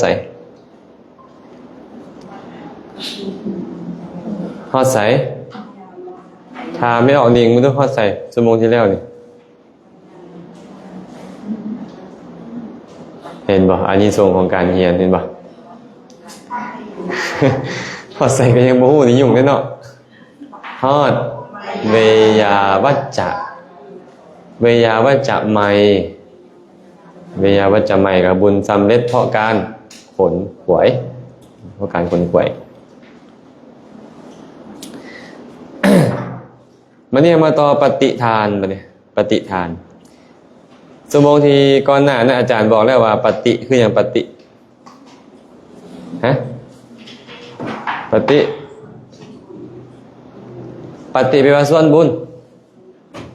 ໃສ? ຮອດໃສ? ຖາມແມ່ອອກນິງເບິ່ງດູ ຮອດໃສ? ຊົ່ວໂມງທີ່ແລ້ວນີ້ ເຫັນບໍ່? ອານິສົງຂອງການຮຽນ ເຫັນບໍ່? ຮອດໃສກໍຍັງບໍ່ຮູ້ນີ້ ຫຍຸ້ງເດ້ເນາະ. ຮອດເວຍາວັດຈະ ເວຍາວັດຈະໄມ ເວຍາວັດຈະໄມກໍບຸນສຳເລັດເພາະການຂົນຂວາຍ ເພາະການຂົນຂວາຍ. ບັດນີ້ມາຕໍ່ປະຕິທານ ບັດນີ້ປະຕິທານ. ຊົ່ວໂມງທີ່ກ່ອນໜ້ານັ້ນ ອາຈານບອກແລ້ວວ່າປະຕິຄືຫຍັງ? ປະຕິ ຮະ? ປະຕິ ປະຕິແປວ່າສ່ວນບຸນ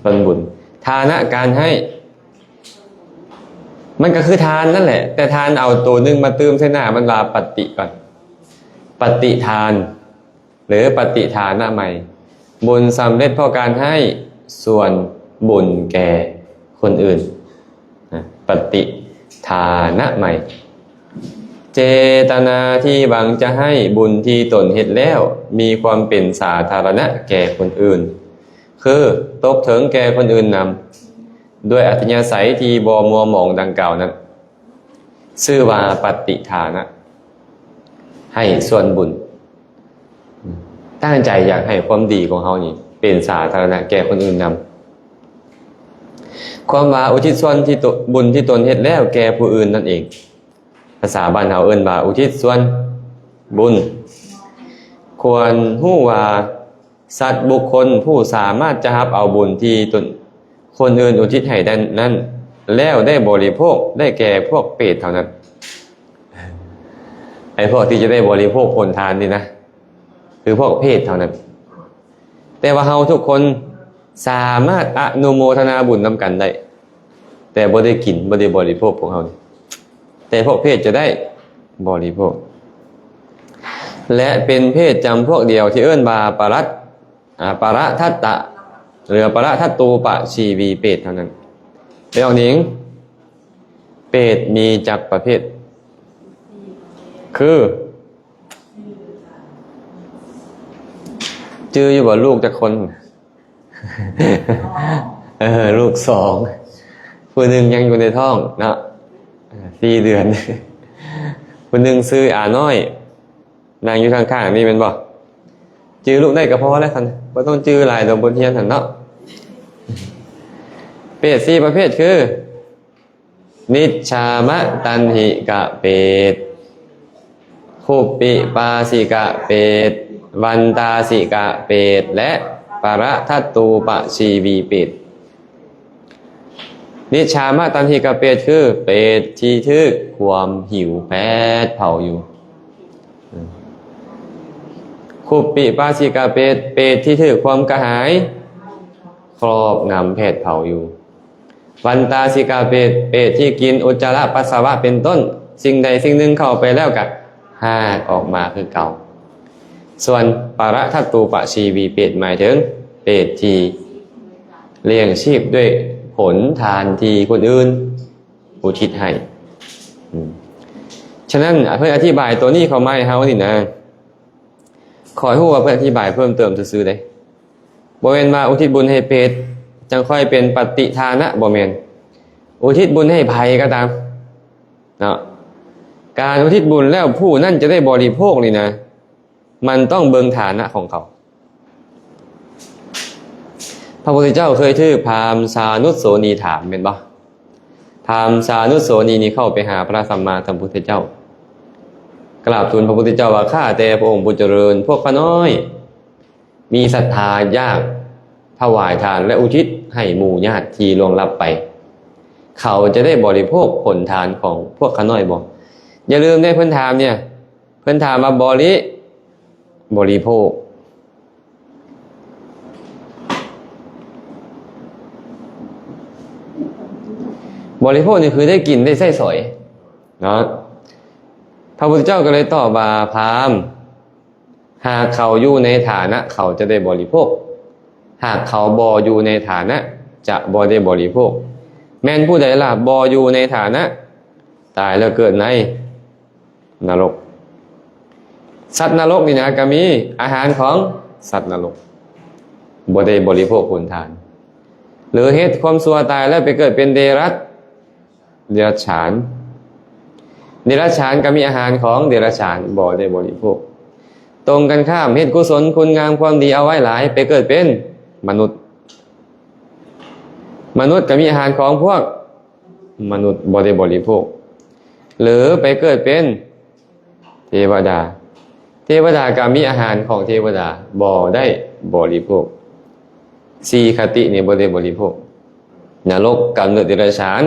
ສ່ວນບຸນ. ທານະ ການໃຫ້ ມັນກໍຄືທານນັ້ນແຫຼະ ແຕ່ທານເອົາໂຕໜຶ່ງມາຕື່ມໃສ່ໜ້າມັນວ່າປະຕິກ່ອນ. ປະຕິທານ ຫຼື ປະຕິທານະໃໝ່ ບຸນສຳເລັດເພາະການໃຫ້ສ່ວນບຸນແກ່ຄົນອື່ນ. ນະ ປະຕິທານະໃໝ່ ເຈຕະນາທີ່ຫວັງຈະໃຫ້ບຸນທີ່ຕົນເຮັດແລ້ວມີຄວາມເປັນສາທາລະນະແກ່ຄົນອື່ນ ຄືຕົກເຖິງແກ່ຄົນອື່ນນຳ ດ້ວຍອັດທະຍາໄສທີ່ບໍ່ມົວໝອງດັ່ງກ່າວນັ້ນ ຊື່ວ່າປະຕິທານະ ໃຫ້ສ່ວນບຸນ. ຕັ້ງໃຈຢາກໃຫ້ຄວາມດີຂອງເຮົານີ້ເປັນສາທາລະນະແກ່ຄົນອື່ນນຳ. ຄວາມວ່າອຸທິດສ່ວນທີ່ຕົນ ບຸນທີ່ຕົນເຮັດແລ້ວແກ່ຜູ້ອື່ນນັ້ນເອງ. ພາສາບ້ານເຮົາເອີ້ນວ່າອຸທິດສ່ວນບຸນ. ຄວນຮູ້ວ່າ ສັດບຸກຄົນຜູ້ສາມາດຈະຮັບເອົາບຸນທີ່ຕົນ ຄົນອື່ນອຸທິດໃຫ້ນັ້ນ ແລ້ວໄດ້ບໍລິໂພກໄດ້ແກ່ພວກເປດເທົ່ານັ້ນ. ໄອ້ພວກທີ່ຈະໄດ້ບໍລິໂພກຜົນທານນີ້ນະ ຄືພວກເປດເທົ່ານັ້ນ. ແຕ່ວ່າເຮົາທຸກຄົນສາມາດອະນຸໂມທະນາບຸນນຳກັນໄດ້ ແຕ່ບໍ່ໄດ້ກິນ ບໍ່ໄດ້ບໍລິໂພກພວກເຮົານີ້ ແຕ່ພວກເປດຈະໄດ້ບໍລິໂພກ ແລະ ເປັນເປດຈຳພວກດຽວທີ່ເອີ້ນວ່າປະລັດ ອາ ປະລະທັດຕະ ຫຼື ປະລະທັດຕູປະຊີວີເປດເທົ່ານັ້ນ. ແມ່ອອກນິງ ເປດມີຈັກປະເພດ? ຄື ຈື່ຢູ່ບໍ່? ລູກຈັກຄົນ? ເອີ ລູກສອງ ຜູ້ໜຶ່ງຍັງຢູ່ໃນທ້ອງເນາະ ເອີ ສີ່ເດືອນ ຜູ້ໜຶ່ງຊື່ອານ້ອຍ ນັ່ງຢູ່ຂ້າງໆນີ້ແມ່ນບໍ່? ຈື່ລູກໄດ້ກໍພໍແລ້ວຊັ້ນ ບໍ່ຕ້ອງຈື່ຫຼາຍດອກ ບົດຮຽນຫັ້ນເນາະ. ເປດສີ່ປະເພດຄື ນິດຊາມະຕັນຫິກະເປດ, ຄຸບປິປາສິກະເປດ, ວັນຕາສິກະເປດ ແລະ ປະລະທັດຕູປະຊີວີເປດ. ນິດຊາມະຕັນຫິກະເປດ ຄືເປດທີ່ຖືກຄວາມຫິວແຜດເຜົາຢູ່. ຄຸບປິປາສິກະເປດ ເປດທີ່ຖືກຄວາມກະຫາຍຄອບງຳແຜດເຜົາຢູ່. ວັນຕາສິກະເປດ ເປດທີ່ກິນອຸດຈາລະປັດສະວະເປັນຕົ້ນ ສິ່ງໃດສິ່ງໜຶ່ງເຂົ້າໄປແລ້ວກະຮາກອອກມາຄືເກົ່າ. ສ່ວນປະລະທັດຕູປະຊີວີເປດ ໝາຍເຖິງເປດທີ່ລ້ຽງຊີບດ້ວຍຜົນທານທີ່ຄົນອື່ນອຸທິດໃຫ້. ອືມ ສະນັ້ນ ເພິ່ນອະທິບາຍໂຕນີ້ເຂົ້າມາໃຫ້ເຮົານີ້ນະ ຂ້ອຍຮູ້ວ່າເພິ່ນອະທິບາຍເພີ່ມເຕີມຊື່ໆເດ້. ບໍ່ແມ່ນວ່າອຸທິດບຸນໃຫ້ເປດ ຈັ່ງຄ່ອຍເປັນປະຕິທານະ ບໍ່ແມ່ນ. ອຸທິດບຸນໃຫ້ໃຜກໍຕາມເນາະ ການອຸທິດບຸນແລ້ວຜູ້ນັ້ນຈະໄດ້ບໍລິໂພກນີ້ນະ ມັນຕ້ອງເບິ່ງຖານະຂອງເຂົາ. ພະພຸດທະເຈົ້າເຄີຍຖືກພາມຊານຸດໂສນີຖາມແມ່ນບໍ່? ພາມຊານຸດໂສນີນີ້ເຂົ້າໄປຫາພະສຳມາສຳພຸດທະເຈົ້າ ກາບທູນພະພຸດທະເຈົ້າວ່າ ຂ້າແຕ່ພະອົງຜູ້ຈະເລີນ ພວກຂ້ານ້ອຍ ມີສັດທາຢາກຖວາຍທານ ແລະ ອຸທິດໃຫ້ໝູ່ຍາດທີ່ລ່ວງລັບໄປ ເຂົາຈະໄດ້ບໍລິໂພກຜົນທານຂອງພວກຂ້ານ້ອຍບໍ່? ຢ່າລືມເດ້ ເພິ່ນຖາມເນຍ ເພິ່ນຖາມວ່າບໍລິ ບໍລິໂພກ ບໍລິໂພກນີ້ຄືໄດ້ກິນໄດ້ໃຊ້ສອຍເນາະ. ພະພຸດທະເຈົ້າກໍເລີຍຕອບວ່າ ພາມ ຫາກເຂົາຢູ່ໃນຖານະ ເຂົາຈະໄດ້ບໍລິໂພກ, ຫາກເຂົາບໍ່ຢູ່ໃນຖານະ ຈະບໍ່ໄດ້ບໍລິໂພກ. ແມ່ນຜູ້ໃດລະບໍ່ຢູ່ໃນຖານະ ຕາຍແລ້ວເກີດໃນ ນະລົກ. ສັດນະລົກນີ້ນະ ກໍມີອາຫານຂອງສັດນະລົກ ບໍ່ໄດ້ບໍລິໂພກຜົນທານ ຫຼືເຮັດຄວາມຊົ່ວຕາຍແລ້ວໄປເກີດເປັນເດລັດ ເດລັດສານ. ເດລັດສານກໍມີອາຫານຂອງເດລັດສານ ບໍ່ໄດ້ບໍລິໂພກ. ຕົງກັນຂ້າມ ເຮັດກຸສົນຄຸນງາມຄວາມດີເອົາໄວ້ຫຼາຍ ໄປເກີດເປັນມະນຸດ. ມະນຸດກໍມີອາຫານຂອງພວກມະນຸດ ບໍ່ໄດ້ບໍລິໂພກ ຫຼືໄປເກີດເປັນເທວະດາ. ເທວະດາກໍມີອາຫານຂອງເທວະດາ ບໍ່ໄດ້ບໍລິໂພກ. ສີ່ຄະຕິນີ້ບໍ່ໄດ້ບໍລິໂພກ. ນະລົກ ກຳເນີດເດລັດສານ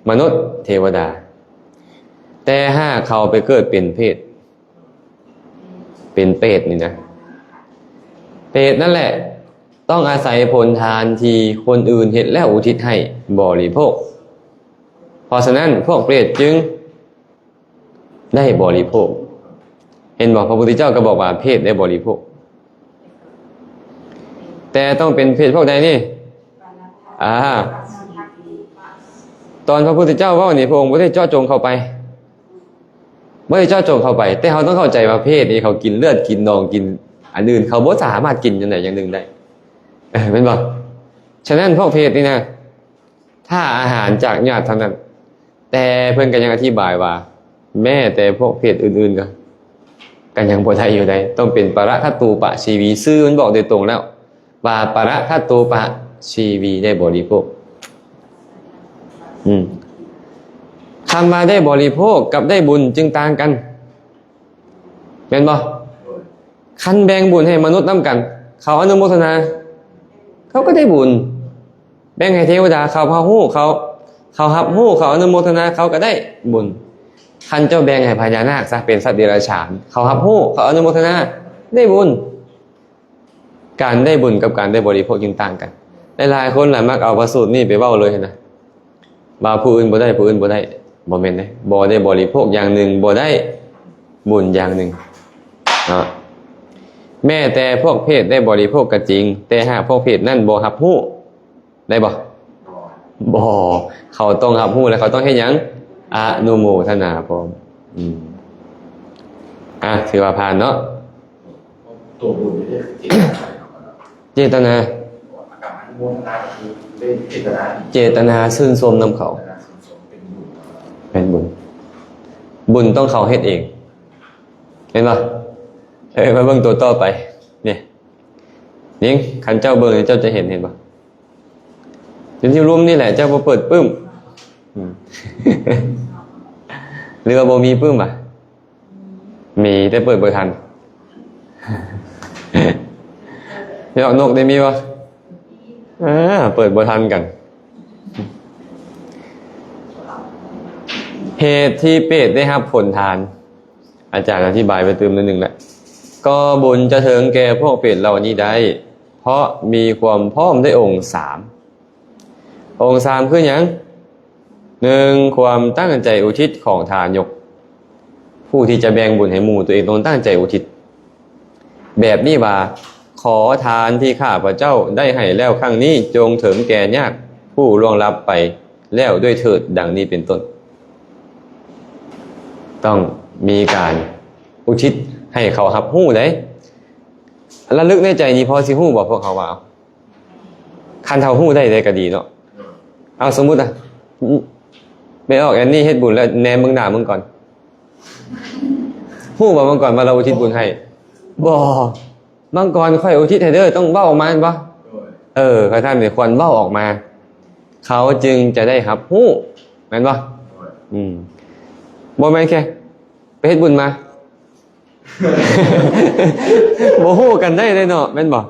ມະນຸດ ເທວະດາ. ແຕ່ຫາກເຂົາໄປເກີດເປັນເຜດ ເປັນເປດນີ້ນະ ເປດນັ້ນແຫຼະຕ້ອງອາໄສຜົນທານທີ່ຄົນອື່ນເຮັດແລ້ວອຸທິດໃຫ້ບໍລິໂພກ. ເພາະສະນັ້ນພວກເປດຈຶ່ງໄດ້ບໍລິໂພກ. ເຫັນບໍ່? ພະພຸດທະເຈົ້າກໍບອກວ່າເຜດໄດ້ບໍລິໂພກ. ແຕ່ຕ້ອງເປັນເຜດພວກໃດນີ້? ອ່າ ຕອນພະພຸດທະເຈົ້າເວົ້ານີ້ ພະອົງບໍ່ໄດ້ເຈາະຈົງເຂົ້າໄປ ບໍ່ໄດ້ເຈາະຈົງເຂົ້າໄປ. ແຕ່ເຮົາຕ້ອງເຂົ້າໃຈວ່າເຜດນີ້ເຂົາກິນເລືອດ ກິນໜອງ ກິນອັນອື່ນ ເຂົາບໍ່ສາມາດກິນຢ່າງໃດຢ່າງໜຶ່ງໄດ້ ເອີ ແມ່ນບໍ່? ສະນັ້ນພວກເຜດນີ້ນະ ຖ້າອາຫານຈາກຍາດເທົ່ານັ້ນ. ແຕ່ເພິ່ນກໍຍັງອະທິບາຍວ່າ ແມ້ແຕ່ພວກເຜດອື່ນໆ ກໍ ກໍຍັງບໍ່ໄດ້ຢູ່ໃດ. ຕ້ອງເປັນປະທະຕູປະຊີວີ. ຊື່ມັນບອກໂດຍຕົງແລ້ວວ່າປະທະຕູປະຊີວີໄດ້ບໍລິໂພກ. ອືມ ຄຳວ່າໄດ້ບໍລິໂພກກັບໄດ້ບຸນຈຶ່ງຕ່າງກັນ. ແມ່ນບໍ່? ຄັນແບ່ງບຸນໃຫ້ມະນຸດນຳກັນ ເຂົາອະນຸໂມທະນາ ເຂົາກໍໄດ້ບຸນ. ແບ່ງໃຫ້ເທວະດາ ເຂົາຮັບຮູ້ ເຂົາ ເຂົາຮັບຮູ້ ເຂົາອະນຸໂມທະນາ ເຂົາກໍໄດ້ບຸນ. ຄັນເຈົ້າແບ່ງໃຫ້ພະຍານາກຊະ ເປັນສັດເດລັດສານ ເຂົາຮັບຮູ້ ເຂົາອະນຸໂມທະນາ ໄດ້ບຸນ. ການໄດ້ບຸນກັບການໄດ້ບໍລິໂພກຈຶ່ງຕ່າງກັນ. ຫຼາຍໆຄົນລະມັກເອົາພະສູດນີ້ໄປເວົ້າເລີຍຫັ້ນນະ ວ່າຜູ້ອື່ນບໍ່ໄດ້ ຜູ້ອື່ນບໍ່ໄດ້. ບໍ່ແມ່ນເດ້. ບໍ່ໄດ້ບໍລິໂພກຢ່າງໜຶ່ງ ບໍ່ໄດ້ບຸນຢ່າງໜຶ່ງເນາະ. ແມ້ແຕ່ພວກເຜດໄດ້ບໍລິໂພກກໍຈິງ, ແຕ່ຫາກພວກເຜດນັ້ນບໍ່ຮັບຮູ້ ໄດ້ບໍ່? ບໍ່. ເຂົາຕ້ອງຮັບຮູ້ ແລະ ເຂົາຕ້ອງເຮັດຫຍັງ? ອະນຸໂມທະນາພ້ອມ. ອືມ ອ່ະ ຖືວ່າຜ່ານເນາະ. ຕົວບຸນນີ້ເດ ເຈຕະນາ ເຈຕະນາ ອາການອະນຸໂມທະນາກໍຄືເປັນເຈຕະນາ ເຈຕະນາຊື່ນຊົມນຳເຂົາ ເປັນບຸນ ເປັນບຸນ. ບຸນຕ້ອງເຂົາເຮັດເອງ ເຫັນບໍ່? ເອີ ມາເບິ່ງຕົວຕໍ່ໄປນີ້. ນີ້ ຄັນເຈົ້າເບິ່ງ ເຈົ້າຈະເຫັນ ເຫັນບໍ່? ຢູ່ທີ່ລຸ່ມນີ້ແຫຼະ ເຈົ້າບໍ່ເປີດປຶ້ມ. ອືມ ຫຼືວ່າບໍ່ມີປຶ້ມຫວາ? ມີ ແຕ່ເປີດບໍ່ທັນ. ຍອກນົກໄດ້ມີບໍ່? ເອີ ເປີດບໍ່ທັນກັນ. ເຫດທີ່ເປດໄດ້ຮັບຜົນທານ ອາຈານອະທິບາຍໄປຕື່ມໜ້ອຍໜຶ່ງແຫຼະ. ກໍບຸນຈະເຖິງແກ່ພວກເປດເຫຼົ່ານີ້ໄດ້ ເພາະມີຄວາມພ້ອມດ້ວຍອົງສາມ. ອົງສາມຄືຫຍັງ? ໜຶ່ງ ຄວາມຕັ້ງໃຈອຸທິດຂອງທານຍົກ. ຜູ້ທີ່ຈະແບ່ງບຸນໃຫ້ໝູ່ ຕົວເອງຕ້ອງຕັ້ງໃຈອຸທິດແບບນີ້ວ່າ ຂໍທານທີ່ຂ້າພະເຈົ້າໄດ້ໃຫ້ແລ້ວຄັ້ງນີ້ ຈົ່ງເຖິງແກ່ຍາດຜູ້ລ່ວງລັບໄປແລ້ວດ້ວຍເຖີດ, ດັ່ງນີ້ເປັນຕົ້ນ. ຕ້ອງມີການອຸທິດໃຫ້ເຂົາຮັບຮູ້ເດ້. ລະລຶກໃນໃຈນີ້ ພໍຊິຮູ້ບໍ່ພວກເຮົາວ່າ ຄັນເຮົາຮູ້ໄດ້ ໄດ້ກໍດີເນາະ. ເອົາ ສົມມຸດນະ ແມ່ອອກແອນນີ້ເຮັດບຸນແລ້ວແນມເບິ່ງໜ້າມັງກ່ອນ ຮູ້ບໍ່ມັງກ່ອນວ່າລາວອຸທິດບຸນໃຫ້? ບໍ່. ມັງກ່ອນຂ້ອຍອຸທິດໃຫ້ເດີ ຕ້ອງເວົ້າອອກມາແມ່ນບໍ່? ເອີ ຄັນຊັ້ນນີ້ຄວນເວົ້າອອກມາ ເຂົາຈຶ່ງຈະໄດ້ຮັບຮູ້ ແມ່ນບໍ່? ອືມ ບໍ່ແມ່ນແຄ່ໄປເຮັດບຸນມາ ບໍ່ຮູ້ກັນໄດ້ເດ້ເນາະ ແມ່ນບໍ່?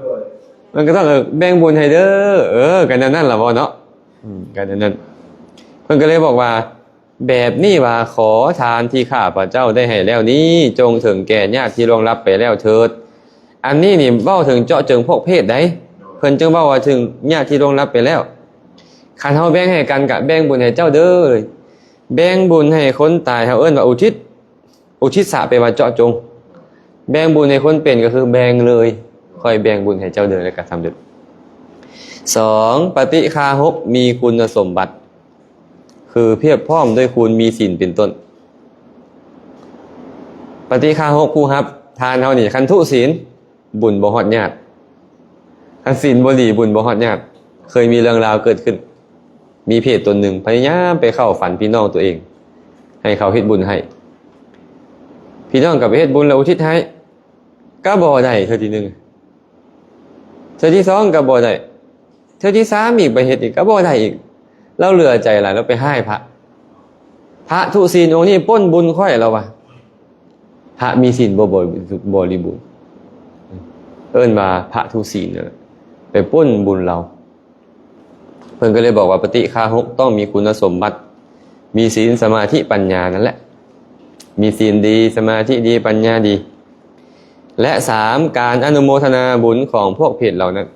ມັນກໍຕ້ອງ ເອີ ແບ່ງບຸນໃຫ້ເດີ ເອີ ກັນແນວນັ້ນລະບໍ່ເນາະ. ອືມ ກັນແນວນັ້ນ ເພິ່ນກໍເລີຍບອກວ່າ ແບບນີ້ວ່າ ຂໍທານທີ່ຂ້າພະເຈົ້າໄດ້ໃຫ້ແລ້ວນີ້ ຈົ່ງເຖິງແກ່ຍາດທີ່ລ່ວງລັບໄປແລ້ວເທີດ. ອັນນີ້ນີ້ເວົ້າເຖິງເຈາະເຈີງພວກເຜດໃດ໋ ເພິ່ນຈຶ່ງເວົ້າວ່າເຖິງຍາດທີ່ລ່ວງລັບໄປແລ້ວ. ຄັນເຮົາແບ່ງໃຫ້ກັນ ກະແບ່ງບຸນໃຫ້ເຈົ້າເດີ. ແບ່ງບຸນໃຫ້ຄົນຕາຍ ເຮົາເອີ້ນວ່າອຸທິດ. ອຸທິດສະ ແປວ່າເຈາະຈົງ. ແບ່ງບຸນໃຫ້ຄົນເປັນ ກໍຄືແບ່ງເລີຍ. ຂ້ອຍແບ່ງບຸນໃຫ້ເຈົ້າເດີ ແລ້ວກໍສຳເລັດ. ສອງ ປະຕິຄາຫົກ ມີຄຸນນະສົມບັດ ຄືພຽບພ້ອມດ້ວຍຄູນມີສິນເປັນຕົ້ນ. ປະຕິຄາຫົກຜູ້ຮັບທານເຮົານີ້ ຄັນທຸສິນ ບຸນບໍ່ຮອດຍາດ, ຄັນສິນບໍ່ດີ ບຸນບໍ່ຮອດຍາດ. ເຄີຍມີເລື່ອງລາວເກີດຂຶ້ນ ມີເຜດຕົນໜຶ່ງພະຍາຍາມໄປເຂົ້າຝັນພີ່ນ້ອງຕົວເອງ ໃຫ້ເຂົາເຮັດບຸນໃຫ້, ພີ່ນ້ອງກໍໄປເຮັດບຸນແລ້ວອຸທິດໃຫ້ ກໍບໍ່ໄດ້ເທື່ອທີໜຶ່ງ. ເທື່ອທີສອງກໍບໍ່ໄດ້, ເທື່ອທີສາມອີກ ໄປເຮັດອີກກໍບໍ່ໄດ້ອີກ. ລາວເຫຼືອໃຈຫຼາຍ ລາວໄປຮ້າຍພະ, ພະທຸສິນອົງນີ້ປົ້ນບຸນຂ້ອຍ ລາວວ່າ. ພະມີສິນບໍ່ບໍລິບູນ ເອີ້ນວ່າພະທຸສິນນັ້ນແຫຼະ ໄປປົ້ນບຸນລາວ. ເພິ່ນກໍເລີຍບອກວ່າ ປະຕິຄາຫົກຕ້ອງມີຄຸນສົມບັດ ມີສິນ ສະມາທິ ປັນຍານັ້ນແຫຼະ, ມີສິນດີ ສະມາທິດີ ປັນຍາດີ. ແລະ ສາມ ການອະນຸໂມທະນາບຸນຂອງພວກເຜດເຫຼົ່ານັ້ນ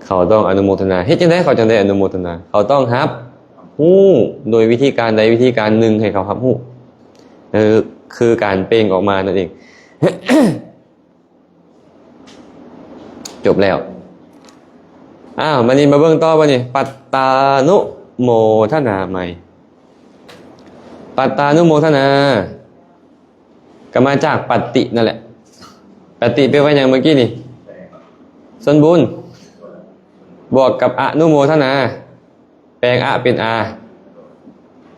ເຂົາຕ້ອງອະນຸໂມທະນາ. ເຮັດຈັ່ງໃດເຂົາຈັ່ງໄດ້ອະນຸໂມທະນາ? ເຂົາຕ້ອງຮັບຮູ້ໂດຍວິທີການໃດວິທີການໜຶ່ງ ໃຫ້ເຂົາຮັບຮູ້, ເອີ ຄືການເປັ່ງອອກມານັ້ນເອງ. ຈົບແລ້ວ. ອ້າວ ບາດນີ້ມາເບິ່ງຕໍ່ ບາດນີ້ ປັດຕານຸໂມທະນາໃໝ່. ປັດຕານຸໂມທະນາ ກໍມາຈາກປັດຕິນັ້ນແຫຼະ. ປັດຕິແປວ່າຫຍັງເມື່ອກີ້ນີ້? ສ່ວນບຸນ ບວກກັບອະນຸໂມທະນາ ແປງອະເປັນອາ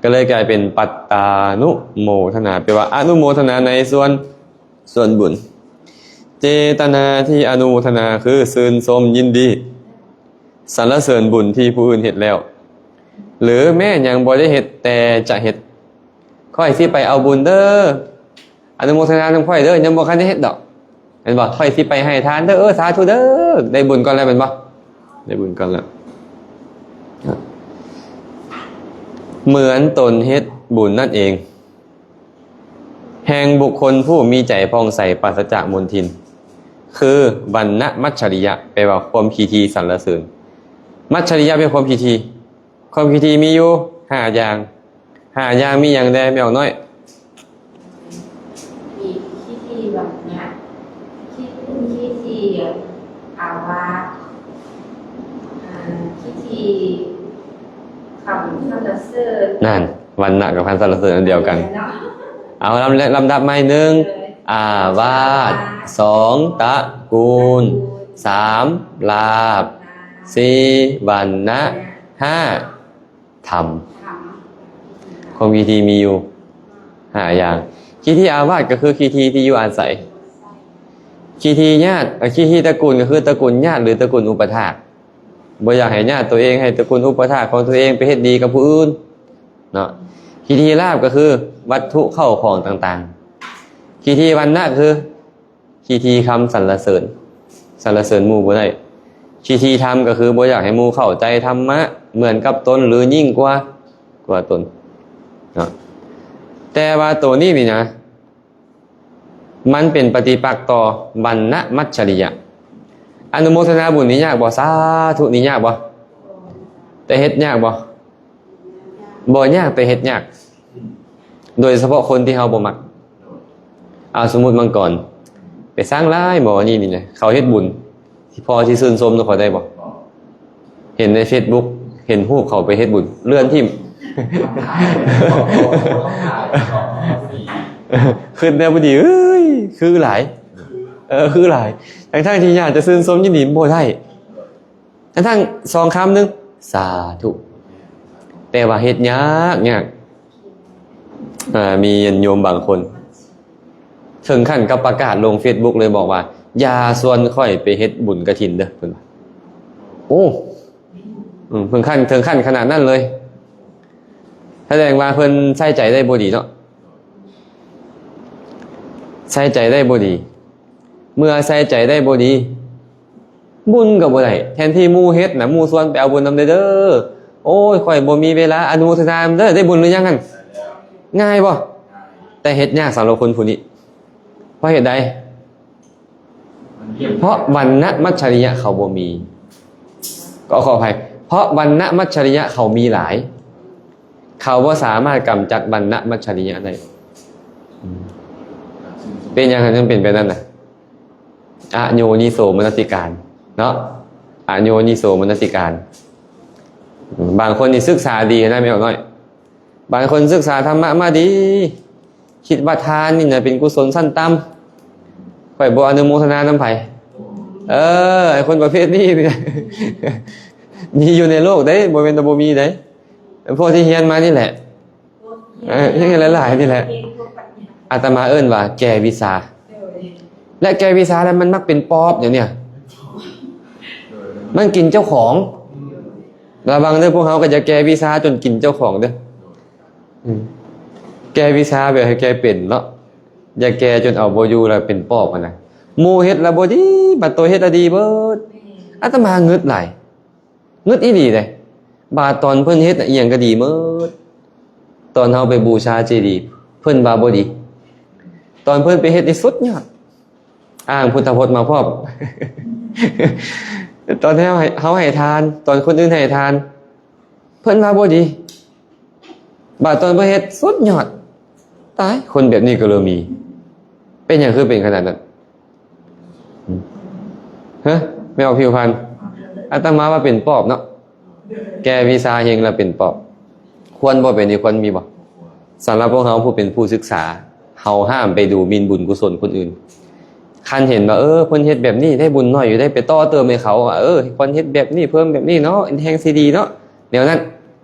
ກໍເລີຍກາຍເປັນປັດຕານຸໂມທະນາ ແປວ່າອະນຸໂມທະນາໃນສ່ວນ ສ່ວນບຸນ. ເຈຕະນາທີ່ອະນຸໂມທະນາຄືຊື່ນຊົມຍິນດີ ສັນລະເສີນບຸນທີ່ຜູ້ອື່ນເຮັດແລ້ວ ຫຼືແມ້ຍັງບໍ່ໄດ້ເຮັດແຕ່ຈະເຮັດ. ຂ້ອຍຊິໄປເອົາບຸນເດີ້ ອະນຸໂມທະນານຳຂ້ອຍເດີ້ ຍັງບໍ່ທັນໄດ້ເຮັດດອກ ແມ່ນບໍ່? ຂ້ອຍຊິໄປໃຫ້ທານເດີ້ ເອີ ສາທຸເດີ້ ໄດ້ບຸນກ່ອນແລ້ວແມ່ນບໍ່? ໄດ້ບຸນກ່ອນແລ້ວ ເໝືອນຕົນເຮັດບຸນນັ້ນເອງ ແຫ່ງບຸກຄົນຜູ້ມີໃຈຜ່ອງໃສປາສະຈາກມົນທິນ ຄືວັນນະມັດຈະລິຍະ ແປວ່າຄວາມຂີ້ຖີ່ສັນລະເສີນ. ມັດຈະລິຍະແປວ່າຄວາມຂີ້ຖີ່. ຄວາມຂີ້ຖີ່ມີຢູ່ຫ້າຢ່າງ. ຫ້າຢ່າງມີຫຍັງແດ່ ແມ່ອອກນ້ອຍ? ມີຂີ້ຖີ່ວັນນະ, ຂີ້ ຂີ້ຖີ່ອາວາດ, ອ່າ ຂີ້ຖີ່ຄຳສັນລະເສີນ. ນັ້ນ ວັນນະກັບຄຳສັນລະເສີນອັນດຽວກັນ. ເນາະ ເອົາ ລຳ ລຳດັບໃໝ່ ໜຶ່ງ ເອີ ອາວາດ, ສອງ ຕະກູນ, ສາມ ລາບ, ສີ່ ວັນນະ, ຫ້າ ທຳ. ທຳ. ຄວາມຂີ້ຖີ່ມີຢູ່ຫ້າຢ່າງ. ຂີ້ຖີ່ອາວາດກໍຄືຂີ້ຖີ່ທີ່ຢູ່ອາໄສ. ຂີ້ຖີ່ຍາດ ເອີ ຂີ້ຖີ່ຕະກູນກໍຄືຕະກູນຍາດ ຫຼື ຕະກູນອຸປະຖາກ. ບໍ່ຢາກໃຫ້ຍາດຕົວເອງ ໃຫ້ຕະກູນອຸປະຖາກຂອງຕົວເອງໄປເຮັດດີກັບຜູ້ອື່ນເນາະ. ຂີ້ຖີ່ລາບກໍຄືວັດຖຸເຂົ້າຂອງຕ່າງໆ. ຂີ້ຖີ່ວັນນະຄື ຂີ້ຖີ່ຄຳສັນລະເສີນ ສັນລະເສີນໝູ່ບໍ່ໄດ້. ຂີ້ຖີ່ທຳກໍຄືບໍ່ຢາກໃຫ້ໝູ່ເຂົ້າໃຈທຳມະເໝືອນກັບຕົນ ຫຼື ຍິ່ງກວ່າ ກວ່າຕົນເນາະ. ແຕ່ວ່າໂຕນີ້ນີ້ນະ ມັນເປັນປະຕິປັກຕໍ່ວັນນະມັດຈະລິຍະ. ອະນຸໂມທະນາບຸນນີ້ຍາກບໍ່? ສາທຸນີ້ຍາກບໍ່? ແຕ່ເຮັດຍາກບໍ່? ບໍ່ຍາກ ແຕ່ເຮັດຍາກ ໂດຍສະເພາະຄົນທີ່ເຮົາບໍ່ມັກ. ເອົາ ສົມມຸດມັງກອນ ໄປສ້າງຫຼາຍໝໍນີ້ນີ້ນະ ເຂົາເຮັດບຸນ ພໍຊິຊື່ນຊົມນຳເຂົາໄດ້ບໍ່? ເຫັນໃນເຟສບຸກ ເຫັນຮູບເຂົາໄປເຮັດບຸນ ເລື່ອນຖິ້ມ ຄຶດແນວບໍ່ດີ ເອີຍ ຄືຫຼາຍ ເອີ ຄືຫຼາຍ ທັງໆທີ່ຢາກຈະຊື່ນຊົມຍິນດີບໍ່ໄດ້. ທັງສອງຄຳໜຶ່ງ ສາທຸ ແຕ່ວ່າເຮັດຍາກ ຍາກ. ເອີ ມີໂຍມບາງຄົນ ເຖິງຂັ້ນກັບປະກາດລົງເຟສບຸກເລີຍ ບອກວ່າ ຢ່າຊວນຂ້ອຍໄປເຮັດບຸນກະຖິນເດີ້ ເພິ່ນວ່າ. ໂອ້ ອືມ ເຖິງຂັ້ນ ເຖິງຂັ້ນຂະໜາດນັ້ນເລີຍ. ສະແດງວ່າເພິ່ນໃສ່ໃຈໄດ້ບໍ່ດີເນາະ ໃສ່ໃຈໄດ້ບໍ່ດີ. ເມື່ອໃສ່ໃຈໄດ້ບໍ່ດີ ບຸນກໍບໍ່ໄດ້. ແທນທີ່ໝູ່ເຮັດນະ ໝູ່ຊວນໄປເອົາບຸນນຳເດີ້ ໂອ້ຍ ຂ້ອຍບໍ່ມີເວລາ. ອະນຸໂມທະນານຳເດີ້ ໄດ້ບຸນຫຼືຍັງຫັ້ນ? ງ່າຍບໍ່? ແຕ່ເຮັດຍາກສຳລັບຄົນຜູ້ນີ້. ເພາະເຫດໃດ? ເພາະວັນນະມັດຈະລິຍະເຂົາບໍ່ມີ. ກໍຂໍອະໄພ ເພາະວັນນະມັດຈະລິຍະເຂົາມີຫຼາຍ ເຂົາບໍ່ສາມາດກຳຈັດວັນນະມັດຈະລິຍະໄດ້. ເປັນຫຍັງຈັ່ງເປັນແບບນັ້ນນະ? ອະໂຍນິໂສມະນະສິການເນາະ ອະໂຍນິໂສມະນະສິການ. ບາງຄົນນີ້ສຶກສາດີນະ ແມ່ນບໍ່ນ້ອຍ? ບາງຄົນສຶກສາທຳມະມາດີ ຄິດວ່າທານນີ້ນະເປັນກຸສົນຊັ້ນຕ່ຳ. ຂ້ອຍບໍ່ອະນຸໂມທະນານຳໃຜ. ເອີ ໄອ້ຄົນປະເພດນີ້ ມີຢູ່ໃນໂລກເດ້ ບໍ່ແມ່ນວ່າບໍ່ມີເດ້. ພວກທີ່ຮຽນມານີ້ແຫຼະ ເອີ ຍັງຫຼາຍໆນີ້ແຫຼະ ອາດຕະມາເອີ້ນວ່າແກ່ວິຊາ. ແລະ ແກ່ວິຊາແລ້ວມັນມັກເປັນປອບ ຢ່າງເນີ້ຍ ມັນກິນເຈົ້າຂອງ. ລະວັງເດີ ພວກເຮົາກໍຢ່າແກ່ວິຊາຈົນກິນເຈົ້າຂອງເດີ. ອືມ ແກ່ວິຊາແບບໃຫ້ແກ່ເປັນເນາະ ຢ່າແກ່ຈົນເອົາບໍ່ຢູ່ ແລ້ວເປັນປອບຫັ້ນນະ. ໝູ່ເຮັດລະບໍ່ດີ ບັດໂຕເຮັດລະດີເບີດ. ອາດຕະມາງຶດຫຼາຍ ງຶດອີ່ຫຼີເດ້. ບາດຕອນເພິ່ນເຮັດນະ ອີ່ຫຍັງກໍດີເໝິດ. ຕອນເຮົາໄປບູຊາເຈດີ ເພິ່ນວ່າບໍ່ດີ. ຕອນເພິ່ນໄປເຮັດນີ້ສຸດຍອດ ອ້າງພຸດທະພົດມາພ້ອມ. ຕອນເຮົາໃຫ້ ເຮົາໃຫ້ທານ ຕອນຄົນອື່ນໃຫ້ທານ ເພິ່ນວ່າບໍ່ດີ. ບາດຕອນເພິ່ນເຮັດສຸດຍອດ. ຕາຍ ຄົນແບບນີ້ກໍເລີຍມີ. ເປັນຫຍັງຄືເປັນຂະໜາດນັ້ນ? ຮະ ແມ່ອອກຜິວພັນ ອາດຕະມາວ່າເປັນປອບເນາະ. ແກ່ວິຊາເຮັງແລ້ວເປັນປອບ ຄວນບໍ່ເປັນນີ້ ຄວນມີບໍ່? ສຳລັບພວກເຮົາຜູ້ເປັນຜູ້ສຶກສາ ເຮົາຫ້າມໄປດູໝິ່ນບຸນກຸສົນຄົນອື່ນ. ຄັນເຫັນວ່າ ເອີ ເພິ່ນເຮັດແບບນີ້ໄດ້ບຸນໜ້ອຍຢູ່ເດ້ ໄປຕໍ່ເຕີມໃຫ້ເຂົາ ເອີ ຄວນເຮັດແບບນີ້ ເພີ່ມແບບນີ້ເນາະ ແຮ່ງຊິດີເນາະ ແນວນັ້ນ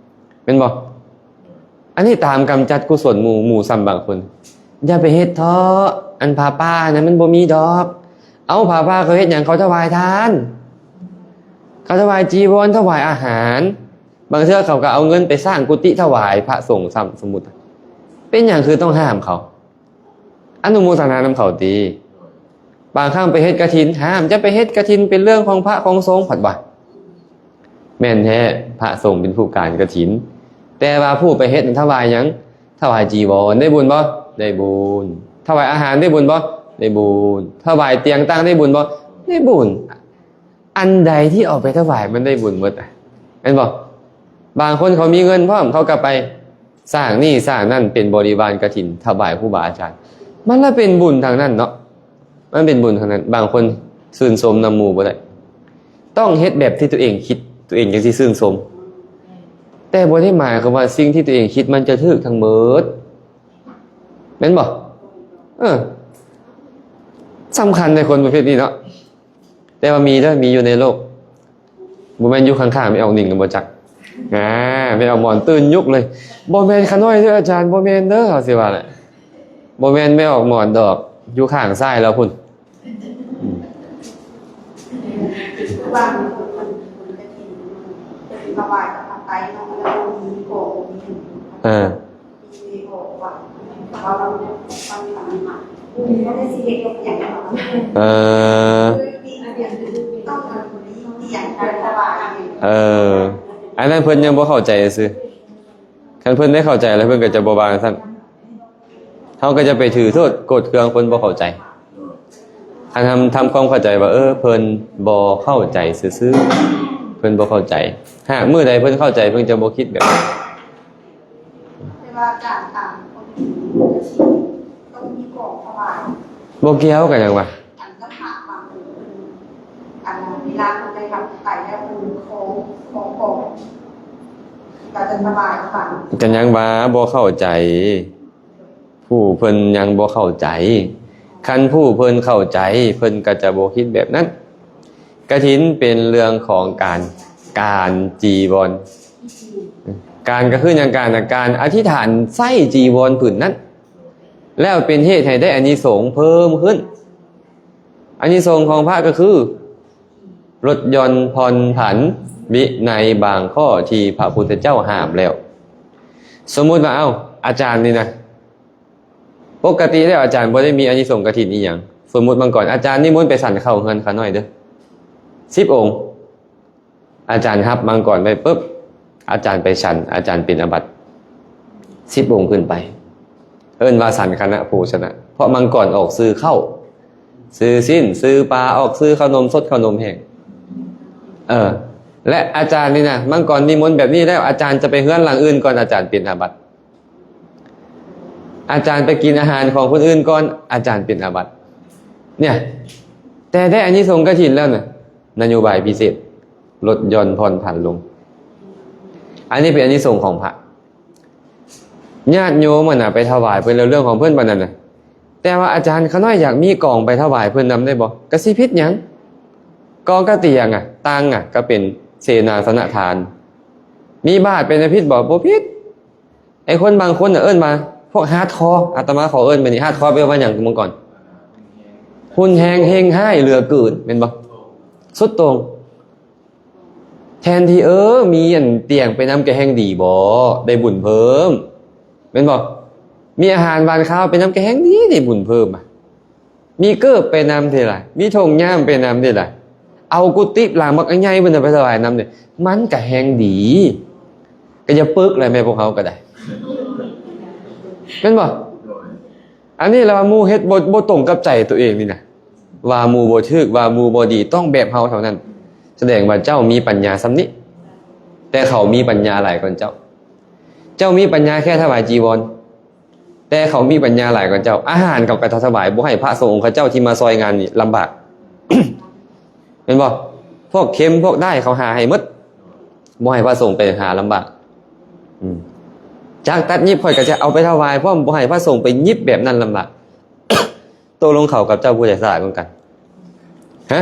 ແມ່ນບໍ່? ອັນນີ້ຕາມກຳຈັດກຸສົນໝູ່ ໝູ່ຊ້ຳບາງຄົນ. ຢ່າໄປເຮັດເຖາະ ອັນຜ້າປ່ານັ້ນມັນບໍ່ມີດອກ. ເອົາ ຜ້າປ່າເຂົາເຮັດຫຍັງ? ເຂົາຖວາຍທານ ເຂົາຖວາຍຈີວອນ ຖວາຍອາຫານ. ບາງເທື່ອເຂົາກໍເອົາເງິນໄປສ້າງກຸຕິຖວາຍພະສົງຊ້ຳ. ສົມມຸດ ເປັນຫຍັງຄືຕ້ອງຫ້າມເຂົາ? ອະນຸໂມທະນານຳເຂົາຕິ. ບາງຄັ້ງໄປເຮັດກະຖິນ ຫ້າມ ຢ່າໄປເຮັດກະຖິນ ເປັນເລື່ອງຂອງພະຂອງສົງ ພັດວ່າ. ແມ່ນແທ້ ພະສົງເປັນຜູ້ການກະຖິນ ແຕ່ວ່າຜູ້ໄປເຮັດນັ້ນຖວາຍຫຍັງ? ຖວາຍຈີວອນ ໄດ້ບຸນບໍ່? ໄດ້ບຸນ. ຖວາຍອາຫານໄດ້ບຸນບໍ່? ໄດ້ບຸນ. ຖວາຍຕຽງຕັ່ງໄດ້ບຸນບໍ່? ໄດ້ບຸນ. ອັນໃດທີ່ເອົາໄປຖວາຍມັນໄດ້ບຸນໝົດ ແມ່ນບໍ່? ບາງຄົນເຂົາມີເງິນພ້ອມ ເຂົາກໍໄປສ້າງນີ້ສ້າງນັ້ນ ເປັນບໍລິວານກະຖິນ ຖວາຍຄູບາອາຈານ ມັນລະເປັນບຸນທັງນັ້ນເນາະ. ມັນເປັນບຸນທັງນັ້ນ. ບາງຄົນຊື່ນຊົມນຳໝູ່ບໍ່ໄດ້ ຕ້ອງເຮັດແບບທີ່ຕົວເອງຄິດ ຕົວເອງຈັ່ງຊິຊື່ນຊົມ. ແຕ່ບໍ່ໄດ້ໝາຍຄວາມວ່າສິ່ງທີ່ຕົວເອງຄິດມັນຈະຖືກທັງໝົດ ແມ່ນບໍ່? ເອີ ສຳຄັນໃນຄົນປະເພດນີ້ເນາະ. ແຕ່ວ່າມີເດີ ມີຢູ່ໃນໂລກ. ບໍ່ແມ່ນຢູ່ຂ້າງໆແມ່ອອກນິງກໍບໍ່ຈັກ. ອາ ແມ່ອອກໝອນຕື່ນຍຸກເລີຍ. ບໍ່ແມ່ນຂະນ້ອຍເດີອາຈານ ບໍ່ແມ່ນເດີ ເຮົາຊິວ່າແຫຼະ. ບໍ່ແມ່ນແມ່ອອກໝອນດອກ ຢູ່ຂ້າງຊ້າຍລາວພຸ້ນ. ອືມ ເອີ ເອີ ເອີ ອັນນັ້ນເພິ່ນຍັງບໍ່ເຂົ້າໃຈຊື່. ຄັນເພິ່ນໄດ້ເຂົ້າໃຈແລ້ວ ເພິ່ນກໍຈະບໍ່ວ່າຊັ້ນ. ເຮົາກໍຈະໄປຖືໂທດໂກດເຄືອງຄົນບໍ່ເຂົ້າໃຈ. ຄັນທຳ ທຳຄວາມເຂົ້າໃຈວ່າ ເອີ ເພິ່ນບໍ່ເຂົ້າໃຈຊື່ໆ ເພິ່ນບໍ່ເຂົ້າໃຈ. ຫາກມື້ໃດເພິ່ນເຂົ້າໃຈ ເພິ່ນຈະບໍ່ຄິດແບບນັ້ນ. ແຕ່ວ່າການຕາມຄົນອື່ນຕ້ອງມີກອງຖວາຍ. ບໍ່ກ່ຽວກັນຫຍັງວະ? ອັນກັບພະບາງອົງເພິ່ນ ອັນເວລາເພິ່ນໄດ້ຮັບໄປແລ້ວ ເພິ່ນຄອງ ຄອງກອງ ກໍຈະຖວາຍກັນ. ກໍຍັງວ່າບໍ່ເຂົ້າໃຈ. ຜູ້ເພິ່ນຍັງບໍ່ເຂົ້າໃຈ. ຄັນຜູ້ເພິ່ນເຂົ້າໃຈ ເພິ່ນກໍຈະບໍ່ຄິດແບບນັ້ນ. ກະຖິນເປັນເລື່ອງຂອງການ ການຈີວອນ. ການກໍຄືຫຍັງ? ການນະ ການອະທິຖານໃຊ້ຈີວອນຜືນນັ້ນ ແລ້ວເປັນເຫດໃຫ້ໄດ້ອານິສົງເພີ່ມຂຶ້ນ. ອານິສົງຂອງພະກໍຄື ລົດຢ່ອນຜ່ອນຜັນວິໄນບາງຂໍ້ທີ່ພະພຸດທະເຈົ້າຫ້າມແລ້ວ. ສົມມຸດວ່າ ເອົ້າ ອາຈານນີ້ນະ ປົກກະຕິແລ້ວອາຈານບໍ່ໄດ້ມີອານິສົງກະຖິນອີ່ຫຍັງ. ສົມມຸດບາງກ່ອນ ອາຈານນິມົນໄປສັນເຂົ້າເຮືອນຂ້ານ້ອຍເດີ ສິບອົງ. ອາຈານຮັບມັງກອນໄວ້ປຶບ ອາຈານໄປສັນ ອາຈານເປັນອາບັດ ສິບອົງຂຶ້ນໄປ. ເອີ້ນວ່າສັນຄະນະໂພຊະນະ ເພາະມັງກອນອອກຊື່ເຂົ້າ ຊື່ຊີ້ນ ຊື່ປາ ອອກຊື່ເຂົ້າໜົມສົດ ເຂົ້າໜົມແຫ້ງ. ເອີ ແລະ ອາຈານນີ້ນະ ມັງກອນນິມົນແບບນີ້ແລ້ວ ອາຈານຈະໄປເຮືອນຫຼັງອື່ນກ່ອນ ອາຈານເປັນອາບັດ. ອາຈານໄປກິນອາຫານຂອງຄົນອື່ນກ່ອນ ອາຈານເປັນອາບັດ ເນຍ. ແຕ່ໄດ້ອານິສົງກະຖິນແລ້ວນະ ນະໂຍບາຍພິເສດ ລົດຢ່ອນຜ່ອນຜັນລົງ. ອັນນີ້ເປັນອານິສົງຂອງພະ. ຍາດໂຍມຫັ້ນນະ ໄປຖວາຍເພິ່ນແລ້ວເລື່ອງຂອງເພິ່ນປານນັ້ນນະ ແຕ່ວ່າອາຈານຂ້ານ້ອຍຢາກມີກອງໄປຖວາຍເພິ່ນນຳໄດ້ບໍ່? ກະຊິຜິດຫຍັງ? ກອງກະຕຽງອະ ຕັ່ງອະກະເປັນເສນາສະນະທານ ມີບາດເປັນຫຍັງຜິດບໍ່? ບໍ່ຜິດ. ໄອ້ຄົນບາງຄົນນະເອີ້ນວ່າພວກຮາດຄໍ ອາດຕະມາຂໍເອີ້ນແບບນີ້ ຮາດຄໍແປວ່າຫຍັງ? ເມື່ອກ່ອນ ຮຸນແຮງເຮັງຮ້າຍເຫຼືອເກີນ ແມ່ນບໍ່? ສຸດໂຕ່ງ. ແທນທີ່ ເອີ ມີອັນຕຽງໄປນຳກະແຮ່ງດີບໍ ໄດ້ບຸນເພີ່ມ ແມ່ນບໍ່? ມີອາຫານຫວານຄາວໄປນຳກະແຮ່ງດີ ໄດ້ບຸນເພີ່ມ ມີເກີບໄປນຳເດລະ ມີຖົງຍາມໄປນຳເດລະ ເອົາກຸຕິຫຼັງບັກໃຫຍ່ພຸ້ນນະໄປຖວາຍນຳເດ ມັນກະແຮ່ງດີ. ກະຢ່າປຶກແຫຼະແມ່ພວກເຮົາກະໄດ້ ແມ່ນບໍ່? ອັນນີ້ລະວ່າໝູ່ເຮັດບໍ່ ບໍ່ຕົງກັບໃຈໂຕເອງນີ້ນະ ວ່າໝູ່ບໍ່ຖືກ ວ່າໝູ່ບໍ່ດີ ຕ້ອງແບບເຮົາເທົ່ານັ້ນ ສະແດງວ່າເຈົ້າມີປັນຍາສ່ຳນີ້ ແຕ່ເຂົາມີປັນຍາຫຼາຍກວ່າເຈົ້າ. ເຈົ້າມີປັນຍາແຄ່ຖວາຍຈີວອນ ແຕ່ເຂົາມີປັນຍາຫຼາຍກວ່າເຈົ້າ. ອາຫານເຂົາກະຖວາຍ ບໍ່ໃຫ້ພະສົງອົງຄະເຈົ້າທີ່ມາຊ່ອຍງານນີ້ລຳບາກ ແມ່ນບໍ່? ພວກເຂັມພວກດ້າຍເຂົາຫາໃຫ້ໝົດ ບໍ່ໃຫ້ພະສົງໄປຫາລຳບາກ. ອືມ ຈັກຕັດຫຍິບຂ້ອຍກະຈະເອົາໄປຖວາຍພ້ອມ ບໍ່ໃຫ້ພະສົງໄປຫຍິບແບບນັ້ນລຳບາກ. ຕົກລົງເຂົາກັບເຈົ້າຜູ້ໃດສະຫຼາດກວ່າກັນ? ຮະ?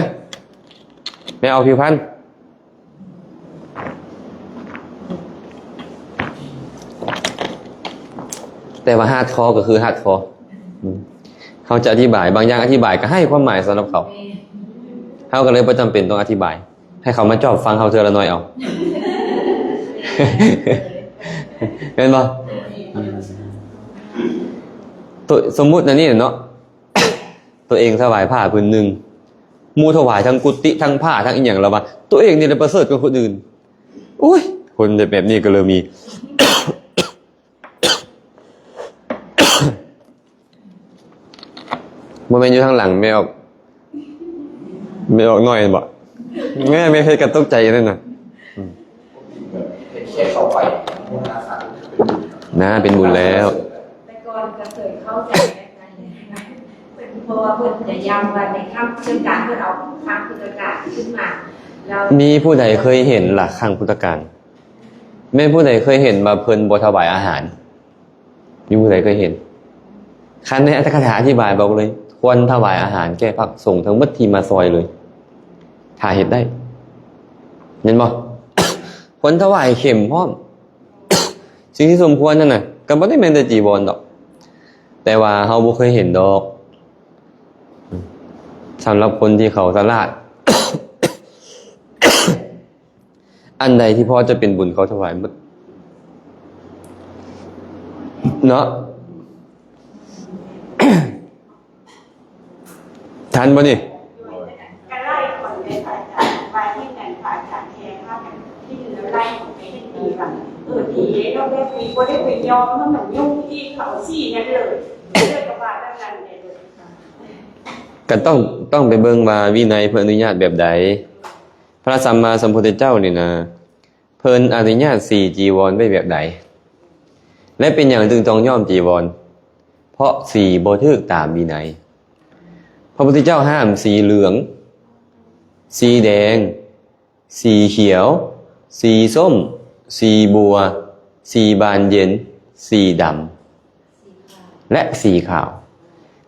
ແມ່ອອກຜິວພັນ ແຕ່ວ່າຮາດຄໍກະຄືຮາດຄໍ ອືມ ເຮົາຈະອະທິບາຍ ບາງຢ່າງອະທິບາຍກະໃຫ້ຄວາມໝາຍສຳລັບເຂົາ ເຮົາກະເລີຍບໍ່ຈຳເປັນຕ້ອງອະທິບາຍ ໃຫ້ເຂົາມາຈອບຟັງເຮົາເທື່ອລະໜ້ອຍເອົາ ແມ່ນບໍ່? ອືມ ໂຕ ສົມມຸດອັນນີ້ເນາະ ໂຕເອງຖວາຍຜ້າຜືນໜຶ່ງ ໝູ່ຖວາຍທັງກຸຕິ ທັງຜ້າ ທັງອີ່ຫຍັງ ລະວ່າໂຕເອງນີ້ລະປະເສີດກວ່າຄົນອື່ນ. ໂອ້ຍ ຄົນແບບນີ້ກະເລີຍມີ ບໍ່ແມ່ນຢູ່ທາງຫຼັງແມ່ອອກ ແມ່ອອກນ້ອຍແມ່ນບໍ່? ແມ່ ແມ່ເຮັດກະຕົກໃຈນັ້ນນະ ອືມ ເຮັດແຄ່ເຂົ້າໄປ ນາ ເປັນບຸນແລ້ວ. ແຕ່ກ່ອນກະເຄີຍເຂົ້າໃຈແບບນັ້ນ ເພາະວ່າເພິ່ນຈະຢ້ຳວ່າໃນຄັ້ງພຸດທະການ ເພິ່ນເອົາຄັ້ງພຸດທະການຂຶ້ນມາ ແລ້ວ ມີຜູ້ໃດເຄີຍເຫັນລະຄັ້ງພຸດທະການ? ແມ່ນຜູ້ໃດເຄີຍເຫັນວ່າເພິ່ນບໍ່ຖວາຍອາຫານ? ມີຜູ້ໃດເຄີຍເຫັນ? ຄັນໃນອັດຖະກະຖາອະທິບາຍບອກເລີຍ ຄວນຖວາຍອາຫານແກ່ພະສົງທັງໝົດທີ່ມາຊ່ອຍເລີຍ ຖ້າເຮັດໄດ້ ແມ່ນບໍ່? ຄວນຖວາຍເຂັມພ້ອມ ສິ່ງທີ່ສົມຄວນນັ້ນນະ ກະບໍ່ໄດ້ແມ່ນແຕ່ຈີວອນດອກ ແຕ່ວ່າເຮົາບໍ່ເຄີຍເຫັນດອກ ສຳລັບຄົນທີ່ເຂົາສະຫຼາດ ອັນໃດທີ່ພໍຈະເປັນບຸນເຂົາຖວາຍໝົດເນາະ ທັນບໍ່ນີ້? ກະໄລ່ຄົນເດ້ພະອາຈານ ວ່າເຮັດຫຍັງພະອາຈານແຮງພາກັນຖິ້ມແລ້ວໄລ່ໄປເຮັດດີວ່າ ເອີ ດີເດ້ເນາະ ແບບນີ້ບໍ່ໄດ້ໄປຍອມໃຫ້ມັນຫຍຸ້ງອີກ ເຂົາຊີ້ນັ້ນເລີຍ ເລີຍກະວ່າແບບນັ້ນເດ້. ກະຕ້ອງ ຕ້ອງໄປເບິ່ງວ່າວິໄນເພິ່ນອະນຸຍາດແບບໃດ. ພະສຳມາສຳພຸດທະເຈົ້ານີ້ນະ ເພິ່ນອະນຸຍາດສີຈີວອນໄວ້ແບບໃດ ແລະ ເປັນຫຍັງຈຶ່ງຕ້ອງຍ້ອມຈີວອນ? ເພາະສີບໍ່ຖືກຕາມວິໄນ. ພະພຸດທະເຈົ້າຫ້າມສີເຫຼືອງ, ສີແດງ, ສີຂຽວ, ສີສົ້ມ, ສີບົວ, ສີບານເຢັນ, ສີດຳ ແລະ ສີຂາວ.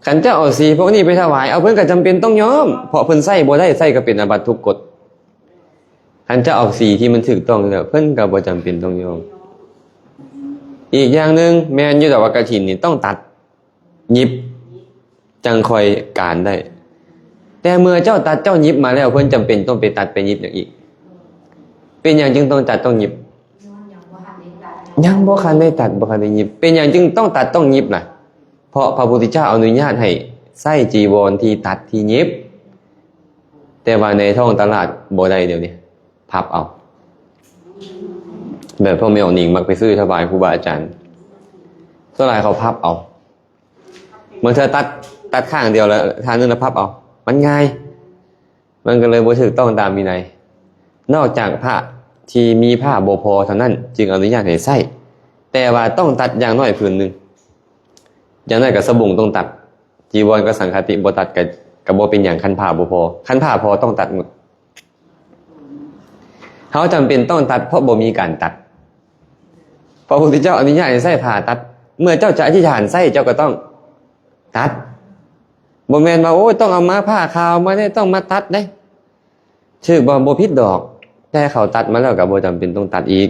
ຄັນເຈົ້າເອົາສີພວກນີ້ໄປຖວາຍ ເອົາ ເພິ່ນກະຈຳເປັນຕ້ອງຍ້ອມ ເພາະເພິ່ນໃຊ້ບໍ່ໄດ້ ໃຊ້ກະເປັນອາບັດທຸກກົດ. ຄັນເຈົ້າເອົາສີທີ່ມັນຖືກຕ້ອງແລ້ວ ເພິ່ນກະບໍ່ຈຳເປັນຕ້ອງຍ້ອມ. ອີກຢ່າງໜຶ່ງ ແມ່ນຢູ່ດອກວ່າກະຖິນນີ້ຕ້ອງຕັດຫຍິບ ຈັ່ງຄ່ອຍການໄດ້ ແຕ່ເມື່ອເຈົ້າຕັດເຈົ້າຫຍິບມາແລ້ວ ເພິ່ນຈຳເປັນຕ້ອງໄປຕັດໄປຫຍິບຫຍັງອີກ? ເປັນຫຍັງຈຶ່ງຕ້ອງຕັດຕ້ອງຫຍິບ? ຍັງບໍ່ທັນໄດ້ຕັດ ບໍ່ທັນໄດ້ຫຍິບ. ເປັນຫຍັງຈຶ່ງຕ້ອງຕັດຕ້ອງຫຍິບລະ? ເພາະພະພຸດທະເຈົ້າອະນຸຍາດໃຫ້ໃຊ້ຈີວອນທີ່ຕັດທີ່ຫຍິບ ແຕ່ວ່າໃນທ້ອງຕະຫຼາດບໍ່ໄດ້ດຽວນີ້ ພັບເອົາ. ແບບພວກແມ່ອອກນິງມັກໄປຊື້ຖວາຍຄູບາອາຈານ ສ່ວນຫຼາຍເຂົາພັບເອົາ. ບາງເທື່ອຕັດ ຕັດຂ້າງດຽວແລ້ວຂ້າງໜຶ່ງລະພັບເອົາ ມັນງ່າຍ ມັນກະເລີຍບໍ່ຖືກຕ້ອງຕາມວິໄນ. ນອກຈາກຜ້າທີ່ມີຜ້າບໍ່ພໍເທົ່ານັ້ນຈຶ່ງອະນຸຍາດໃຫ້ໃຊ້ ແຕ່ວ່າຕ້ອງຕັດຢ່າງໜ້ອຍຜືນໜຶ່ງ ຢ່າງໜ້ອຍກະສະບົງຕ້ອງຕັດ ຈີວອນກັບສັງຄະຕິບໍ່ຕັດກະ ກະບໍ່ເປັນຫຍັງ ຄັນຜ້າບໍ່ພໍ ຄັນຜ້າພໍຕ້ອງຕັດໝົດ. ເຮົາຈຳເປັນຕ້ອງຕັດ ເພາະບໍ່ມີການຕັດ. ພະພຸດທະເຈົ້າອະນຸຍາດໃຫ້ໃຊ້ຜ້າຕັດ ເມື່ອເຈົ້າຈະອະທິຖານໃຊ້ ເຈົ້າກໍຕ້ອງຕັດ. ບໍ່ແມ່ນວ່າ ໂອ້ຍ ຕ້ອງເອົາມາ ຜ້າຂາວມາເດ້ ຕ້ອງມາຕັດເດ້. ຖືກບໍ່? ບໍ່ຜິດດອກ, ແຕ່ເຂົາຕັດມາແລ້ວກໍບໍ່ຈຳເປັນຕ້ອງຕັດອີກ,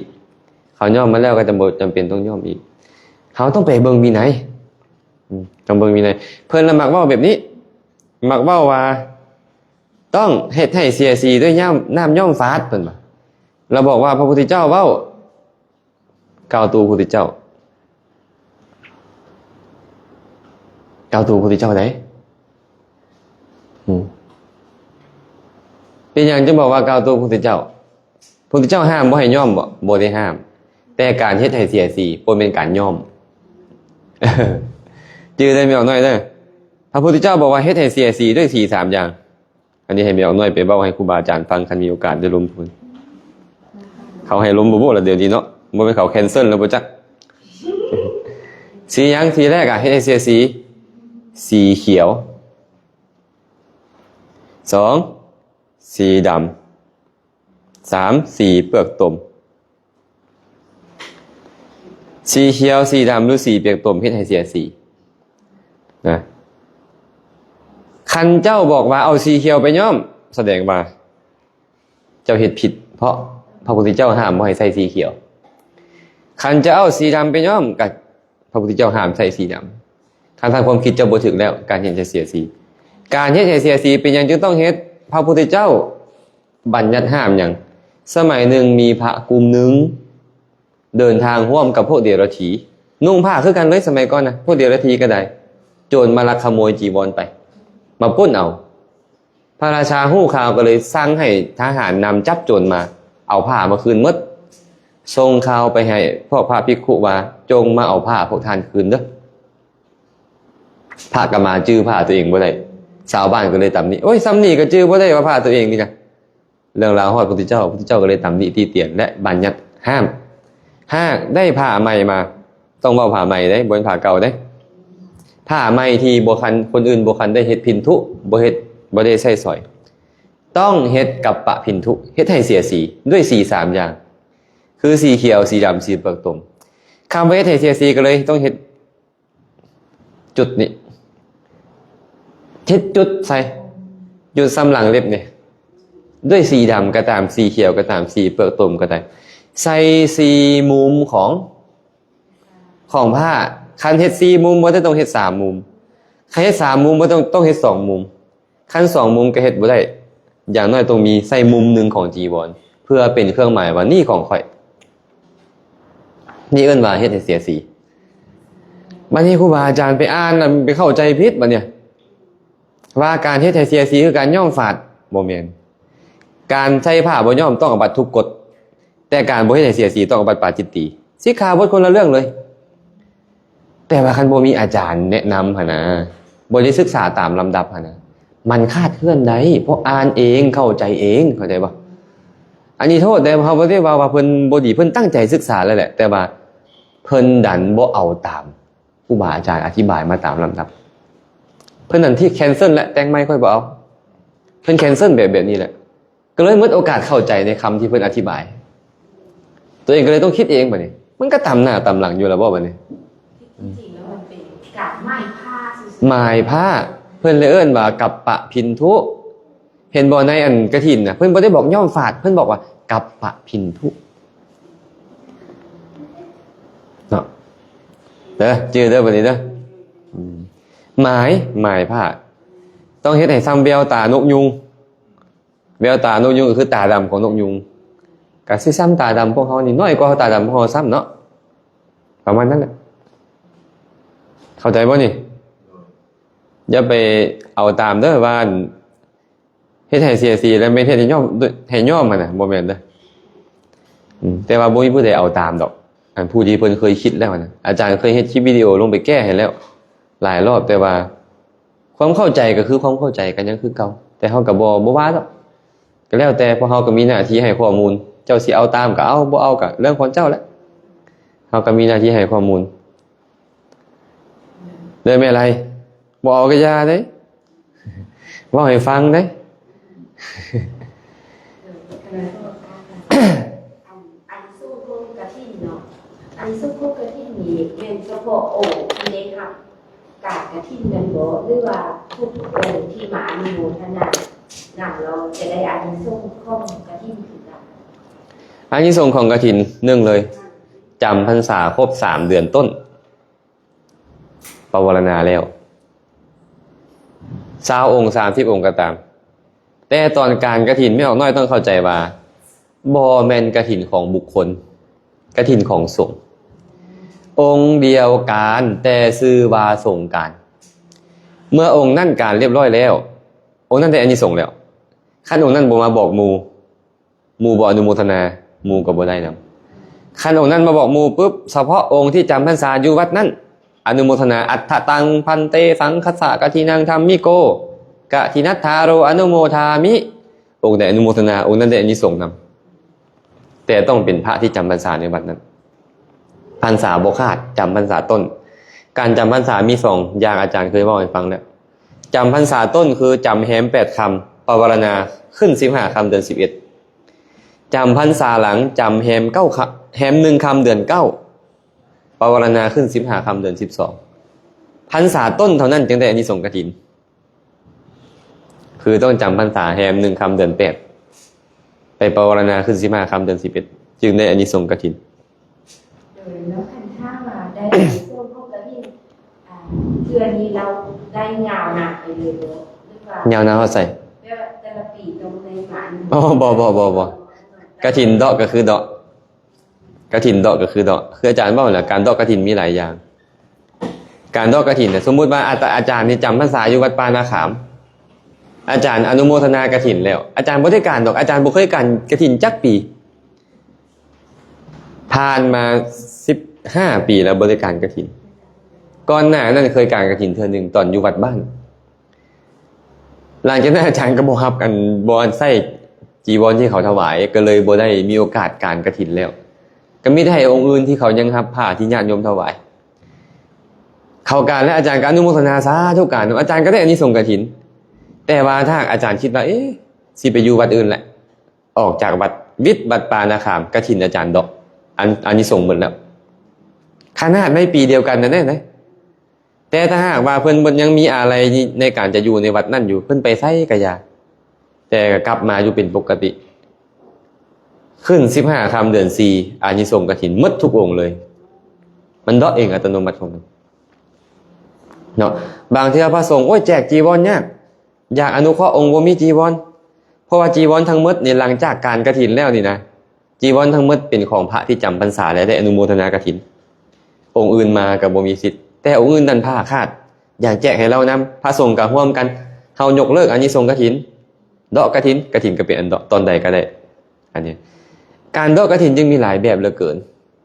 ເຂົາຍ້ອມມາແລ້ວກໍຈະບໍ່ຈຳເປັນຕ້ອງຍ້ອມອີກ. ເຮົາຕ້ອງໄປເບິ່ງວິໄນ, ອືມ ຕ້ອງເບິ່ງວິໄນ. ເພິ່ນລະມັກເວົ້າແບບນີ້, ມັກເວົ້າວ່າ ຕ້ອງເຮັດໃຫ້ເສຍສີດ້ວຍນ້ຳ ນ້ຳຍ້ອມຟາດ ເພິ່ນວ່າ. ລະບອກວ່າພະພຸດທະເຈົ້າເວົ້າ ກ່າວໂຕພະພຸດທະເຈົ້າ, ກ່າວໂຕພະພຸດທະເຈົ້າໃດ. ອືມ ເປັນຫຍັງຈຶ່ງບອກວ່າກ່າວໂຕພະພຸດທະເຈົ້າ? ພະພຸດທະເຈົ້າຫ້າມບໍ່ໃຫ້ຍ້ອມບໍ? ບໍ່ໄດ້ຫ້າມ, ແຕ່ການເຮັດໃຫ້ເສຍສີບໍ່ແມ່ນການຍ້ອມ. ຈື່ໄດ້ແມ່ອອກນ້ອຍເດີ, ພະພຸດທະເຈົ້າບອກວ່າເຮັດໃຫ້ເສຍສີດ້ວຍສີສາມຢ່າງ. ອັນນີ້ໃຫ້ແມ່ອອກນ້ອຍໄປເວົ້າໃຫ້ຄູບາອາຈານຟັງ ຄັນມີໂອກາດໄດ້ລົມພຸ້ນ. ເຂົາໃຫ້ລົມບໍ່ບຸລະດຽວນີ້ເນາະ, ບໍ່ແມ່ນເຂົາແຄນເຊິນແລ້ວບໍ່ຈັກ. ສີຫຍັງ? ສີແລກອະ ເຮັດໃຫ້ເສຍສີ, ສີຂຽວ. ສອງ ສີດຳ. ສາມ ສີເປືອກຕົມ. ສີຂຽວ ສີດຳ ຫຼື ສີເປືອກຕົມ ເຮັດໃຫ້ເສຍສີນະ. ຄັນເຈົ້າບອກວ່າເອົາສີຂຽວໄປຍ້ອມ ສະແດງວ່າເຈົ້າເຮັດຜິດ, ເພາະພະພຸດທະເຈົ້າຫ້າມບໍ່ໃຫ້ໃຊ້ສີຂຽວ. ຄັນຈະເອົາສີດຳໄປຍ້ອມ ກະ ພະພຸດທະເຈົ້າຫ້າມໃຊ້ສີດຳ. ຄັນທາງຄວາມຄິດເຈົ້າບໍ່ຖືກແລ້ວ, ການເຮັດໃຫ້ເສຍສີ. ການເຮັດໃຫ້ເສຍສີເປັນຫຍັງຈຶ່ງຕ້ອງເຮັດ? ພະພຸດທະເຈົ້າບັນຍັດຫ້າມຫຍັງ? ສະໄໝໜຶ່ງມີພະກຸ່ມໜຶ່ງເດີນທາງຮ່ວມກັບພວກເດລະຖີ, ນຸ່ງຜ້າຄືກັນເລີຍສະໄໝກ່ອນນະ, ພວກເດລະຖີກໍໄດ້, ໂຈນມາລັກຂະໂມຍຈີວອນໄປ, ມາປຸ້ນເອົາ. ພະລາຊາຮູ້ຂ່າວກໍເລີຍສັ່ງໃຫ້ທະຫານນຳຈັບໂຈນມາ, ເອົາຜ້າມາຄືນໝົດ, ສົ່ງຂ່າວໄປໃຫ້ພວກພະພິກຂຸວ່າ ຈົ່ງມາເອົາຜ້າພວກທ່ານຄືນເດີ. ພະກໍມາຈື່ຜ້າຕົວເອງບໍ່ໄດ້, ຊາວບ້ານກໍເລີຍຕຳໜິ, ໂອ້ຍ ສ່ຳນີ້ກໍຈື່ບໍ່ໄດ້ວ່າຜ້າຕົວເອງນີ້ນະ. ເລື່ອງລາວຮອດພຸດທະເຈົ້າ, ພຸດທະເຈົ້າກໍເລີຍຕຳໜິຕິຕຽນ ແລະ ບັນຍັດຫ້າມ. ຫາກໄດ້ຜ້າໃໝ່ມາ, ຕ້ອງເວົ້າຜ້າໃໝ່ເດ້, ບໍ່ແມ່ນຜ້າເກົ່າເດ້. ຜ້າໃໝ່ທີ່ບໍ່ຄັນ, ຄົນອື່ນບໍ່ຄັນໄດ້ເຮັດພິນທຸ, ບໍ່ເຮັດ, ບໍ່ໄດ້ໃຊ້ສອຍ, ຕ້ອງເຮັດກັບປະພິນທຸ, ເຮັດໃຫ້ເສຍສີດ້ວຍສີສາມຢ່າງ, ຄືສີຂຽວ, ສີດຳ, ສີເປືອກຕົມ. ຄຳວ່າເຮັດໃຫ້ເສຍສີກໍເລີຍຕ້ອງເຮັດ ຈຸດນີ້, ເຮັດຈຸດໃສ່, ຈຸດສ່ຳຫຼັງເລັບນີ້, ດ້ວຍສີດຳກໍຕາມ, ສີຂຽວກໍຕາມ, ສີເປືອກຕົມກໍໄດ້, ໃສ່ສີ່ມຸມຂອງ, ຂອງຜ້າ. ຄັນເຮັດສີ່ມຸມບໍ່ໄດ້, ຕ້ອງເຮັດສາມມຸມ. ຄັນເຮັດສາມມຸມບໍ່ໄດ້, ຕ້ອງ, ຕ້ອງເຮັດສອງມຸມ. ຄັນສອງມຸມກໍເຮັດບໍ່ໄດ້, ຢ່າງໜ້ອຍຕ້ອງມີໃສ່ມຸມໜຶ່ງຂອງຈີວອນ ເພື່ອເປັນເຄື່ອງໝາຍວ່ານີ້ຂອງຂ້ອຍ. ນີ້ເອີ້ນວ່າເຮັດໃຫ້ເສຍສີ. ບັດນີ້ຄູບາອາຈານໄປອ່ານ ແລ້ວໄປເຂົ້າໃຈຜິດບັດນີ້ ວ່າການເຮັດໃຫ້ເສຍສີຄືການຍ້ອມຟາດ. ບໍ່ແມ່ນ. ການໃສ່ຜ້າບໍ່ຍ້ອມຕ້ອງອາບັດທຸກກົດ, ແຕ່ການບໍ່ເຮັດໃຫ້ເສຍສີຕ້ອງອາບັດປາຈິດຕີ. ສິກຂາບົດຄົນລະເລື່ອງເລີຍ. ແຕ່ວ່າຄັນບໍ່ມີອາຈານແນະນຳຫັ້ນນະ, ບໍ່ໄດ້ສຶກສາຕາມລຳດັບຫັ້ນນະ, ມັນຄາດເຄື່ອນໄດ້, ເພາະອ່ານເອງ, ເຂົ້າໃຈເອງ, ເຂົ້າໃຈບໍ່? ອັນນີ້ໂທດເດ້, ເຮົາບໍ່ໄດ້ວ່າ, ວ່າເພິ່ນບໍ່ດີ, ເພິ່ນຕັ້ງໃຈສຶກສາແລ້ວແຫຼະ, ແຕ່ວ່າເພິ່ນດັນບໍ່ເອົາຕາມຄູບາອາຈານອະທິບາຍມາຕາມລຳດັບ. ເພິ່ນນັ້ນທີ່ແຄນເຊິນແຫຼະ, ແຕ່ງໃໝ່ຂ້ອຍບໍ່ເອົາ. ເພິ່ນແຄນເຊິນແບບ, ແບບນີ້ແຫຼະ. ກໍເລີຍໝົດໂອກາດເຂົ້າໃຈໃນຄຳທີ່ເພິ່ນອະທິບາຍ. ຕົວເອງກໍເລີຍຕ້ອງຄິດເອງບັດນີ້. ມັນກໍຕຳໜ້າຕຳຫຼັງຢູ່ແລ້ວບໍ່ບັດນີ້? ທີ່ຈິງແລ້ວມັນເປັນການໝາຍຜ້າຊື່ໆ. ໝາຍຜ້າ. ເພິ່ນເລີຍເອີ້ນວ່າກັບປະພິນທຸ. ເຫັນບໍ່ໃນອັນກະຖິນນະ, ເພິ່ນບໍ່ໄດ້ບອກຍ້ອມຟາດ, ເພິ່ນບອກວ່າກັບປະພິນທຸ. ເນາະ. ເດີ, ຈື່ເດີບັດນີ້ເດີ. ອືມ. ໝາຍ, ໝາຍຜ້າ. ຕ້ອງເຮັດໃຫ້ສ່ຳແວວຕານົກຍຸງ. ແວວຕານົກຍຸງກໍຄືຕາດຳຂອງນົກຍຸງ, ກໍຊິສ່ຳຕາດຳພວກເຮົານີ້, ນ້ອຍກວ່າຕາດຳພວກເຮົາຊ້ຳເນາະ, ປະມານນັ້ນແຫຼະ. ເຂົ້າໃຈບໍ່ນີ້? ຢ່າໄປເອົາຕາມເດີວ່າ ເຮັດໃຫ້ເສຍສີ ແລ້ວແມ່ນເຮັດໃຫ້ຍ້ອມ, ໃຫ້ຍ້ອມຫັ້ນນະ, ບໍ່ແມ່ນເດີ. ອືມ, ແຕ່ວ່າບໍ່ມີຜູ້ໃດເອົາຕາມດອກ, ອັນຜູ້ທີ່ເພິ່ນເຄີຍຄິດແລ້ວນະ. ອາຈານເຄີຍເຮັດຄລິບວິດີໂອລົງໄປແກ້ໃຫ້ແລ້ວຫຼາຍລອບ, ແຕ່ວ່າ ຄວາມເຂົ້າໃຈກໍຄືຄວາມເຂົ້າໃຈ, ກໍຍັງຄືເກົ່າ, ແຕ່ເຮົາກໍບໍ່, ບໍ່ວ່າດອກ, ກໍແລ້ວແຕ່. ພວກເຮົາກໍມີໜ້າທີ່ໃຫ້ຂໍ້ມູນ, ເຈົ້າຊິເອົາຕາມກໍເອົາ, ບໍ່ເອົາກໍເລື່ອງຂອງເຈົ້າແຫຼະ. ເຮົາກໍມີໜ້າທີ່ໃຫ້ຂໍ້ມູນ. ເດີແມ່ໄລ, ບໍ່ເອົາກໍຢ່າເດ້, ເວົ້າໃຫ້ຟັງເດ້. ອັນ, ອັນນີ້ຊ່ວງໂຄງກະຖິນເນາະ, ອັນນີ້ຊ່ວງໂຄງກະຖິນນີ້ ແມ່ນສະເພາະອົງທີ່ໄດ້ຮັບການກະຖິນນັ້ນບໍ ຫຼືວ່າທຸກໆອົງທີ່ມາອະນຸໂມທະນານຳ ແລ້ວຈະໄດ້ອານິສົງຂອງກະຖິນຄືກັນ? ອານິສົງຂອງກະຖິນ ໜຶ່ງເລີຍ ຈຳພັນສາຄົບສາມເດືອນຕົ້ນ ປະວາລະນາແລ້ວ ຊາວອົງ ສາມສິບອົງກໍຕາມ ແຕ່ຕອນການກະຖິນ ແມ່ອອກນ້ອຍຕ້ອງເຂົ້າໃຈວ່າ ບໍ່ແມ່ນກະຖິນຂອງບຸກຄົນ ກະຖິນຂອງສົງ ອົງດຽວກັນ ແຕ່ຊື່ວ່າສົງການ. ເມື່ອອົງນັ້ນການລຽບຮ້ອຍແລ້ວ ອົງນັ້ນໄດ້ອານິສົງແລ້ວ. ຄັນອົງນັ້ນບໍ່ມາບອກໝູ່ ໝູ່ບໍ່ອະນຸໂມທະນາ ໝູ່ກໍບໍ່ໄດ້ນຳ. ຄັນອົງນັ້ນມາບອກໝູ່ປຶບ ສະເພາະອົງທີ່ຈຳພັນສາຢູ່ວັດນັ້ນ ອະນຸໂມທະນາ ອັດຖະຕັງ ພັນເຕ ສັງຄັດສະ ກະຖິນັງ ທຳມິໂກ ກະຖິນັດຖາໂຣ ອະນຸໂມທາມິ. ອົງໃດອະນຸໂມທະນາ ອົງນັ້ນໄດ້ອານິສົງນຳ. ແຕ່ຕ້ອງເປັນພະທີ່ຈຳພັນສາໃນວັດນັ້ນ. ພັນສາບໍ່ຂາດ ຈຳພັນສາຕົ້ນ. ການຈຳພັນສາມີສອງຢ່າງ ອາຈານເຄີຍເວົ້າໃຫ້ຟັງແລ້ວ. ຈຳພັນສາຕົ້ນຄືຈຳແຮມແປດຄ່ຳ ປະວາລະນາຂຶ້ນສິບຫ້າຄ່ຳເດືອນສິບເອັດ. ຈຳພັນສາຫຼັງ ຈຳແຮມເກົ້າຄ່ຳ ແຮມໜຶ່ງຄ່ຳເດືອນເກົ້າ ປະວາລະນາຂຶ້ນສິບຫ້າຄ່ຳເດືອນສິບສອງ. ພັນສາຕົ້ນເທົ່ານັ້ນຈຶ່ງໄດ້ອານິສົງກະຖິນ. ຄືຕ້ອງຈຳພັນສາແຮມໜຶ່ງຄ່ຳເດືອນແປດ ໄປປະວາລະນາຂຶ້ນສິບຫ້າຄ່ຳເດືອນສິບເອັດ ຈຶ່ງໄດ້ອານິສົງກະຖິນ. ໂດຍ ແລ້ວຄັນຖ້າວ່າໄດ້ອານິສົງຂອງກະຖິນ ອ່າ ເທື່ອນີ້ລາວໄດ້ຍາວນານໄປເລີຍບໍ່ ຫຼືວ່າຍາວນານຮອດໃສ? ແບບວ່າແຕ່ລະປີຕ້ອງໄດ້ມາ? ອໍ ບໍ່ ບໍ່ ບໍ່ ບໍ່ ກະຖິນເດາະກໍຄືເດາະ ກະຖິນເດາະກໍຄືເດາະ ຄືອາຈານເວົ້າແຫຼະ ການເດາະກະຖິນມີຫຼາຍຢ່າງ. ການເດາະກະຖິນນະ ສົມມຸດວ່າອາ ອາຈານນີ້ຈຳພັນສາຢູ່ວັດປ່ານາຂາມ ອາຈານອະນຸໂມທະນາກະຖິນແລ້ວ ອາຈານບໍ່ໄດ້ການດອກ ອາຈານບໍ່ເຄີຍການກະຖິນຈັກປີ ຜ່ານມາສິບຫ້າປີແລ້ວບໍ່ໄດ້ການກະຖິນ. ກ່ອນໜ້ານັ້ນເຄີຍການກະຖິນເທື່ອໜຶ່ງຕອນຢູ່ວັດບ້ານ. ຫຼັງຈາກນັ້ນອາຈານກໍບໍ່ຮັບ ອັນ ບໍ່ໃຊ້ຈີວອນທີ່ເຂົາຖວາຍ ກໍເລີຍບໍ່ໄດ້ມີໂອກາດການກະຖິນແລ້ວ. ກໍມີແຕ່ໃຫ້ອົງອື່ນທີ່ເຂົາຍັງຮັບຜ້າທີ່ຍາດໂຍມຖວາຍ. ເຂົ້າການແລ້ວອາຈານກໍອະນຸໂມທະນາສາທຸການນຳ ອາຈານກໍໄດ້ອານິສົງກະຖິນ. ແຕ່ວ່າຖ້າຫາກອາຈານຄິດວ່າ ເອ ຊິໄປຢູ່ວັດອື່ນແຫຼະ ອອກຈາກວັດ ວິດວັດປ່ານາຂາມ ກະຖິນອາຈານດອກ ອາ ອານິສົງໝົດແລ້ວ. ຂະໜາດໃນປີດຽວກັນນັ້ນເດ້. ແຕ່ຖ້າຫາກວ່າເພິ່ນຍັງມີອາໄລໃນການຈະຢູ່ໃນວັດນັ້ນຢູ່ ເພິ່ນໄປໃສກະຢ່າ ແຕ່ກໍກັບມາຢູ່ເປັນປົກກະຕິ ຂຶ້ນສິບຫ້າຄ່ຳເດືອນສີ່ ອານິສົງກະຖິນໝົດທຸກອົງເລີຍ. ມັນເດາະເອງອັດຕະໂນມັດຂອງມັນເນາະ. ບາງເທື່ອພະສົງ ໂອ້ຍ ແຈກຈີວອນຍາກ ຢາກອະນຸເຄາະອົງບໍ່ມີຈີວອນ ເພາະວ່າຈີວອນທັງໝົດນີ້ ຫຼັງຈາກການກະຖິນແລ້ວນີ້ນະ ຈີວອນທັງໝົດເປັນຂອງພະທີ່ຈຳພັນສາ ແລະ ໄດ້ອະນຸໂມທະນາກະຖິນ. ອົງອື່ນມາກໍບໍ່ມີສິດ ແຕ່ອົງອື່ນນັ້ນພາຂາດ ຢາກແຈກໃຫ້ລາວນຳ ພະສົງກໍຮ່ວມກັນ ເຮົາຍົກເລີກອານິສົງກະຖິນ ເດາະກະຖິນ ກະຖິນກໍເປັນອັນເດາະ ຕອນໃດກໍໄດ້. ອັນນີ້ ການເດາະກະຖິນຈຶ່ງມີຫຼາຍແບບເຫຼືອເກີນ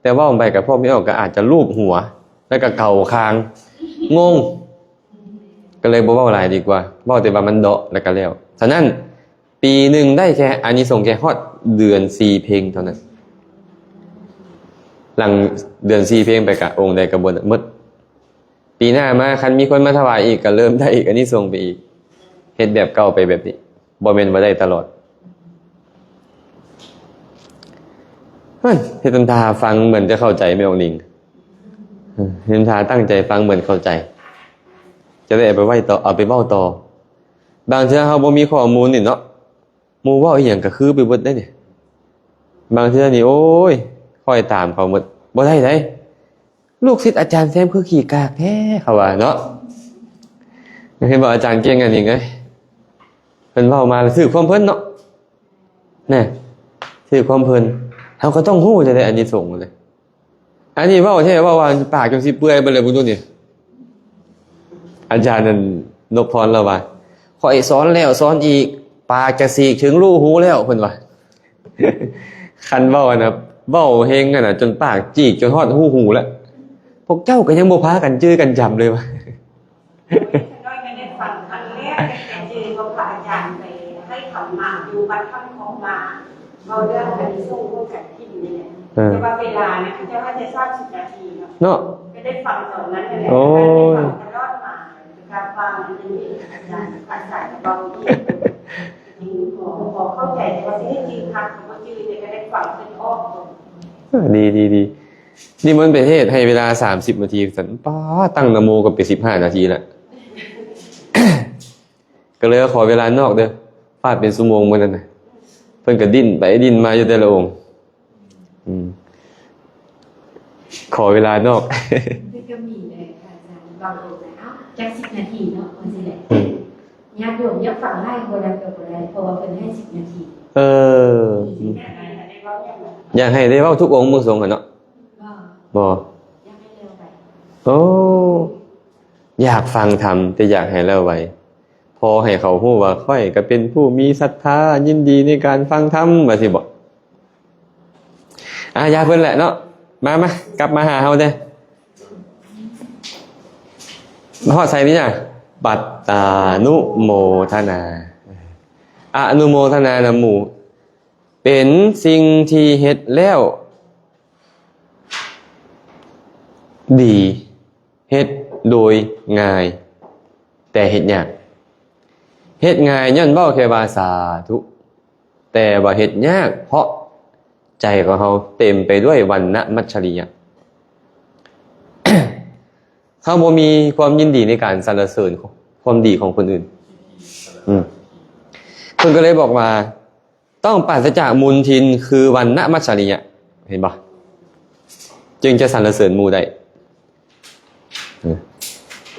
ແຕ່ເວົ້າໄປກໍພວກແມ່ອອກກໍອາດຈະລູບຫົວ ແລ້ວກໍເກົາຄາງ ງົງ ກໍເລີຍບໍ່ເວົ້າຫຼາຍດີກວ່າ ເວົ້າແຕ່ວ່າມັນເດາະແລ້ວກໍແລ້ວ. ສະນັ້ນ ປີໜຶ່ງໄດ້ແຄ່ອານິສົງແຄ່ຮອດເດືອນສີ່ເພັງເທົ່ານັ້ນ. ຫຼັງເດືອນສີ່ເພັງໄປກະອົງໃດກະບໍ່ໝົດ. ປີໜ້າມາຄັນມີຄົນມາຖວາຍອີກ ກະເລີ່ມໄດ້ອີກອານິສົງໄປອີກ. ເຮັດແບບເກົ່າໄປແບບນີ້ ບໍ່ແມ່ນວ່າໄດ້ຕະຫຼອດ. ເຮັດທຳທ່າຟັງເໝືອນຈະເຂົ້າໃຈແມ່ອອກນິງ. ເຮັດທຳທ່າຕັ້ງໃຈຟັງເໝືອນເຂົ້າໃຈ. ຈະໄດ້ເອົາໄປໄວ້ຕໍ່ ເອົາໄປເວົ້າຕໍ່. ບາງເທື່ອເຮົາບໍ່ມີຂໍ້ມູນນີ້ເນາະ ໝູ່ເວົ້າອີ່ຫຍັງກໍຄືໄປເບິດເດ້ນີ້. ບາງເທື່ອນີ້ ໂອ້ຍ ຂ້ອຍຕາມເຂົາໝົດ ບໍ່ໄດ້ໃດ໋ ລູກສິດອາຈານແຊມຄືຂີ້ກາກແທ້ ເຂົາວ່າເນາະ. ເຫັນບໍ່ ອາຈານເກັ່ງອັນນີ້ເອີຍ ເພິ່ນເວົ້າມາແລ້ວຖືກຄວາມເພິ່ນເນາະ ນະ ຖືກຄວາມເພິ່ນ ເຮົາກໍຕ້ອງຮູ້ແທ້ໆ ອານິສົງເລີຍ. ອັນນີ້ເວົ້າແທ້ ເວົ້າວ່າປາກຈົນຊິເປື່ອຍເບິດແລ້ວ ເບິ່ງດູນີ້. ອາຈານນັ້ນ ນົບພອນ ລາວວ່າ ຂ້ອຍສອນແລ້ວສອນອີກ ປາກຈະສີກເຖິງຮູຫູແລ້ວ ເພິ່ນວ່າ. ຄັນເວົ້າຫັ້ນນະ ເວົ້າເຮງຫັ້ນນະ ຈົນປາກຈີກຈົນຮອດຮູຫູແລ້ວ. ພວກເຈົ້າກໍຍັງບໍ່ພາກັນຈື່ກັນຈຳເລີຍວ່າ. ຂ້ອຍກໍໄດ້ຟັງຄັ້ງແລກ ແຕ່ຈື່ວ່າພະອາຈານໄປໃຫ້ຄຳມາຢູ່ວັດຖ້ຳຂອງມາ ເວົ້າເລື່ອງອານິສົງຂອງກະຖິນນີ້ແຫຼະ. ເອີ ແຕ່ວ່າເວລານະ ເຂົາເຈົ້າໃຫ້ແຕ່ສາມສິບນາທີເນາະ ເນາະ ກໍໄດ້ຟັງຕອນນັ້ນແຫຼະ. ໂອ້ຍ ໄດ້ຟັງຕະຫຼອດມາ ການຟັງອັນນີ້ ອາຈານ ອາຈານກໍເວົ້າອີກ ພໍ ພໍເຂົ້າໃຈ ແຕ່ວ່າຊິໃຫ້ຈື່ຄັກ ບໍ່ຈື່ ແຕ່ກໍໄດ້ຟັງເພິ່ນອອກ. ເອີ ດີ ດີ ດີ. ນິມົນໄປເທດໃຫ້ເວລາສາມສິບນາທີ ວ່າຊັ້ນ. ປ້າ ຕັ້ງນະໂມກໍເປັນສິບຫ້ານາທີລະ ກໍເລີຍຂໍເວລານອກເດີ້ ຟາດເປັນຊົ່ວໂມງມື້ນັ້ນນະ. ເພິ່ນກໍດີ້ນໄປດີ້ນມາຢູ່ແຕ່ລະອົງ. ອືມ ຂໍເວລານອກ. ແຕ່ກໍມີເດ້ ອາຈານ ບາງອົງນະ ເອົ້າ ຈັກສິບນາທີເນາະ ວ່າຊີ້ແຫຼະ. ອືມ ຍາດໂຍມຢາກຟັງຫຼາຍກວ່ານັ້ນກໍບໍ່ໄດ້ ເພາະວ່າເພິ່ນໃຫ້ສິບນາທີ. ເອີ ອືມ ຢາກໃຫ້ໄດ້ເວົ້າທຸກອົງເບິ່ງຊົງຫັ້ນເນາະ. ບໍ່ ບໍ່ ຢາກໃຫ້ແລ້ວໄວ. ໂອ້ ຢາກຟັງທຳ ແຕ່ຢາກໃຫ້ແລ້ວໄວ. ພໍໃຫ້ເຂົາຮູ້ວ່າຂ້ອຍກໍເປັນຜູ້ມີສັດທາ ຍິນດີໃນການຟັງທຳ ວ່າຊີ້ບໍ? ອາ ຢ່າເພິ່ນແຫຼະເນາະ. ມາ ມາ ກັບມາຫາເຮົາເດີ້. ຮອດໃສນີ້ນະ? ປັດຕານຸໂມທະນາ. ອະນຸໂມທະນານຳໝູ່ ເປັນສິ່ງທີ່ເຮັດແລ້ວດີ. ເຮັດໂດຍງ່າຍ ແຕ່ເຮັດຍາກ. ເຮັດງ່າຍຍ້ອນເວົ້າແຄ່ວ່າສາທຸ ແຕ່ວ່າເຮັດຍາກ ເພາະໃຈຂອງເຮົາເຕັມໄປດ້ວຍວັນນະມັດຈະລິຍະ. ເຮົາບໍ່ມີຄວາມຍິນດີໃນການສັນລະເສີນຄວາມດີຂອງຄົນອື່ນ. ອືມ ເພິ່ນກໍເລີຍບອກວ່າ ຕ້ອງປາສະຈາກມົນທິນ ຄືວັນນະມັດຈະລິຍະ. ເຫັນບໍ່? ຈຶ່ງຈະສັນລະເສີນໝູ່ໄດ້.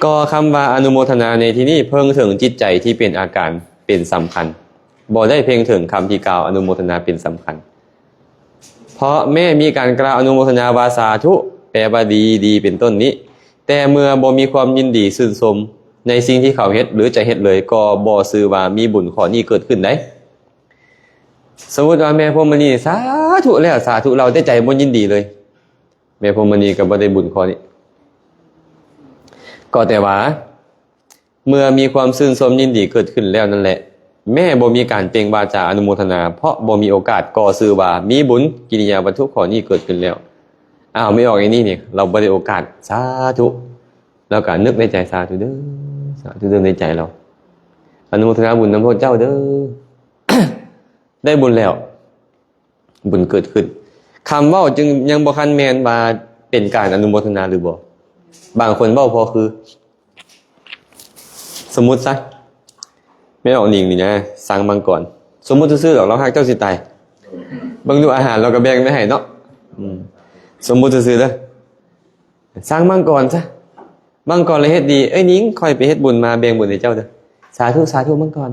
ກໍຄຳວ່າອະນຸໂມທະນາໃນທີ່ນີ້ ເພິ່ງເຖິງຈິດໃຈທີ່ເປັນອາການເປັນສຳຄັນ, ບໍ່ໄດ້ເພັ່ງເຖິງຄຳທີ່ກ່າວອະນຸໂມທະນາເປັນສຳຄັນ. ເພາະແມ້ມີການກ່າວອະນຸໂມທະນາວ່າ ສາທຸ ແປວ່າດີ, ດີ ເປັນຕົ້ນນີ້, ແຕ່ເມື່ອບໍ່ມີຄວາມຍິນດີຊື່ນຊົມໃນສິ່ງທີ່ເຂົາເຮັດ ຫຼື ຈະເຮັດເລີຍ, ກໍບໍ່ຊື່ວ່າມີບຸນຂໍ້ນີ້ເກີດຂຶ້ນໄດ໋. ສົມມຸດວ່າແມ່ພົມມະນີສາທຸແລ້ວ ສາທຸເລົ່າ ແຕ່ໃຈບໍ່ຍິນດີເລີຍ, ແມ່ພົມມະນີກໍບໍ່ໄດ້ບຸນຂໍ້ນີ້. ກໍແຕ່ວ່າເມື່ອມີຄວາມຊື່ນຊົມຍິນດີເກີດຂຶ້ນແລ້ວນັ້ນແຫຼະ, ແມ້ບໍ່ມີການເປັ່ງວາຈາອະນຸໂມທະນາ ເພາະບໍ່ມີໂອກາດ, ກໍຊື່ວ່າມີບຸນກິລິຍາວັດຖຸຂໍ້ນີ້ເກີດຂຶ້ນແລ້ວ. ອ້າວ ແມ່ອອກອີ່ນີ້ນີ້ ລາວບໍ່ໄດ້ໂອກາດ, ສາທຸ. ລາວກໍນຶກໃນໃຈ ສາທຸເດີ້ ສາທຸເດີ້ ໃນໃຈລາວ, ອະນຸໂມທະນາບຸນນຳພວກເຈົ້າເດີ້. ໄດ້ບຸນແລ້ວ, ບຸນເກີດຂຶ້ນ. ຄຳເວົ້າຈຶ່ງຍັງບໍ່ທັນແມ່ນວ່າເປັນການອະນຸໂມທະນາຫຼືບໍ່. ບາງຄົນເວົ້າພໍຄື, ສົມມຸດຊະ, ແມ່ອອກນິງນີ້ນະ ສັງມັງກອນ, ສົມມຸດຊື່ໆດອກ, ລາວຮັກເຈົ້າຊິຕາຍ. ເບິ່ງດູອາຫານລາວກໍແບ່ງໄວ້ໃຫ້ເນາະ. ອືມ ສົມມຸດຊື່ໆເດີ້, ສັງມັງກອນຊະ. ມັງກອນລະເຮັດດີ, ເອີຍນິງ, ຂ້ອຍໄປເຮັດບຸນມາ, ແບ່ງບຸນໃຫ້ເຈົ້າເດີ້. ສາທຸ ສາທຸ ມັງກອນ.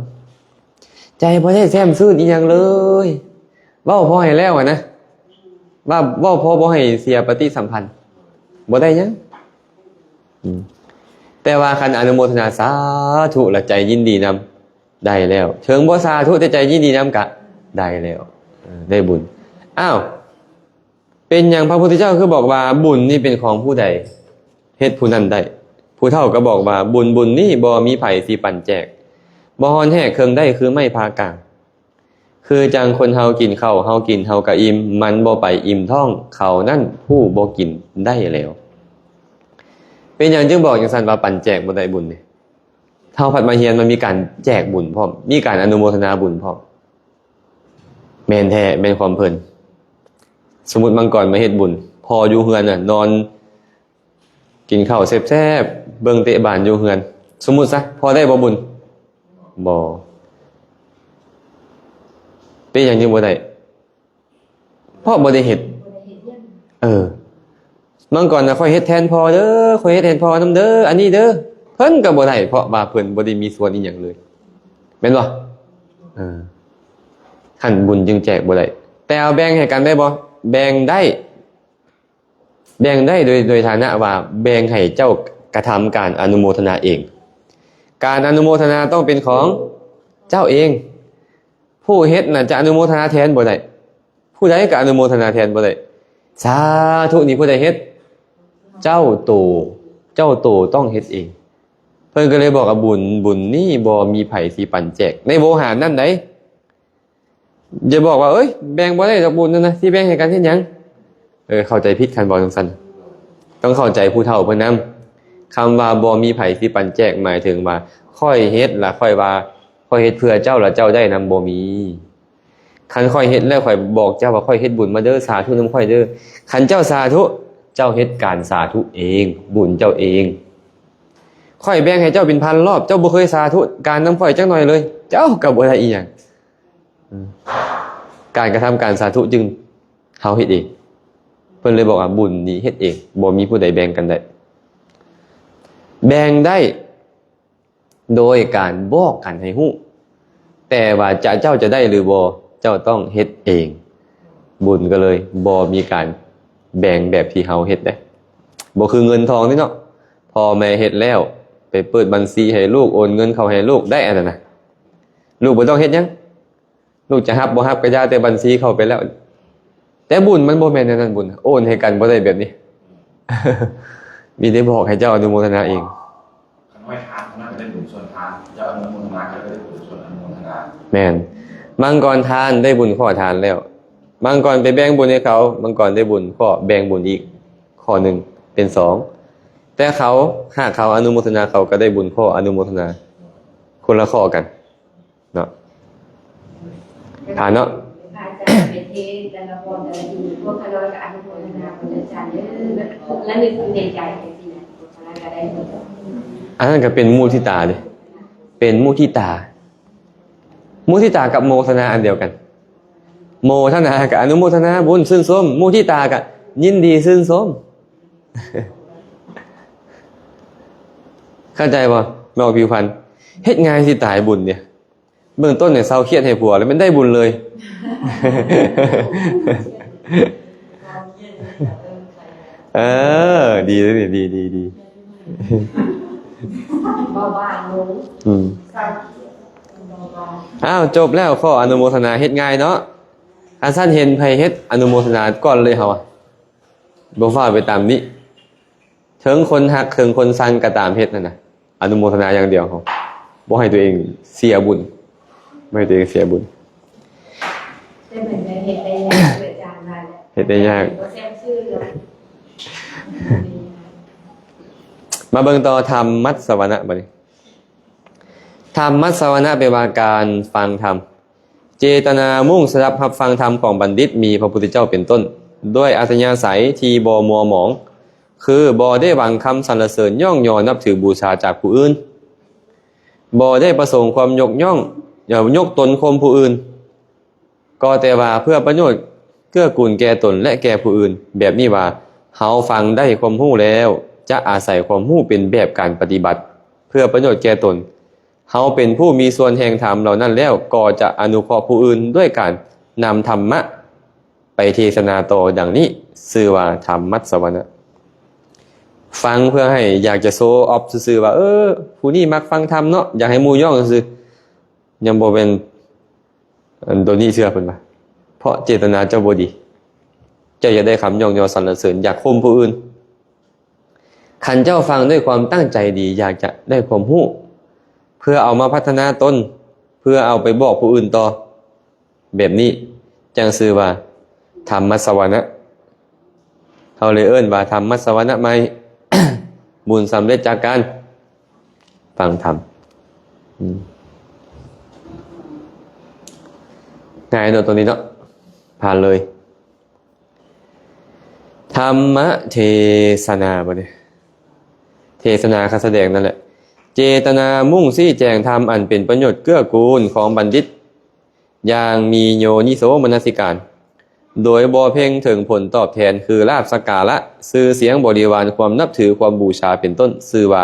ໃຈບໍ່ໄດ້ແຊ່ມຊື່ນອີ່ຫຍັງເລີຍ, ເວົ້າພໍໃຫ້ແລ້ວຫັ້ນນະ, ວ່າເວົ້າພໍບໍ່ໃຫ້ເສຍປະຕິສຳພັນ, ບໍ່ໄດ້ຫຍັງ. ອືມ ແຕ່ວ່າຄັນອະນຸໂມທະນາສາທຸ ລະໃຈຍິນດີນຳ, ໄດ້ແລ້ວ. ເຖິງບໍ່ສາທຸ ແຕ່ໃຈຍິນດີນຳ ກະໄດ້ແລ້ວ, ເອີ ໄດ້ບຸນ. ອ້າວ ເປັນຫຍັງພະພຸດທະເຈົ້າຄືບອກວ່າ ບຸນນີ້ເປັນຂອງຜູ້ໃດ ເຮັດຜູ້ນັ້ນໄດ້? ຜູ້ເຖົ້າກໍບອກວ່າ ບຸນບຸນນີ້ບໍ່ມີໃຜຊິປັນແຈກ, ບໍ່ຮ້ອນແຮກເຄິ່ງໄດ້ຄືໄມ້ຜ່າກາງ. ຄືຈັ່ງຄົນເຮົາກິນເຂົ້າ, ເຮົາກິນເຮົາກະອີ່ມ, ມັນບໍ່ໄປອີ່ມທ້ອງເຂົານັ້ນຜູ້ບໍ່ກິນໄດ້ແລ້ວ. ເປັນຫຍັງຈຶ່ງບອກຈັ່ງຊັ້ນວ່າປັນແຈກບໍ່ໄດ້ບຸນນີ້? ເຮົາພັດມາຮຽນມັນມີການແຈກບຸນພ້ອມ, ມີການອະນຸໂມທະນາບຸນພ້ອມ. ແມ່ນແທ້, ແມ່ນຄວາມເພິ່ນ. ສົມມຸດມັງກອນມາເຮັດບຸນ, ພໍ່ຢູ່ເຮືອນນະ ນອນກິນເຂົ້າແຊບໆ, ເບິ່ງເຕະບານຢູ່ເຮືອນ. ສົມມຸດຊະ, ພໍໄດ້ບໍ່ບຸນ? ບໍ່. ເປັນຫຍັງຈຶ່ງບໍ່ໄດ້? ເພາະບໍ່ໄດ້ເຮັດ. ເອີ. ມັງກອນນະ ຂ້ອຍເຮັດແທນພໍ່ເດີ້, ຂ້ອຍເຮັດແທນພໍ່ນຳເດີ້, ອັນນີ້ເດີ້. ເພິ່ນກໍບໍ່ໄດ້, ເພາະວ່າເພິ່ນບໍ່ໄດ້ມີສ່ວນອີ່ຫຍັງເລີຍ. ແມ່ນບໍ່? ເອີ. ຫັ້ນບຸນຈຶ່ງແຈກບໍ່ໄດ້. ແຕ່ເອົາແບ່ງໃຫ້ກັນໄດ້ບໍ່? ແບ່ງໄດ້. ແບ່ງໄດ້ໂດຍ, ໂດຍຖານະວ່າແບ່ງໃຫ້ເຈົ້າກະທຳການອະນຸໂມທະນາເອງ. ການອະນຸໂມທະນາຕ້ອງເປັນຂອງເຈົ້າເອງ. ຜູ້ເຮັດນະຈະອະນຸໂມທະນາແທນບໍ່ໄດ້. ຜູ້ໃດກໍອະນຸໂມທະນາແທນບໍ່ໄດ້. ສາທຸນີ້ຜູ້ໃດເຮັດ? ເຈົ້າໂຕ, ເຈົ້າໂຕຕ້ອງເຮັດເອງ. ເພິ່ນກໍເລີຍບອກວ່າ ບຸນ, ບຸນນີ້ບໍ່ມີໃຜຊິປັນແຈກ. ໃນໂວຫານນັ້ນໃດ, ຢ່າບອກວ່າ ເອີຍ ແບ່ງບໍ່ໄດ້ດອກບຸນນັ້ນນະ, ຊິແບ່ງໃຫ້ກັນເຮັດຫຍັງ? ເອີ, ເຂົ້າໃຈຜິດຄັນເວົ້າຈັ່ງຊັ້ນ. ຕ້ອງເຂົ້າໃຈຜູ້ເຖົ້າເພິ່ນນຳ. ຄຳວ່າບໍ່ມີໃຜຊິປັນແຈກ ໝາຍເຖິງວ່າ ຂ້ອຍເຮັດລະຂ້ອຍວ່າ ຂ້ອຍເຮັດເພື່ອເຈົ້າ ລະເຈົ້າໄດ້ນຳ, ບໍ່ມີ. ຄັນຂ້ອຍເຮັດແລ້ວ ຂ້ອຍບອກເຈົ້າວ່າ ຂ້ອຍເຮັດບຸນມາເດີ້, ສາທຸນຳຂ້ອຍເດີ້. ຄັນເຈົ້າສາທຸ ເຈົ້າເຮັດການສາທຸເອງ, ບຸນເຈົ້າເອງ. ຂ້ອຍແບ່ງໃຫ້ເຈົ້າເປັນພັນລອບ, ເຈົ້າບໍ່ເຄີຍສາທຸການນຳຂ້ອຍຈັກໜ່ອຍເລີຍ, ເຈົ້າກໍບໍ່ໄດ້ອີ່ຫຍັງ. ອືມ ການກະທຳການສາທຸຈຶ່ງເຮົາເຮັດເອງ. ເພິ່ນເລີຍບອກວ່າ ບຸນນີ້ເຮັດເອງ, ບໍ່ມີຜູ້ໃດແບ່ງກັນໄດ້. ແບ່ງໄດ້ ໂດຍການບອກກັນໃຫ້ຮູ້, ແຕ່ວ່າຈະ ເຈົ້າຈະໄດ້ຫຼືບໍ່ ເຈົ້າຕ້ອງເຮັດເອງ. ບຸນກໍເລີຍບໍ່ມີການແບ່ງແບບທີ່ເຮົາເຮັດເດ້, ບໍ່ຄືເງິນທອງນີ້ເນາະ. ພໍ່ແມ່ເຮັດແລ້ວ ໄປເປີດບັນຊີໃຫ້ລູກ, ໂອນເງິນເຂົ້າໃຫ້ລູກໄດ້ ອັນນັ້ນນະ. ລູກບໍ່ຕ້ອງເຮັດຫຍັງ, ລູກຈະຮັບບໍ່ຮັບກໍຢ່າ, ແຕ່ບັນຊີເຂົ້າໄປແລ້ວ. ແຕ່ບຸນມັນບໍ່ແມ່ນແນວນັ້ນ, ບຸນໂອນໃຫ້ກັນບໍ່ໄດ້ແບບນີ້. ມີແຕ່ບອກໃຫ້ເຈົ້າອະນຸໂມທະນາເອງ. ຄັນໄວ້ທານເທົ່ານັ້ນກໍໄດ້ບຸນສ່ວນທານ, ເຈົ້າອະນຸໂມທະນາກໍໄດ້ບຸນສ່ວນອະນຸໂມທະນາ. ແມ່ນ. ມັງກອນທານໄດ້ບຸນຂໍ້ທານແລ້ວ, ມັງກອນໄປແບ່ງບຸນໃຫ້ເຂົາ, ມັງກອນໄດ້ບຸນຂໍ້ແບ່ງບຸນອີກຂໍ້ໜຶ່ງ ເປັນສອງ. ແຕ່ເຂົາ ຫາກເຂົາອະນຸໂມທະນາ, ເຂົາກໍໄດ້ບຸນຂໍ້ອະນຸໂມທະນາ ຄົນລະຂໍ້ກັນ. ເນາະ ຜ່ານເນາະ. ພະອາຈານເປັນເທດແຕ່ລະພອນແຕ່ລະທີ ພວກຂ້ານ້ອຍກໍອະນຸໂມທະນາບຸນອາຈານເດີ ລະນຶກຢູ່ໃນໃຈຈັ່ງຊີ້ນະ ພວກຂ້ານ້ອຍກໍໄດ້ບຸນ. ອັນນັ້ນກໍເປັນມຸທິຕາເດ້, ເປັນມຸທິຕາ. ມຸທິຕາກັບໂມທະນາອັນດຽວກັນ. ໂມທະນາກໍອະນຸໂມທະນາບຸນ ຊື່ນຊົມ, ມຸທິຕາກໍຍິນດີຊື່ນຊົມ. ເຂົ້າໃຈບໍ່? ເວົ້າຜິວພັນ ເຮັດງ່າຍຊິຕາຍບຸນເດ. ເບື້ອງຕົ້ນໃຫ້ເຊົາຄຽດໃຫ້ຜົວ ແລ້ວແມ່ນໄດ້ບຸນເລີຍ. ເອີ ດີເລີຍນີ້ ດີ ດີ ດີ. ເບົາບາງລົງ. ອືມ. ເບົາບາງ. ອ້າວ ຈົບແລ້ວ ຂໍອະນຸໂມທະນາ ເຮັດງ່າຍເນາະ. ຄັນຊັ້ນເຫັນໃຜເຮັດ ອະນຸໂມທະນາກ່ອນເລີຍເຮົາ. ບໍ່ຟ້າວໄປຕາມນີ້. ເຖິງຄົນຮັກເຖິງຄົນຊັງກໍຕາມ ເຮັດຫັ້ນນະ ອະນຸໂມທະນາຢ່າງດຽວ. ເຮົາບໍ່ໃຫ້ຕົວເອງເສຍບຸນ, ບໍ່ໃຫ້ຕົວເອງເສຍບຸນ. ແຕ່ເພິ່ນກໍເຮັດໄດ້ຍາກ ອາຈານວ່າແຫຼະ ເຮັດໄດ້ຍາກ. ບໍ່ແຊບຊື່ດອກ. ມາເບິ່ງຕໍ່ ທຳມັດສະວະນະ ບັດນີ້. ທຳມັດສະວະນະ ແປວ່າການຟັງທຳ. ເຈຕະນາມຸ່ງສະດັບຮັບຟັງທຳຂອງບັນດິດ ມີພະພຸດທະເຈົ້າເປັນຕົ້ນ ດ້ວຍອັດທະຍາໄສທີ່ບໍ່ມົວໝອງ, ຄືບໍ່ໄດ້ຫວັງຄຳສັນລະເສີນຍ້ອງຍໍນັບຖືບູຊາຈາກຜູ້ອື່ນ, ບໍ່ໄດ້ປະສົງຄວາມຍົກຍ້ອງ, ຍົກຕົນຂົ່ມຜູ້ອື່ນ, ກໍແຕ່ວ່າເພື່ອປະໂຫຍດເກື້ອກູນແກ່ຕົນ ແລະ ແກ່ຜູ້ອື່ນ. ແບບນີ້ວ່າ ເຮົາຟັງໄດ້ຄວາມຮູ້ແລ້ວ ຈະອາໄສຄວາມຮູ້ເປັນແບບການປະຕິບັດ ເພື່ອປະໂຫຍດແກ່ຕົນ. ເຮົາເປັນຜູ້ມີສ່ວນແຫ່ງທຳເຫຼົ່ານັ້ນແລ້ວ ກໍຈະອະນຸເຄາະຜູ້ອື່ນດ້ວຍການນຳທຳມະໄປເທສະນາຕໍ່. ດັ່ງນີ້ຊື່ວ່າທຳມັດສະວະນະ. ຟັງເພື່ອໃຫ້ຢາກຈະໂຊອອບຊື່ໆວ່າ ເອີ ຜູ້ນີ້ມັກຟັງທຳເນາະ, ຢາກໃຫ້ໝູ່ຍ້ອງຊື່ໆ. ຍັງບໍ່ແມ່ນ ອັນໂຕນີ້ເທື່ອ ເພິ່ນວ່າ ເພາະເຈດຕະນາເຈົ້າບໍ່ດີ. ເຈົ້າຢາກໄດ້ຄຳຍ້ອງຍໍສັນລະເສີນ, ຢາກຂົ່ມຜູ້ອື່ນ. ຄັນເຈົ້າຟັງດ້ວຍຄວາມຕັ້ງໃຈດີ ຢາກຈະໄດ້ຄວາມຮູ້ ເພື່ອເອົາມາພັດທະນາຕົນ, ເພື່ອເອົາໄປບອກຜູ້ອື່ນຕໍ່, ແບບນີ້ຈັ່ງຊື່ວ່າທຳມັດສະວະນະ. ເຮົາເລີຍເອີ້ນວ່າທຳມັດສະວະນະໃໝ່, ບຸນສຳເລັດຈາກການຟັງທຳ. ອືມ ງ່າຍເນາະ ຕົວນີ້ເນາະ, ຜ່ານເລີຍ. ທຳມະເທສະນາ ບັດນີ້ ເທສະນາ ຄະສະແດງນັ້ນແຫຼະ. ເຈຕະນາມຸ່ງຊີ້ແຈງທຳອັນເປັນປະໂຫຍດເກື້ອກູນຂອງບັນດິດ ຢ່າງມີໂຍນິໂສມະນະສິການ ໂດຍບໍ່ເພັ່ງເຖິງຜົນຕອບແທນ ຄືລາບສັກກາລະ, ຊື່ສຽງ, ບໍລິວານ, ຄວາມນັບຖື, ຄວາມບູຊາ ເປັນຕົ້ນ, ຊື່ວ່າ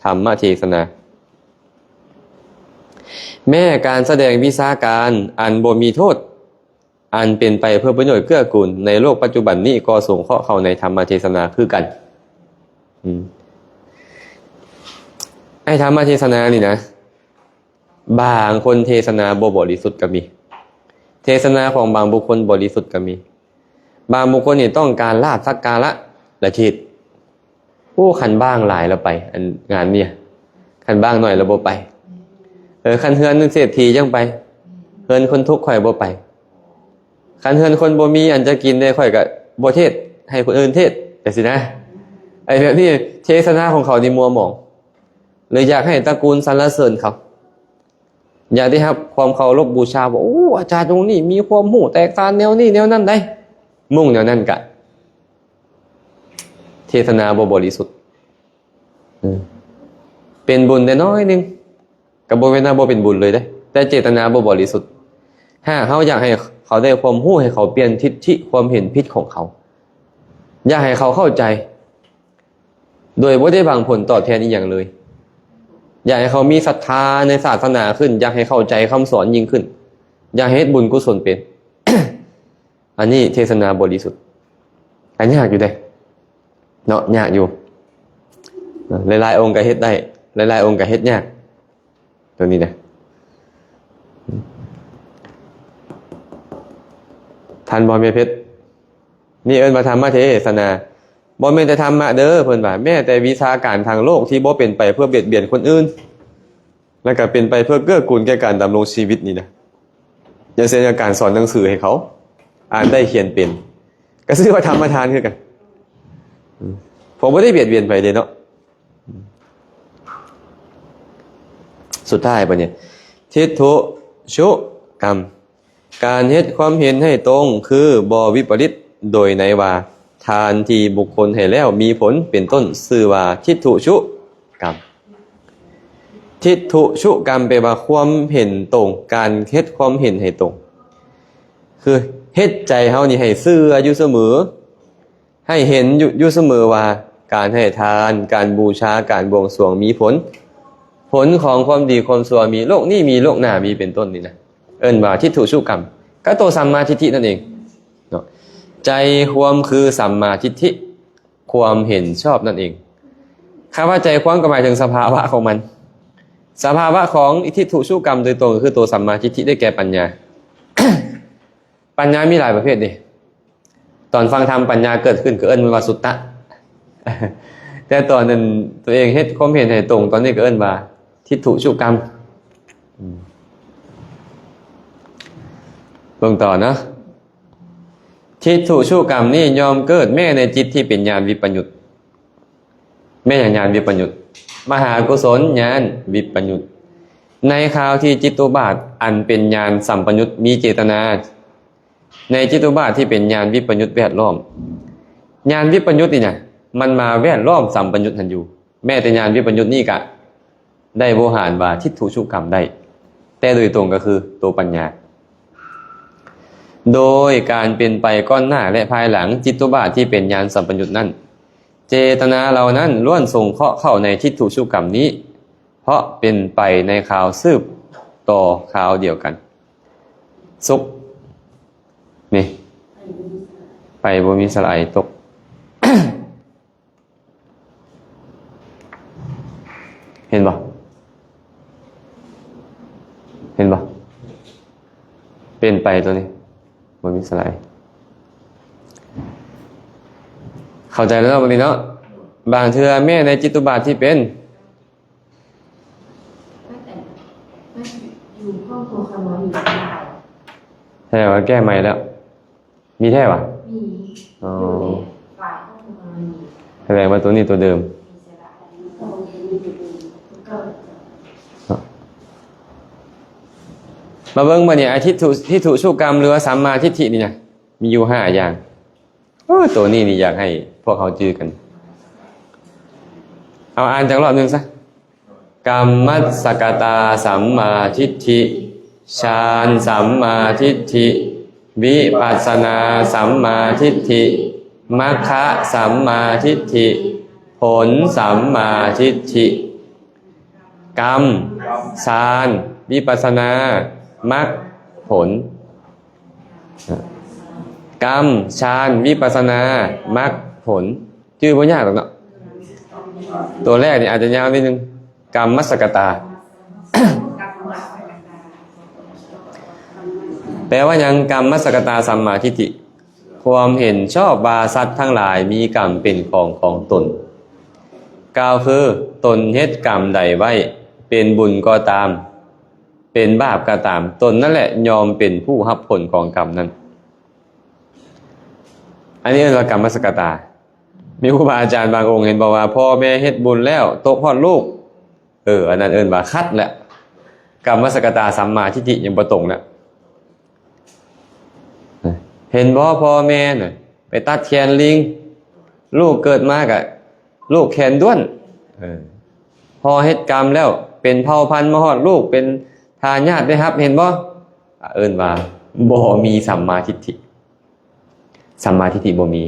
ທຳມະເທສະນາ. ແມ້ການສະແດງວິຊາການອັນບໍ່ມີໂທດ ອັນເປັນໄປເພື່ອປະໂຫຍດເກື້ອກູນໃນໂລກປັດຈຸບັນນີ້ ກໍສົງເຄາະເຂົ້າໃນທຳມະເທສະນາຄືກັນ. ອືມ ໃນທຳມະເທສະນານີ້ນະ ບາງຄົນເທສະນາບໍ່ບໍລິສຸດກໍມີ, ເທສະນາຂອງບາງບຸກຄົນບໍລິສຸດກໍມີ. ບາງບຸກຄົນນີ້ຕ້ອງການລາບສັກກາລະລະເທດ. ໂອ້ ຄັນບ້າງຫຼາຍລະໄປ ອັນງານນີ້, ຄັນບ້າງໜ້ອຍລະບໍ່ໄປ. ເອີ ຄັນເຮືອນເສດຖີຈັ່ງໄປ, ເຮືອນຄົນທຸກຂ້ອຍບໍ່ໄປ. ຄັນເຮືອນຄົນບໍ່ມີອັນຈະກິນເດ້ ຂ້ອຍກໍບໍ່ເທດ ໃຫ້ຄົນອື່ນເທດ ຈັ່ງຊີ້ນະ. ໄອ້ແບບນີ້ເທສະນາຂອງເຂົານີ້ມົວໝອງ ຫຼືຢາກໃຫ້ຕະກູນສັນລະເສີນເຂົາ, ຢາກໄດ້ຮັບຄວາມເຄົາລົບບູຊາ ວ່າ ໂອ້ ອາຈານອົງນີ້ມີຄວາມຮູ້ແຕກຕ່າງແນວນີ້ແນວນັ້ນໄດ໋, ມຸ່ງແນວນັ້ນກະ ເຈດຕະນາບໍ່ບໍລິສຸດ. ເອີ ເປັນບຸນແຕ່ນ້ອຍໜຶ່ງ ກໍບໍ່ແມ່ນວ່າບໍ່ເປັນບຸນເລີຍເດ້ ແຕ່ເຈດຕະນາບໍ່ບໍລິສຸດ. ຫາກເຮົາຢາກໃຫ້ເຂົາໄດ້ຄວາມຮູ້ ໃຫ້ເຂົາປ່ຽນທິດທິຄວາມເຫັນຜິດຂອງເຂົາ, ຢາກໃຫ້ເຂົາເຂົ້າໃຈ ໂດຍບໍ່ໄດ້ຫວັງຜົນຕອບແທນອີ່ຫຍັງເລີຍ, ຢາກໃຫ້ເຂົາມີສັດທາໃນສາສະໜາຂຶ້ນ, ຢາກໃຫ້ເຂົ້າໃຈຄຳສອນຍິ່ງຂຶ້ນ, ຢາກໃຫ້ເຮັດບຸນກຸສົນເປັນ. ອັນນີ້ເທດສະນາບໍລິສຸດ ກໍຍາກຢູ່ເດ້ເນາະ, ຍາກຢູ່. ຫຼາຍໆອົງກໍເຮັດໄດ້, ຫຼາຍໆອົງກໍເຮັດຍາກ ຕົວນີ້ນະ. ທັນບໍ່ແມ່ເພັດ? ນີ້ເອີ້ນວ່າທຳມະເທດສະນາ. ບໍ່ແມ່ນແຕ່ທຳມະເດີ ເພິ່ນວ່າ ແມ້ແຕ່ວິຊາການທາງໂລກທີ່ບໍ່ເປັນໄປເພື່ອບຽດບຽນຄົນອື່ນ ແລ້ວກໍເປັນໄປເພື່ອເກື້ອກູນແກ່ການດຳລົງຊີວິດນີ້ນະ. ຢ່າງເຊັ່ນ ການສອນໜັງສືໃຫ້ເຂົາອ່ານໄດ້ຂຽນເປັນ ກໍຊື່ວ່າທຳມະທານຄືກັນ, ເພາະບໍ່ໄດ້ບຽດບຽນໃຜເດ້ເນາະ. ສຸດທ້າຍບັດນີ້ ທິດຖຸຊຸກຳ. ການເຮັດຄວາມເຫັນໃຫ້ຕົງຄືບໍ່ວິປະລິດໂດຍໃນວ່າ ທານທີ່ບຸກຄົນໃຫ້ແລ້ວມີຜົນເປັນຕົ້ນ ຊື່ວ່າທິດຖຸຊຸກຳ. ທິດຖຸຊຸກຳແປວ່າຄວາມເຫັນຕົງ, ການເຮັດຄວາມເຫັນໃຫ້ຕົງ ຄືເຮັດໃຈເຮົານີ້ໃຫ້ເຊື່ອຢູ່ສະເໝີ ໃຫ້ເຫັນຢູ່ ຢູ່ສະເໝີວ່າ ການໃຫ້ທານ, ການບູຊາ, ການບວງສວງມີຜົນ, ຜົນຂອງຄວາມດີຄວາມຊົ່ວມີ, ໂລກນີ້ມີ, ໂລກໜ້າມີ ເປັນຕົ້ນນີ້ນະ ເອີ້ນວ່າທິດຖຸຊຸກຳ ກໍຕົວສຳມາທິດຖິນັ້ນເອງເນາະ. ໃຈຄວາມຄືສຳມາທິດຖິ ຄວາມເຫັນຊອບນັ້ນເອງ. ຄຳວ່າໃຈຄວາມກໍໝາຍເຖິງສະພາວະຂອງມັນ. ສະພາວະຂອງທິດຖຸຊຸກຳໂດຍຕົງ ກໍຄືຕົວສຳມາທິດຖິ ໄດ້ແກ່ປັນຍາ. ປັນຍາມີຫຼາຍປະເພດເດ້. ຕອນຟັງທຳປັນຍາເກີດຂຶ້ນ ກໍເອີ້ນມັນວ່າສຸດຕະ, ແຕ່ຕອນນັ້ນຕົວເອງເຮັດຄວາມເຫັນໃຫ້ຕົງ ຕອນນີ້ກໍເອີ້ນວ່າທິດຖຸຊຸກຳ. ອືມ ເບິ່ງຕໍ່ເນາະ. ທິດຖຸຊຸກຳນີ້ຍ່ອມເກີດແມ້ໃນຈິດທີ່ເປັນຍານວິປະຍຸດ. ແມ່ນຫຍັງຍານວິປະຍຸດ? ມະຫາກຸສົນຍານວິປະຍຸດ. ໃນຄາວທີ່ຈິດຕຸບາດອັນເປັນຍານສຳປະຍຸດມີເຈດຕະນາ ໃນຈິດຕຸບາດທີ່ເປັນຍານວິປະຍຸດແວດລ້ອມ. ຍານວິປະຍຸດນີ້ນະ ມັນມາແວດລ້ອມສຳປະຍຸດຫັ້ນຢູ່. ແມ້ແຕ່ຍານວິປະຍຸດນີ້ກະໄດ້ໂວຫານວ່າທິດຖຸຊຸກຳໄດ້ ແຕ່ໂດຍຕົງກໍຄືໂຕປັນຍາ. ໂດຍການເປັນໄປກ່ອນໜ້າ ແລະ ພາຍຫຼັງ ຈິດຕຸບາດທີ່ເປັນຍານສຳປະຍຸດນັ້ນ ເຈດຕະນາເຫຼົ່ານັ້ນລ້ວນສົງເຄາະເຂົ້າໃນທິດຖຸຊຸກຳນີ້ ເພາະເປັນໄປໃນຄາວສືບຕໍ່ຄາວດຽວກັນ. ສຸກ ນີ້ ໄປບໍ່ມີສະຫຼະໄອຕົກ. ເຫັນບໍ່? ເຫັນບໍ່? ເປັນໄປຕົວນີ້ ບໍ່ມີສະຫຼະໄອ. ເຂົ້າໃຈແລ້ວເນາະ ບັດນີ້ເນາະ. ບາງເທື່ອແມ້ໃນຈິດຕຸບາດທີ່ເປັນ ແສດງວ່າແກ້ໃໝ່ແລ້ວ. ມີແທ້ຫວາ? ມີ. ອໍ ຢູ່ໃນຝ່າຍຂອງເຮົາມີ. ແສດງວ່າຕົວນີ້ຕົວເດີມ. ມາເບິ່ງບັດນີ້ ອາ ທິດຖຸ ທິດຖຸຊຸກຳ ຫຼືວ່າສຳມາທິດຖິນີ້ນະ ມີຢູ່ຫ້າຢ່າງ. ໂອ້ ຕົວນີ້ນີ້ຢາກໃຫ້ພວກເຮົາຈື່ກັນ. ເອົາ ອ່ານຈັກລອບໜຶ່ງຊະ. ກຳມັດສະກະຕາສຳມາທິດຖິ, ຊານສຳມາທິດຖິ, ວິປັດສະນາສຳມາທິດຖິ, ມັກຄະສຳມາທິດຖິ, ຜົນສຳມາທິດຖິ. ກຳ, ຊານ, ວິປັດສະນາ, ມັກ, ຜົນ. ກຳ, ຊານ, ວິປັດສະນາ, ມັກ, ຜົນ. ຈື່ບໍ່ຍາກດອກເນາະ. ຕົວແລກນີ້ອາດຈະຍາວນິດໜຶ່ງ. ກຳມັດສະກະຕາ ແປວ່າຫຍັງ? ກຳມັດສະກະຕາສຳມາທິດຖິ. ຄວາມເຫັນຊອບວ່າສັດທັງຫຼາຍມີກຳເປັນຂອງຂອງຕົນ. ກ່າວຄື ຕົນເຮັດກຳໃດໄວ້, ເປັນບຸນກໍຕາມ, ເປັນບາບກໍຕາມ, ຕົນນັ້ນແຫຼະຍ່ອມເປັນຜູ້ຮັບຜົນຂອງກຳນັ້ນ. ອັນນີ້ເອີ້ນວ່າກຳມັດສະກະຕາ. ມີຄູບາອາຈານບາງອົງເຫັນບອກວ່າ ພໍ່ແມ່ເຮັດບຸນແລ້ວຕົກຮອດລູກ. ເອີ ອັນນັ້ນເອີ້ນວ່າຂັດແຫຼະ. ກຳມັດສະກະຕາສຳມາທິດຖິຍັງບໍ່ຕົງນະ. ເຫັນບໍ່ ພໍ່ແມ່ນະ ໄປຕັດແຂນລີງ ລູກເກີດມາກະລູກແຂນດ້ວນ ເອີ ພໍ່ເຮັດກຳແລ້ວເປັນເຜົ່າພັນມາຮອດລູກເປັນທາຍາດໄດ້ຮັບ ເຫັນບໍ່? ເອີ້ນວ່າບໍ່ມີສຳມາທິດຖິ. ສຳມາທິດຖິບໍ່ມີ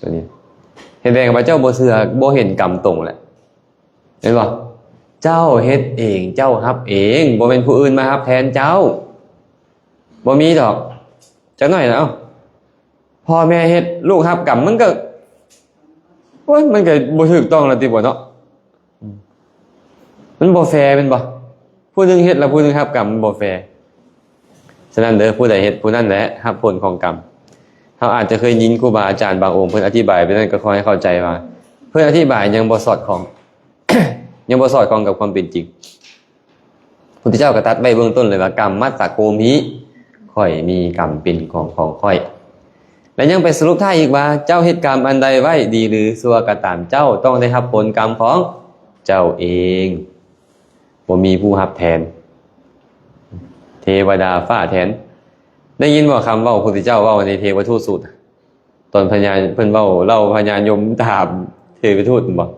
ຕົວນີ້ ເຮັດແບບວ່າເຈົ້າບໍ່ເຊື່ອ ບໍ່ເຫັນກຳຕົງແຫຼະ ເຫັນບໍ່? ເຈົ້າເຮັດເອງ ເຈົ້າຮັບເອງ ບໍ່ແມ່ນຜູ້ອື່ນມາຮັບແທນເຈົ້າ ບໍ່ມີດອກ. ຈັກໜ້ອຍລະ ເອົ້າ ພໍ່ແມ່ເຮັດ ລູກຮັບກຳ ມັນກໍ ໂອ້ຍ ມັນກໍບໍ່ຖືກຕ້ອງແລ້ວຕິບໍ່ເນາະ? ອືມ ມັນບໍ່ແຟແມ່ນບໍ່? ຜູ້ໜຶ່ງເຮັດແລ້ວຜູ້ໜຶ່ງຮັບກຳ ມັນບໍ່ແຟ. ສະນັ້ນເດີ ຜູ້ໃດເຮັດ ຜູ້ນັ້ນແຫຼະຮັບຜົນຂອງກຳ. ເຮົາອາດຈະເຄີຍຍິນຄູບາອາຈານບາງອົງເພິ່ນອະທິບາຍແບບນັ້ນ ກໍຂໍໃຫ້ເຂົ້າໃຈວ່າເພິ່ນອະທິບາຍຍັງບໍ່ສອດຄ່ອງ ຍັງບໍ່ສອດຄ່ອງກັບຄວາມເປັນຈິງ. ພຸດທະເຈົ້າກໍຕັດໄວ້ເບື້ອງຕົ້ນເລີຍວ່າ ກຳມັດສະໂກມິ ຂ້ອຍມີກຳເປັນຂອງຂອງຂ້ອຍ ແລະ ຍັງໄປສະຫຼຸບທ້າຍອີກວ່າ ເຈົ້າເຮັດກຳອັນໃດໄວ້ ດີຫຼືຊົ່ວກໍຕາມ ເຈົ້າຕ້ອງໄດ້ຮັບຜົນກຳຂອງເຈົ້າເອງ ບໍ່ມີຜູ້ຮັບແທນ ເທວະດາຟ້າແທນ. ໄດ້ຍິນບໍ່ຄຳເວົ້າພຸດທະເຈົ້າເວົ້າໃນເທວະທູດສູດ? ຕອນພະຍາ ເພິ່ນເວົ້າ ເລົ່າພະຍາຍົມຖາມເທວະທູດແມ່ນບໍ່?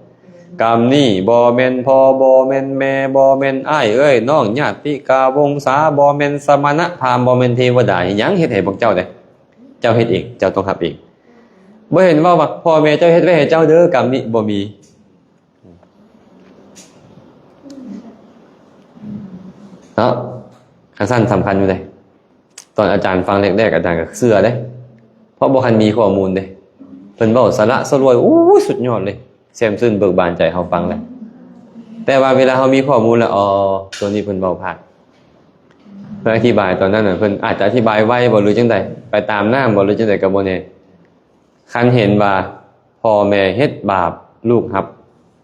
ກຳນີ້ບໍ່ແມ່ນພໍ່ ບໍ່ແມ່ນແມ່ ບໍ່ແມ່ນອ້າຍເອື້ອຍນ້ອງ ຍາດຕິກາວົງສາ ບໍ່ແມ່ນສະມະນະພາມ ບໍ່ແມ່ນເທວະດາ ຫຍັງເຮັດໃຫ້ພວກເຈົ້າເດ້? ເຈົ້າເຮັດເອງ ເຈົ້າຕ້ອງຮັບເອງ. ບໍ່ເຫັນເວົ້າວ່າພໍ່ແມ່ເຈົ້າເຮັດໄວ້ໃຫ້ເຈົ້າເດີ ກຳນີ້ບໍ່ມີ. ເນາະ ຄັນຊັ້ນສຳຄັນຢູ່ເດ້. ຕອນອາຈານຟັງແລກໆ ອາຈານກໍເຊື່ອເດ້ ເພາະບໍ່ທັນມີຂໍ້ມູນເດ້. ເພິ່ນເວົ້າສະຫຼະສະຫຼວຍ ໂອ້ຍ ສຸດຍອດເລີຍ ແຊ່ມຊື່ນເບີກບານໃຈ ເຮົາຟັງແລ້ວ. ແຕ່ວ່າເວລາເຮົາມີຂໍ້ມູນແລ້ວ ອໍ ຕົວນີ້ເພິ່ນເວົ້າພາດ. ເພິ່ນອະທິບາຍຕອນນັ້ນນະ ເພິ່ນອາດຈະອະທິບາຍໄວບໍ ຫຼື ຈັ່ງໃດ ໄປຕາມນ້ຳບໍ ຫຼື ຈັ່ງໃດ ກໍບໍ່ແນ່. ຄັນເຫັນວ່າພໍ່ແມ່ເຮັດບາບລູກຮັບ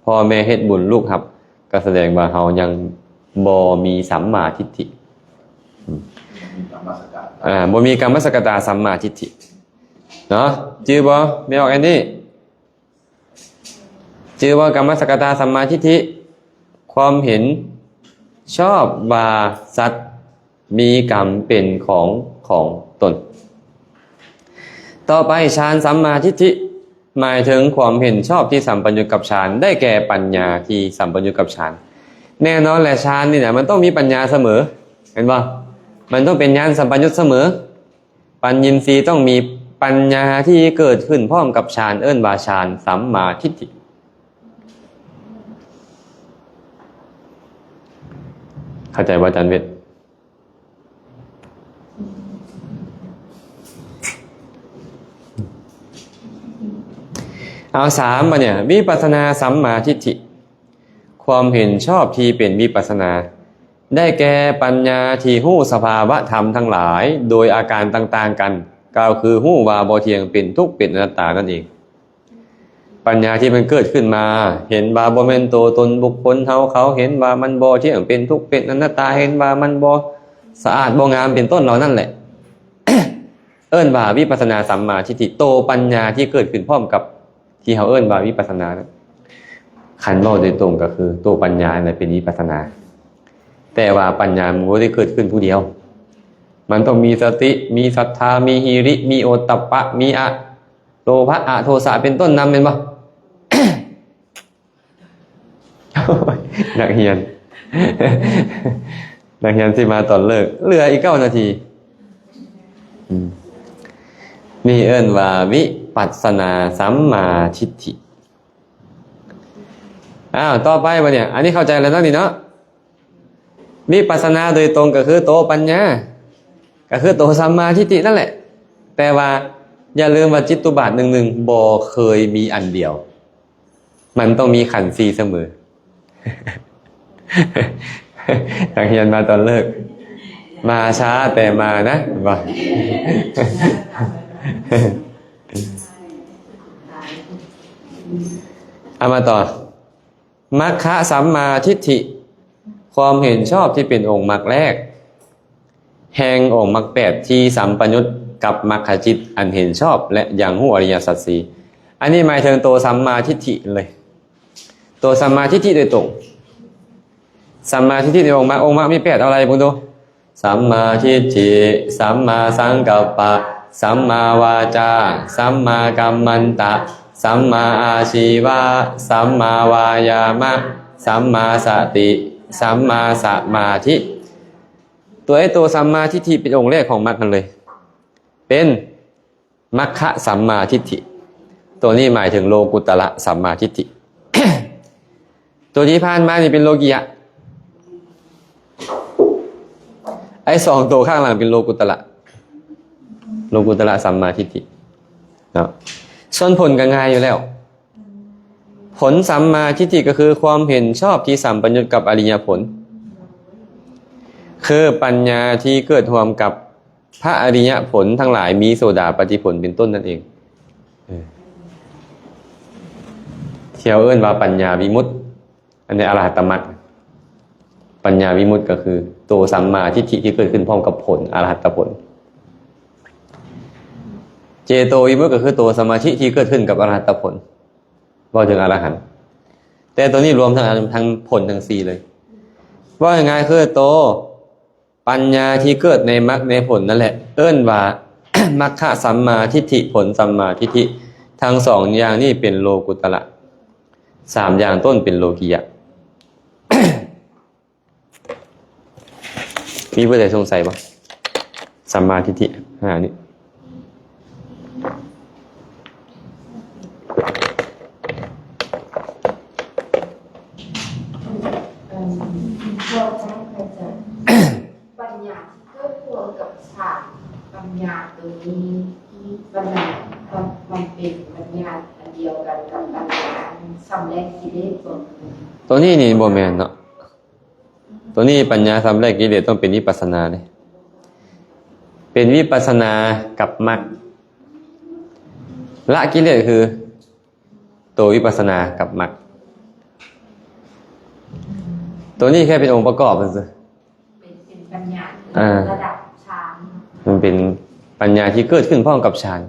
ພໍ່ແມ່ເຮັດບຸນລູກຮັບ ກໍສະແດງວ່າເຮົາຍັງບໍ່ມີສຳມາທິດຖິ. ອາ ບໍ່ມີກຳມັດສະກະຕາສຳມາທິດຖິເນາະ. ຈື່ບໍ່ ແມ່ອອກແອນນີ້? ຈື່ວ່າກຳມັດສະກະຕາສຳມາທິດຖິ ຄວາມເຫັນຊອບວ່າສັດມີກຳເປັນຂອງຂອງຕົນ. ຕໍ່ໄປ ຊານສຳມາທິດຖິ ໝາຍເຖິງຄວາມເຫັນຊອບທີ່ສຳປະຍຸດກັບຊານ ໄດ້ແກ່ປັນຍາທີ່ສຳປະຍຸດກັບຊານ. ແນ່ນອນແຫຼະ ຊານນີ້ນະ ມັນຕ້ອງມີປັນຍາສະເໝີ ແມ່ນບໍ່? ມັນຕ້ອງເປັນຍານສຳປະຍຸດສະເໝີ. ປັນຍິນຊີຕ້ອງມີປັນຍາທີ່ເກີດຂຶ້ນພ້ອມກັບຊານ ເອີ້ນວ່າຊານສຳມາທິດຖິ. ເຂົ້າໃຈບໍ່ ອາຈານເວດ? ເອົາ ສາມ ບາດນີ້ ວິປັດສະນາສຳມາທິດຖິ ຄວາມເຫັນຊອບທີ່ເປັນວິປັດສະນາ ໄດ້ແກ່ປັນຍາທີ່ຮູ້ສະພາວະທຳທັງຫຼາຍ ໂດຍອາການຕ່າງໆກັນ ກໍຄືຮູ້ວ່າບໍ່ທ່ຽງ ເປັນທຸກ ເປັນອະນັດຕານັ້ນເອງ. ປັນຍາທີ່ມັນເກີດຂຶ້ນມາ ເຫັນວ່າບໍ່ແມ່ນໂຕຕົນບຸກຄົນເຮົາເຂົາ ເຫັນວ່າມັນບໍ່ທ່ຽງ ເປັນທຸກ ເປັນອະນັດຕາ ເຫັນວ່າມັນບໍ່ສະອາດບໍ່ງາມ ເປັນຕົ້ນເຫຼົ່ານັ້ນແຫຼະ ເອີ້ນວ່າວິປັດສະນາສຳມາທິດຖິ. ໂຕປັນຍາທີ່ເກີດຂຶ້ນພ້ອມກັບທີ່ເຮົາເອີ້ນວ່າວິປັດສະນານັ້ນ ຄັນເວົ້າໂດຍຕົງກໍຄືໂຕປັນຍານັ້ນແຫຼະເປັນວິປັດສະນາ. ແຕ່ວ່າປັນຍາມັນບໍ່ໄດ້ເກີດຂຶ້ນຜູ້ດຽວ ມັນຕ້ອງມີສະຕິ ມີສັດທາ ມີຫິລິ ມີໂອດຕັບປະ ມີອະໂລພະ ອະໂທສະ ເປັນຕົ້ນນຳ ແມ່ນບໍ່? ນັກຮຽນ ນັກຮຽນຊິມາຕອນເລີກ ເຫຼືອອີກເກົ້ານາທີ. ອືມ ນີ້ເອີ້ນວ່າວິປັດສະນາສຳມາທິດຖິ. ອ້າວ ຕໍ່ໄປບາດນີ້ ອັນນີ້ເຂົ້າໃຈແລ້ວເນາະ ນີ້ເນາະ. ວິປັດສະນາໂດຍຕົງກໍຄືໂຕປັນຍາ ກໍຄືໂຕສຳມາທິດຖິນັ້ນແຫຼະ. ແຕ່ວ່າຢ່າລືມວ່າຈິດຕຸບາດໜຶ່ງໜຶ່ງບໍ່ເຄີຍມີອັນດຽວ ມັນຕ້ອງມີຂັນສີ່ສະເໝີ. ນັກຮຽນມາຕອນເລີກ ມາຊ້າແຕ່ມານະ ວ່າ ເອົາມາຕໍ່ ມັກຄະສຳມາທິດຖິ ຄວາມເຫັນຊອບທີ່ເປັນອົງມັກແລກ ແຫ່ງອົງມັກແປດທີ່ສຳປະຍຸດກັບມັກຂະຈິດອັນເຫັນຊອບ ແລະ ຍັງຮູ້ອະລິຍະສັດສີ່. ອັນນີ້ໝາຍເຖິງໂຕສຳມາທິດຖິເລີຍ ໂຕສຳມາທິດຖິໂດຍຕົງ. ສຳມາທິດຖິໃນອົງມັກ ອົງມັກມີແປດ ເອົາໄລ່ເບິ່ງດູ. ສຳມາທິດຖິ ສຳມາສັງກັບປະ ສຳມາວາຈາ ສຳມາກັມມັນຕະ ສຳມາອາຊີວະ ສຳມາວາຍາມະ ສຳມາສະຕິ ສຳມາສະມາທິ. ຕົວ ຕົວສຳມາທິດຖິເປັນອົງແລກຂອງມັກຫັ້ນເລີຍ ເປັນ ມັກຄະສຳມາທິດຖິ. ຕົວນີ້ໝາຍເຖິງໂລກຸດຕະລະສຳມາທິດຖິ. ຕົວທີ່ຜ່ານມານີ້ເປັນໂລກິຍະ. ໄອ້ສອງຕົວຂ້າງຫຼັງເປັນໂລກຸດຕະລະ ໂລກຸດຕະລະສຳມາທິດຖິເນາະ. ສ່ວນຜົນກໍງ່າຍຢູ່ແລ້ວ. ຜົນສຳມາທິດຖິກໍຄືຄວາມເຫັນຊອບທີ່ສຳປະຍຸດກັບອະລິຍະຜົນ ຄືປັນຍາທີ່ເກີດຮ່ວມກັບພະອະລິຍະຜົນທັງຫຼາຍ ມີໂສດາປັດຕິຜົນເປັນຕົ້ນນັ້ນເອງ. ເອີ ທີ່ເຮົາເອີ້ນວ່າປັນຍາວິມຸດ ອັນນີ້ອະລະຫັດຕະມັກ. ປັນຍາວິມຸດກໍຄືໂຕສຳມາທິດຖິທີ່ເກີດຂຶ້ນພ້ອມກັບຜົນ ອະລະຫັດຕະຜົນ. ເຈໂຕວິມຸດກໍຄືໂຕສະມາທິທີ່ເກີດຂຶ້ນກັບອະລະຫັດຕະຜົນ. ເວົ້າເຖິງອະລະຫັນ ແຕ່ໂຕນີ້ລວມທັງ ທັງຜົນທັງສີ່ເລີຍ. ເວົ້າງ່າຍໆຄືໂຕປັນຍາທີ່ເກີດໃນມັກໃນຜົນນັ້ນແຫຼະ ເອີ້ນວ່າ ມັກຄະສຳມາທິດຖິ ຜົນສຳມາທິດຖິ. ທັງສອງຢ່າງນີ້ເປັນໂລກຸດຕະລະ ສາມຢ່າງຕົ້ນເປັນໂລກິຍະ. ມີຜູ້ໃດສົງໄສບໍ່? ສຳມາທິດຖິຫ້ານີ້. ເອີ່ມ ພວກທ່ານອາຈານ ປັນຍາທີ່ເກີດຮ່ວມກັບຊານ ປັນຍາໂຕນີ້ ມັນ ມັນ ມັນເປັນປັນຍາອັນດຽວກັນກັບປັນຍາສຳແລກກິເລດບໍ່? ໂຕນີ້ນີ້ບໍ່ແມ່ນເນາະ. ໂຕນີ້ປັນຍາສຳແລກກິເລດຕ້ອງເປັນວິປັດສະນາເດ້ ເປັນວິປັດສະນາກັບມັກ. ລະກິເລດຄືໂຕວິປັດສະນາກັບມັກ. ໂຕນີ້ແຄ່ເປັນອົງປະກອບຊື່ໆ ເປັນ ເປັນປັນຍາ ອ່າ ລະດັບຊານ ມັນເປັນປັນຍາທີ່ເກີດຂຶ້ນພ້ອມກັບຊານ.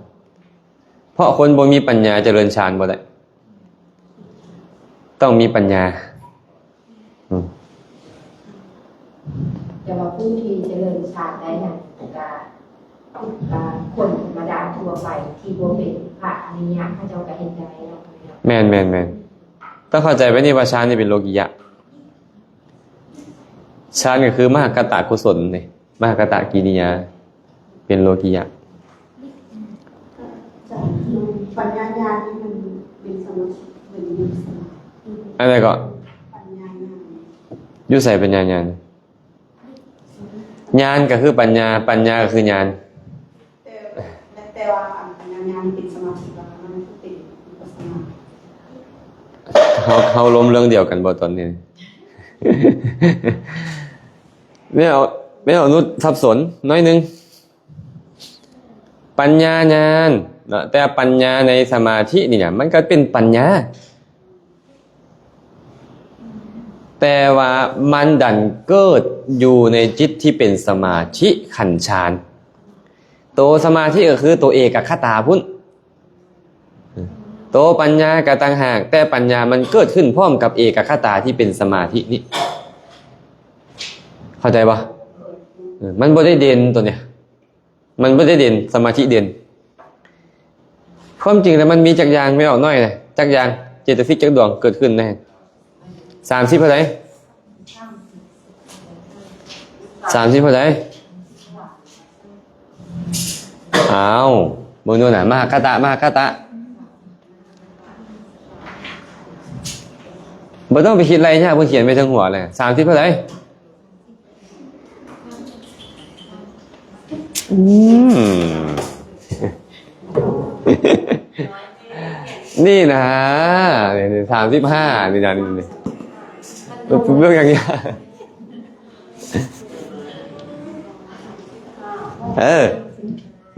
ເພາະຄົນບໍ່ມີປັນຍາຈະເລີນຊານບໍ່ໄດ້ ຕ້ອງມີປັນຍາ. ອືມ ແຕ່ວ່າຜູ້ທີ່ຈະເລີນຊານໄດ້ນັ້ນ ກະ ກະຄົນທຳມະດາທົ່ວໄປທີ່ບໍ່ເປັນພະອະລິຍະ ເຂົາເຈົ້າກະເຮັດໄດ້ເນາະ. ແມ່ນໆໆ ຕ້ອງເຂົ້າໃຈແບບນີ້ວ່າຊານນີ້ເປັນໂລກິຍະ. ຊານກໍຄືມະຫະກະຕະກຸສົນເດ້ ມະຫະກະຕະກິລິຍາ ເປັນໂລກິຍະ. ຈາກທີ່ປັນຍາຍານນີ້ມັນເປັນສະມາທິ ເປັນວິປັດສະນາ ອັນໃດກໍ? ປັນຍາຍານ ຢູ່ໃສປັນຍາຍານ? ຍານກໍຄືປັນຍາ ປັນຍາກໍຄືຍານ. ແຕ່ ແຕ່ວ່າອັນຍານເປັນສະມາທິ ແລ້ວມັນເປັນວິປັດສະນາ. ເຮົາ ເຮົາລົມເລື່ອງດຽວກັນບໍ່ຕອນນີ້? ແມ່ອະນຸ ແມ່ອະນຸສັບສົນໜ້ອຍໜຶ່ງ. ປັນຍາຍານເນາະ ແຕ່ປັນຍາໃນສະມາທິນີ້ນະ ມັນກໍເປັນປັນຍາ ແຕ່ວ່າມັນດັນເກີດຢູ່ໃນຈິດທີ່ເປັນສະມາທິຂັ້ນຊານ. ໂຕສະມາທິກໍຄືໂຕເອກະຄະຕາພຸ້ນ. ໂຕປັນຍາກໍຕ່າງຫາກ ແຕ່ປັນຍາມັນເກີດຂຶ້ນພ້ອມກັບເອກະຄະຕາທີ່ເປັນສະມາທິນີ້. ເຂົ້າໃຈບໍ່? ເອີ ມັນບໍ່ໄດ້ເດັ່ນໂຕນີ້. ມັນບໍ່ໄດ້ເດັ່ນ ສະມາທິເດັ່ນ. ຄວາມຈິງແລ້ວມັນມີຈັກຢ່າງ ແມ່ອອກນ້ອຍນະ ຈັກຢ່າງ ເຈຕະສິກຈັກດວງເກີດຂຶ້ນນະ? ສາມສິບເທົ່າໃດ? ສາມສິບເທົ່າໃດ? ອ້າວ ເບິ່ງດູນະ ມະຫະກະຕະ ມະຫະກະຕະ. ບໍ່ຕ້ອງໄປຄິດໄລ່ຍາກ ເພິ່ນຂຽນໄວ້ເທິງຫົວແລ້ວ. ສາມສິບເທົ່າໃດ? ອືມ ນີ້ນະ ນີ້ ນີ້ ສາມສິບຫ້າ ນີ້ນະ ນີ້ ນີ້ ເບິ່ງຢ່າງນີ້ ເອີ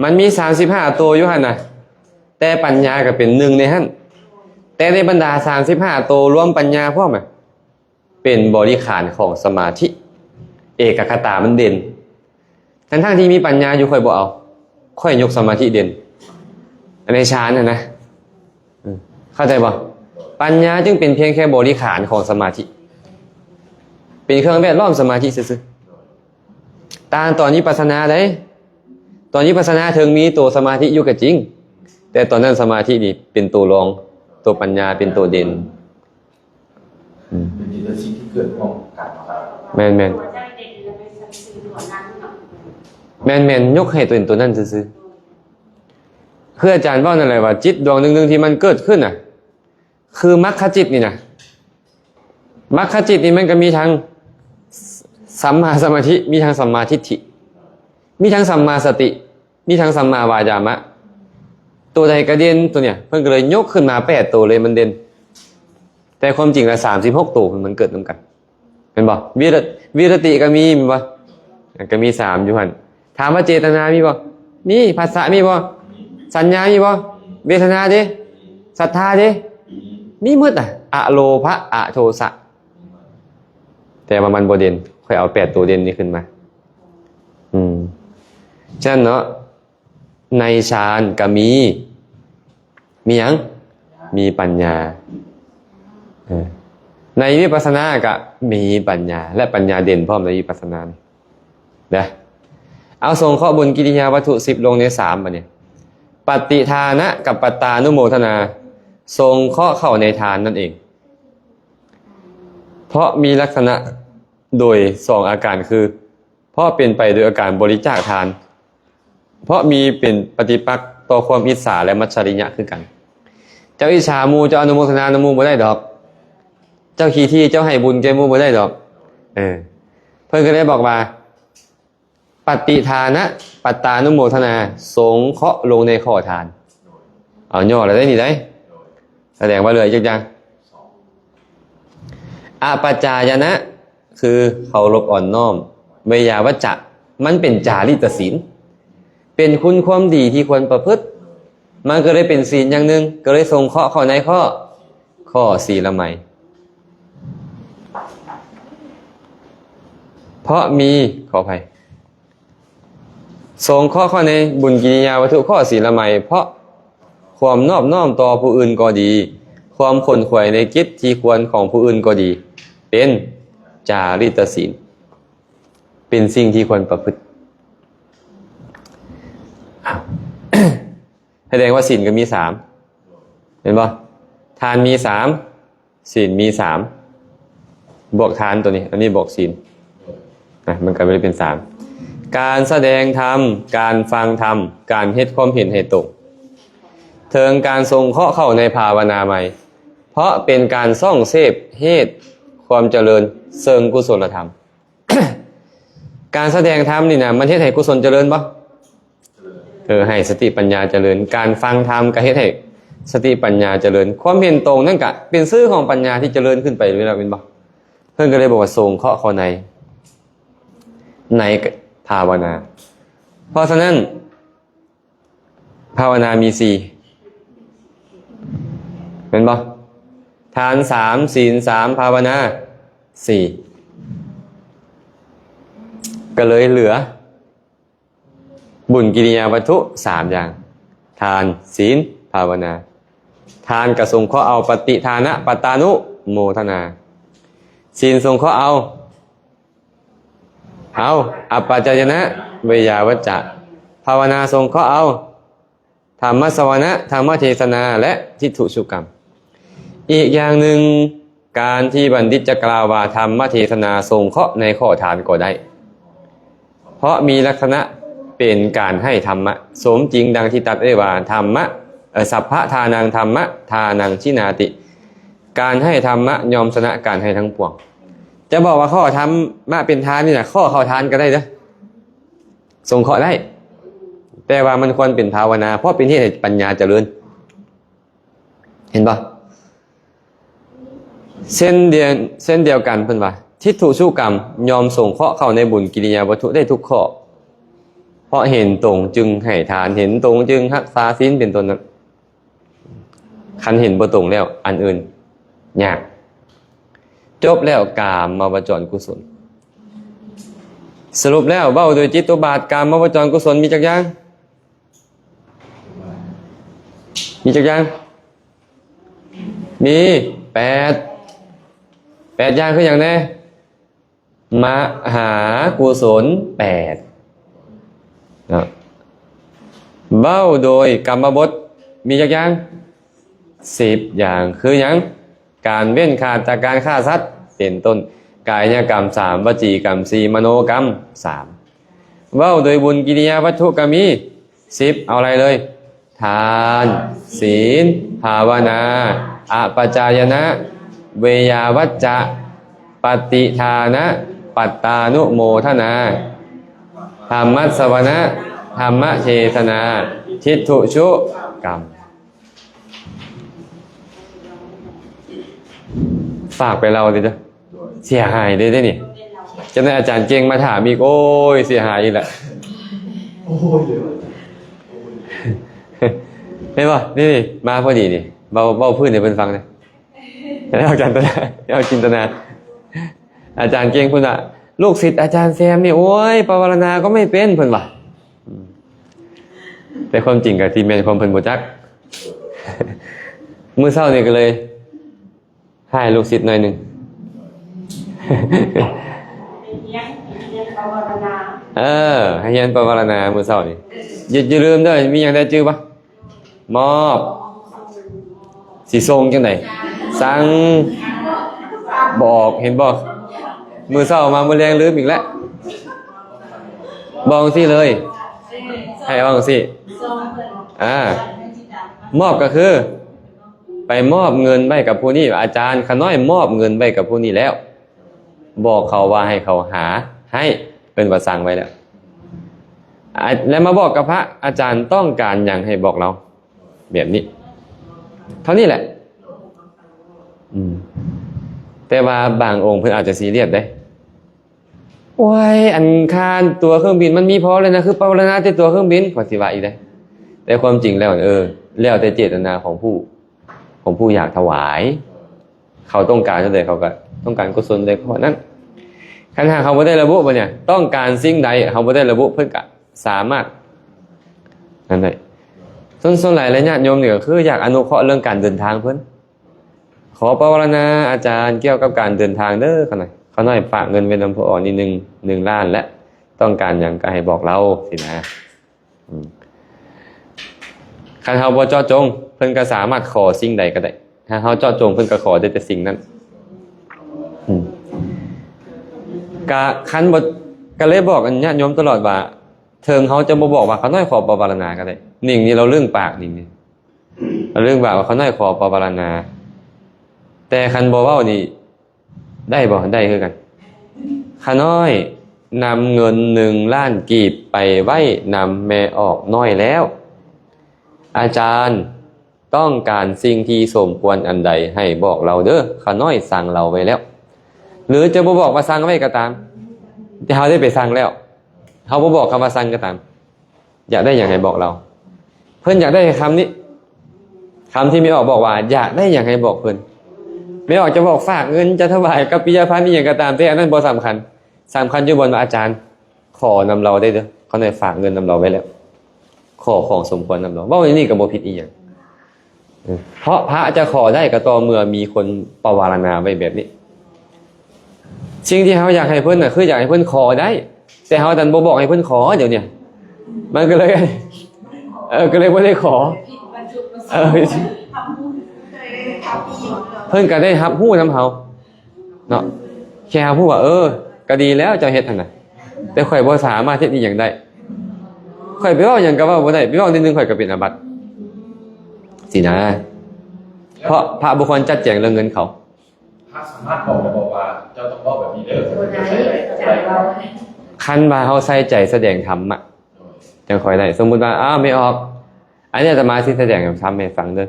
ມັນມີສາມສິບຫ້າໂຕຢູ່ຫັ້ນນະ ແຕ່ປັນຍາກໍເປັນໜຶ່ງໃນຫັ້ນ ແຕ່ໃນບັນດາສາມສິບຫ້າໂຕ ລວມປັນຍາພ້ອມນະ ເປັນບໍລິຂານຂອງສະມາທິ ເອກະຄະຕາມັນເດັ່ນ ທັງໆທີ່ມີປັນຍາຢູ່ ຂ້ອຍບໍ່ເອົາ ຂ້ອຍຍົກສະມາທິເດັ່ນ ອັນໃນຊານຫັ້ນນະ. ເອີ ເຂົ້າໃຈບໍ່? ປັນຍາຈຶ່ງເປັນພຽງແຄ່ບໍລິຂານຂອງສະມາທິ ເປັນເຄື່ອງແວດລ້ອມສະມາທິຊື່ໆ. ຕ່າງຕອນວິປັດສະນາເດ້ ຕອນວິປັດສະນາເຖິງມີໂຕສະມາທິຢູ່ກໍຈິງ ແ ຕອນນັ້ນສະມາທິນີ້ເປັນໂຕລອງ, ໂຕປັນຍາເປັນໂຕເດັ່ນ. ອືມ ເປັນຈິດຕະສິດທີ່ເກີດພ້ອມກັນເນາະ. ແມ່ນໆ ຕົວໃດເດັ່ນແລ້ວໄປໃສ່ຊື່ຕົວນັ້ນເນາະ. ແມ່ນໆ ຍົກໃຫ້ຕົວເດັ່ນຕົວນັ້ນຊື່ໆ. ຄືອາຈານເວົ້ານັ້ນແຫຼະວ່າ ຈິດດວງໜຶ່ງໆທີ່ມັນເກີດຂຶ້ນນະ ຄືມັກຂະຈິດນີ້ນະ. ມັກຂະຈິດນີ້ມັນກໍມີທັງສຳມາສະມາທິ, ມີທັງສຳມາທິດຖິ, ມີທັງສຳມາສະຕິ, ມີທັງສຳມາວາຈາມະ. ໂຕໃດກໍເດັ່ນ ໂຕເນີ້ຍ ເພິ່ນກໍເລີຍຍົກຂຶ້ນມາແປດໂຕເລີຍ ມັນເດັ່ນ. ແຕ່ຄວາມຈິງລະ ສາມສິບຫົກໂຕມັນເກີດນຳກັນ ແມ່ນບໍ່? ວິຣະ ວິຣະຕິກໍມີ ແມ່ນບໍ່? ກໍມີສາມຢູ່ຫັ້ນ. ຖາມວ່າເຈຕະນາມີບໍ່? ມີ. ພັດສະມີບໍ່? ສັນຍາມີບໍ່? ເວທະນາເດ? ສັດທາເດ? ມີໝົດນະ. ອະໂລພະ ອະໂທສະ ແຕ່ວ່າມັນບໍ່ເດັ່ນ. ຂ້ອຍເອົາແປດໂຕເດັ່ນນີ້ຂຶ້ນມາ. ອືມ ສະນັ້ນເນາະ ໃນฌານກໍມີ ມີຫຍັງ? ມີປັນຍາ. ເອີ ໃນວິປັດສະນາກໍມີປັນຍາ ແລະ ປັນຍາເດັ່ນພ້ອມໃນວິປັດສະນານະ. ເອົາ ສົງເຄາະບຸນກິລິຍາວັດຖຸສິບລົງໃນສາມ ບາດນີ້ ປະຕິທານະກັບປັດຕານຸໂມທະນາ ສົງເຄາະເຂົ້າໃນທານນັ້ນເອງ. ເພາະມີລັກສະນະໂດຍສອງອາການ ຄື ເພາະເປັນໄປໂດຍອາການບໍລິຈາກທານ, ເພາະມີເປັນປະຕິປັກຕໍ່ຄວາມອິດສາ ແລະ ມັດສະລິຍະຄືກັນ. ເຈົ້າອິດສາໝູ່ ເຈົ້າອະນຸໂມທະນານຳໝູ່ບໍ່ໄດ້ດອກ. ເຈົ້າຂີ້ຖີ່ ເຈົ້າໃຫ້ບຸນແກ່ໝູ່ບໍ່ໄດ້ດອກ. ເອີ ເພິ່ນກໍເລີຍບອກວ່າ ປະຕິທານະ ປັດຕານຸໂມທະນາ ສົງເຄາະລົງໃນຂໍ້ທານ. ເອົາ ຍໍແລ້ວໄດ໋ນີ້ໄດ໋. ສະແດງວ່າເຫຼືອອີກຈັກຢ່າງ? ອະປະຈາຍະນະ ຄືເຄົາລົບອ່ອນນ້ອມ. ເວຍາວັດຈະ ມັນເປັນຈາລິດຕະສິນ ເປັນຄຸນຄວາມດີທີ່ຄວນປະພຶດ. ມັນກໍເລີຍເປັນສິນຢ່າງໜຶ່ງ ກໍເລີຍສົງເຄາະເຂົ້າໃນຂໍ້ ຂໍ້ສີລະໄມ. ເພາະມີ ຂໍອະໄພ ສົງເຄາະເຂົ້າໃນບຸນກິລິຍາວັດຖຸຂໍ້ສີລະໄມ ເພາະຄວາມນອບນ້ອມຕໍ່ຜູ້ອື່ນກໍດີ, ຄວາມຂົນຂວາຍໃນກິດທີ່ຄວນຂອງຜູ້ອື່ນກໍດີ ເປັນຈາລິດຕະສິນ ເປັນສິ່ງທີ່ຄວນປະພຶດ. ສະແດງວ່າສິນກໍມີສາມ ແມ່ນບໍ່? ທານມີສາມ ສິນມີສາມ ບວກທານຕົວນີ້ ອັນນີ້ບວກສິນນະ ມັນກໍເລີຍເປັນສາມ. ການສະແດງທຳ, ການຟັງທຳ, ການເຮັດຄວາມເຫັນໃຫ້ຕົງ ເຖິງການສົງເຄາະເຂົ້າໃນພາວະນາໃໝ່ ເພາະເປັນການສ່ອງເສບເຫດຄວາມຈະເລີນເຊິ່ງກຸສົນລະທຳ. ການສະແດງທຳນີ້ນະ ມັນເຮັດໃຫ້ກຸສົນຈະເລີນບໍ່? ເອີ ໃຫ້ສະຕິປັນຍາຈະເລີນ. ການຟັງທຳກໍເຮັດໃຫ້ສະຕິປັນຍາຈະເລີນ. ຄວາມເຫັນຕົງນັ້ນກະເປັນຊື່ຂອງປັນຍາທີ່ຈະເລີນຂຶ້ນໄປເລື້ອຍໆ ແມ່ນບໍ່? ເພິ່ນກໍເລີຍບອກວ່າ ສົງເຄາະເຂົ້າໃນ ໃນພາວະນາ. ເພາະສະນັ້ນ ພາວະນາມີສີ່ ແມ່ນບໍ່? ທານສາມ ສິນສາມ ພາວະນາສີ່ ກໍເລີຍເຫຼືອບຸນກິລິຍາວັດຖຸສາມຢ່າງ ທານ ສິນ ພາວະນາ. ທານກໍສົງເຄາະເອົາປະຕິທານະ ປັດຕານຸໂມທະນາ, ສິນສົງເຄາະເອົາ ເອົາ ອະປະຈາຍະນະ ເວຍາວັດຈະ, ພາວະນາສົງເຄາະເອົາ ທຳມະສະວະນະ ທຳມະເທສະນາ ແລະ ທິດຖຸສຸກຳ. ອີກຢ່າງໜຶ່ງ ການທີ່ບັນດິດຈະກ່າວວ່າທຳມະເທສະນາສົງເຄາະໃນຂໍ້ທານກໍໄດ້ ເພາະມີລັກສະນະເປັນການໃຫ້ທຳມະ ສົມຈິງດັ່ງທີ່ຕັດໄວ້ວ່າ ທຳມະ ເອີ ສັບພະທານັງທຳມະທານັງຊິນາຕິ ການໃຫ້ທຳມະຍ່ອມຊະນະການໃຫ້ທັງປວງ. ຈະບອກວ່າຂໍ້ທຳມະເປັນທານນີ້ນະ ຂໍ້ເຂົ້າທານກໍໄດ້ເດີ້ ສົງເຄາະໄດ້ ແຕ່ວ່າມັນຄວນເປັນພາວະນາ ເພາະເປັນເຫດໃຫ້ປັນຍາຈະເລີນ. ເຫັນບໍ່? ເຊັ່ນດຽວ ເຊັ່ນດຽວກັນເພິ່ນວ່າ ທິດຖຸສຸກຳຍ່ອມສົງເຄາະເຂົ້າໃນບຸນກິລິຍາວັດຖຸໄດ້ທຸກຂໍ້ ເພາະເຫັນຕົງຈຶ່ງໃຫ້ທານ ເຫັນຕົງຈຶ່ງຮັກສາສິນ ເປັນຕົ້ນນັ້ນ. ຄັນເຫັນບໍ່ຕົງແລ້ວ ອັນອື່ນຍາກ. ຈົບແລ້ວກາມະວະຈອນກຸສົນ. ສະຫຼຸບແລ້ວ ເວົ້າໂດຍຈິດຕຸບາດ ກາມະວະຈອນກຸສົນມີຈັກຢ່າງ? ມີຈັກຢ່າງ? ມີແປດ. ແປດຢ່າງຄືຫຍັງແດ່? ມະຫາກຸສົນແປດເນາະ. ເວົ້າໂດຍກຳມະບົດ ມີຈັກຢ່າງ? ສິບຢ່າງ. ຄືຫຍັງ? ການເວັ້ນຂາດຈາກການຂ້າສັດ ເປັນຕົ້ນ, ກາຍຍະກຳສາມ, ວະຈີກຳສີ່, ມະໂນກຳສາມ. ເວົ້າໂດຍບຸນກິລິຍາວັດຖຸກໍມີສິບ ເອົາໄລ່ເລີຍ: ທານ, ສີນ, ພາວະນາ, ອະປະຈາຍະນະ, ເວຍາວັດຈະ, ປະຕິທານະ, ປັດຕານຸໂມທະນາ, ທຳມັດສະວະນະ, ທຳມະເທສະນາ, ທິດຖຸຊຸກຳ. ຝາກໄປເລົ່າເດີ ເສຍຫາຍເດ້ ເດ້ນີ້. ຈັກໜ່ອຍອາຈານເກັ່ງມາຖາມອີກ ໂອ້ຍ ເສຍຫາຍອີກແຫຼະ. ໂອ້ຍ ເຫັນບໍ່? ນີ້ໆ ມາພໍດີນີ້ ເວົ້າ ເວົ້າພື້ນໃຫ້ເພິ່ນຟັງເດີ. ແລ້ວອາຈານຕະນາ ແລ້ວຈິນຕະນາ ອາຈານເກັ່ງເພິ່ນວ່າ ລູກສິດອາຈານແຊມນີ້ ໂອ້ຍ ປະວາລະນາກໍໄມ່ເປັນ ເພິ່ນວ່າ. ອືມ ແຕ່ຄວາມຈິງກໍທີ່ແມ່ນຄວາມເພິ່ນບໍ່ຈັກ. ມື້ເຊົ້ານີ້ກໍເລີຍ ໃຫ້ລູກສິດໜ້ອຍໜຶ່ງ ເອີ ໃຫ້ຮຽນປະວາລະນາມື້ເຊົ້ານີ້. ຢ່າ ຢ່າລືມເດີ ມີຫຍັງແດ່ຈື່ບໍ່? ມອບ ຊິສົ່ງຈັ່ງໃດ? ສັ່ງ ບອກ ເຫັນບໍ່? ມື້ເຊົ້າມາ ມື້ແລງລືມອີກແລ້ວ. ບອກຈັ່ງຊີ້ເລີຍ ໃຫ້ເວົ້າຈັ່ງຊີ້ ອາ ມອບກໍຄື ໄປມອບເງິນໄວ້ກັບຜູ້ນີ້ ອາຈານ ຂ້ານ້ອຍມອບເງິນໄວ້ກັບຜູ້ນີ້ແລ້ວ ບອກເຂົາວ່າໃຫ້ເຂົາຫາໃຫ້ ເອີ້ນວ່າສັ່ງໄວ້ແລ້ວ ອາ ແລ້ວມາບອກກັບພະ ອາຈານຕ້ອງການຫຍັງໃຫ້ບອກລາວ ແບບນີ້ ເທົ່ານີ້ແຫຼະ. ອືມ ແຕ່ວ່າບາງອົງເພິ່ນອາດຈະຊີຣຽສເດ້. ໂອ້ຍ ອັນຄ່າຕົ໋ວເຄື່ອງບິນມັນມີພໍແລ້ວນະ ຄືປະວາລະນາແຕ່ຕົ໋ວເຄື່ອງບິນ ຂ້ອຍຊິວ່າອີກເດ້. ແຕ່ຄວາມຈິງແລ້ວ ເອີ ແລ້ວແຕ່ເຈດຕະນາຂອງຜູ້ ຂອງຜູ້ຢາກຖວາຍ ເຂົາຕ້ອງການຈັ່ງໃດ ເຂົາກໍຕ້ອງການກຸສົນໃດຂໍ້ນັ້ນ. ຄັນຫາກເຮົາບໍ່ໄດ້ລະບຸວ່າເນຍ ຕ້ອງການສິ່ງໃດ ເຮົາບໍ່ໄດ້ລະບຸ ເພິ່ນກໍສາມາດ ນັ້ນໄດ້. ສ່ວນ ສ່ວນຫຼາຍແລ້ວຍາດໂຍມນີ້ກໍຄືຢາກອະນຸເຄາະເລື່ອງການເດີນທາງເພິ່ນ ຂໍປະວາລະນາອາຈານກ່ຽວກັບການເດີນທາງເດີ ຂ້ານ້ອຍ ຂ້ານ້ອຍຝາກເງິນໄວ້ນຳພໍ່ອອກນີ້ໜຶ່ງ ໜຶ່ງລ້ານ ແລະ ຕ້ອງການຫຍັງກໍໃຫ້ບອກລາວ ຊີ້ນະ. ອືມ ຄັນເຮົາບໍ່ເຈາະຈົງ ເພິ່ນກໍສາມາດຂໍສິ່ງໃດກໍໄດ້ ຖ້າເຮົາເຈາະຈົງ ເພິ່ນກໍຂໍໄດ້ແຕ່ສິ່ງນັ້ນ. ອືມ ກະຄັນບໍ່ ກໍເລີຍບອກອັນຍາດໂຍມຕະຫຼອດວ່າ ເຖິງເຮົາຈະບໍ່ບອກວ່າ ຂ້ານ້ອຍຂໍປະວາລະນາກໍໄດ້ ໜິງນີ້ລາວລຶ້ງປາກ ໜິງນີ້ ລາວລຶ້ງປາກວ່າ ຂ້ານ້ອຍຂໍປະວາລະນາ ແຕ່ຄັນບໍ່ເວົ້ານີ້ ໄດ້ບໍ່? ໄດ້ຄືກັນ. ຂ້ານ້ອຍນຳເງິນໜຶ່ງລ້ານກີບໄປໄວ້ນຳແມ່ອອກນ້ອຍແລ້ວ. ອາຈານຕ້ອງການສິ່ງທີ່ສົມຄວນອັນໃດໃຫ້ບອກລາວເດີ. ຂ້ານ້ອຍສັ່ງລາວໄວ້ແລ້ວ. ຫຼືຈະບໍ່ບອກວ່າສັ່ງໄວ້ກໍຕາມ, ແຕ່ເຮົາໄດ້ໄປສັ່ງແລ້ວ. ເຮົາບໍ່ບອກຄຳວ່າສັ່ງກໍຕາມ. ຢາກໄດ້ຫຍັງໃຫ້ບອກລາວ. ເພິ່ນຢາກໄດ້ຄຳນີ້ ຄຳທີ່ແມ່ອອກບອກວ່າຢາກໄດ້ຫຍັງໃຫ້ບອກເພິ່ນ. ແມ່ອອກຈະບອກຝາກເງິນ ຈະຖວາຍກັບປິຍະພັນອີ່ຫຍັງກໍຕາມແຕ່ ອັນນັ້ນບໍ່ສຳຄັນ. ສຳຄັນຢູ່ບ່ອນວ່າອາຈານຂໍນຳລາວໄດ້ເດີ. ຂ້ານ້ອຍຝາກເງິນນຳລາວໄວ້ແລ້ວ. ຂໍຂອງສົມຄວນນຳລາວ. ເວົ້າຢ່າງນີ້ກໍບໍ່ຜິດອີ່ຫຍັງ. ເອີ ເພາະພະຈະຂໍໄດ້ກໍຕໍ່ເມື່ອມີຄົນປະວາລະນາໄວ້ແບບນີ້. ສິ່ງທີ່ເຮົາຢາກໃຫ້ເພິ່ນນະ ຄືຢາກໃຫ້ເພິ່ນຂໍໄດ້ ແຕ່ເຮົາດັນບໍ່ບອກໃຫ້ເພິ່ນຂໍ ດຽວນີ້ມັນກໍເລີຍ ເອີ ກໍເລີຍບໍ່ໄດ້ຂໍ. ເອີ ເພິ່ນກໍໄດ້ຮັບຮູ້ນຳເຮົາເນາະ ແຄ່ຮັບຮູ້ວ່າ ເອີ ກໍດີແລ້ວເຈົ້າເຮັດຫັ້ນນະ ແຕ່ຂ້ອຍບໍ່ສາມາດເຮັດອີ່ຫຍັງໄດ້. ຂ້ອຍໄປເວົ້າຫຍັງກໍເວົ້າບໍ່ໄດ້ ໄປເວົ້ານິດໜຶ່ງຂ້ອຍກໍເປັນອາບັດຊີ້ນະ. ເພາະພະບໍ່ຄວນຈັດແຈງເລື່ອງເງິນເຂົາ. ພະສາມາດບອກໄດ້ບໍ່ວ່າ ເຈົ້າຕ້ອງເວົ້າແບບນີ້ເດີ? ບໍ່ໄດ້ ເຈົ້າເວົ້າ ຄັນວ່າເຮົາໃສ່ໃຈສະແດງທຳມະ ໂດຍ ຈັ່ງຄ່ອຍໄດ້. ສົມມຸດວ່າ ອ້າວ ແມ່ອອກ ອັນນີ້ອາດຕະມາຊິສະແດງທຳໃຫ້ຟັງເດີ.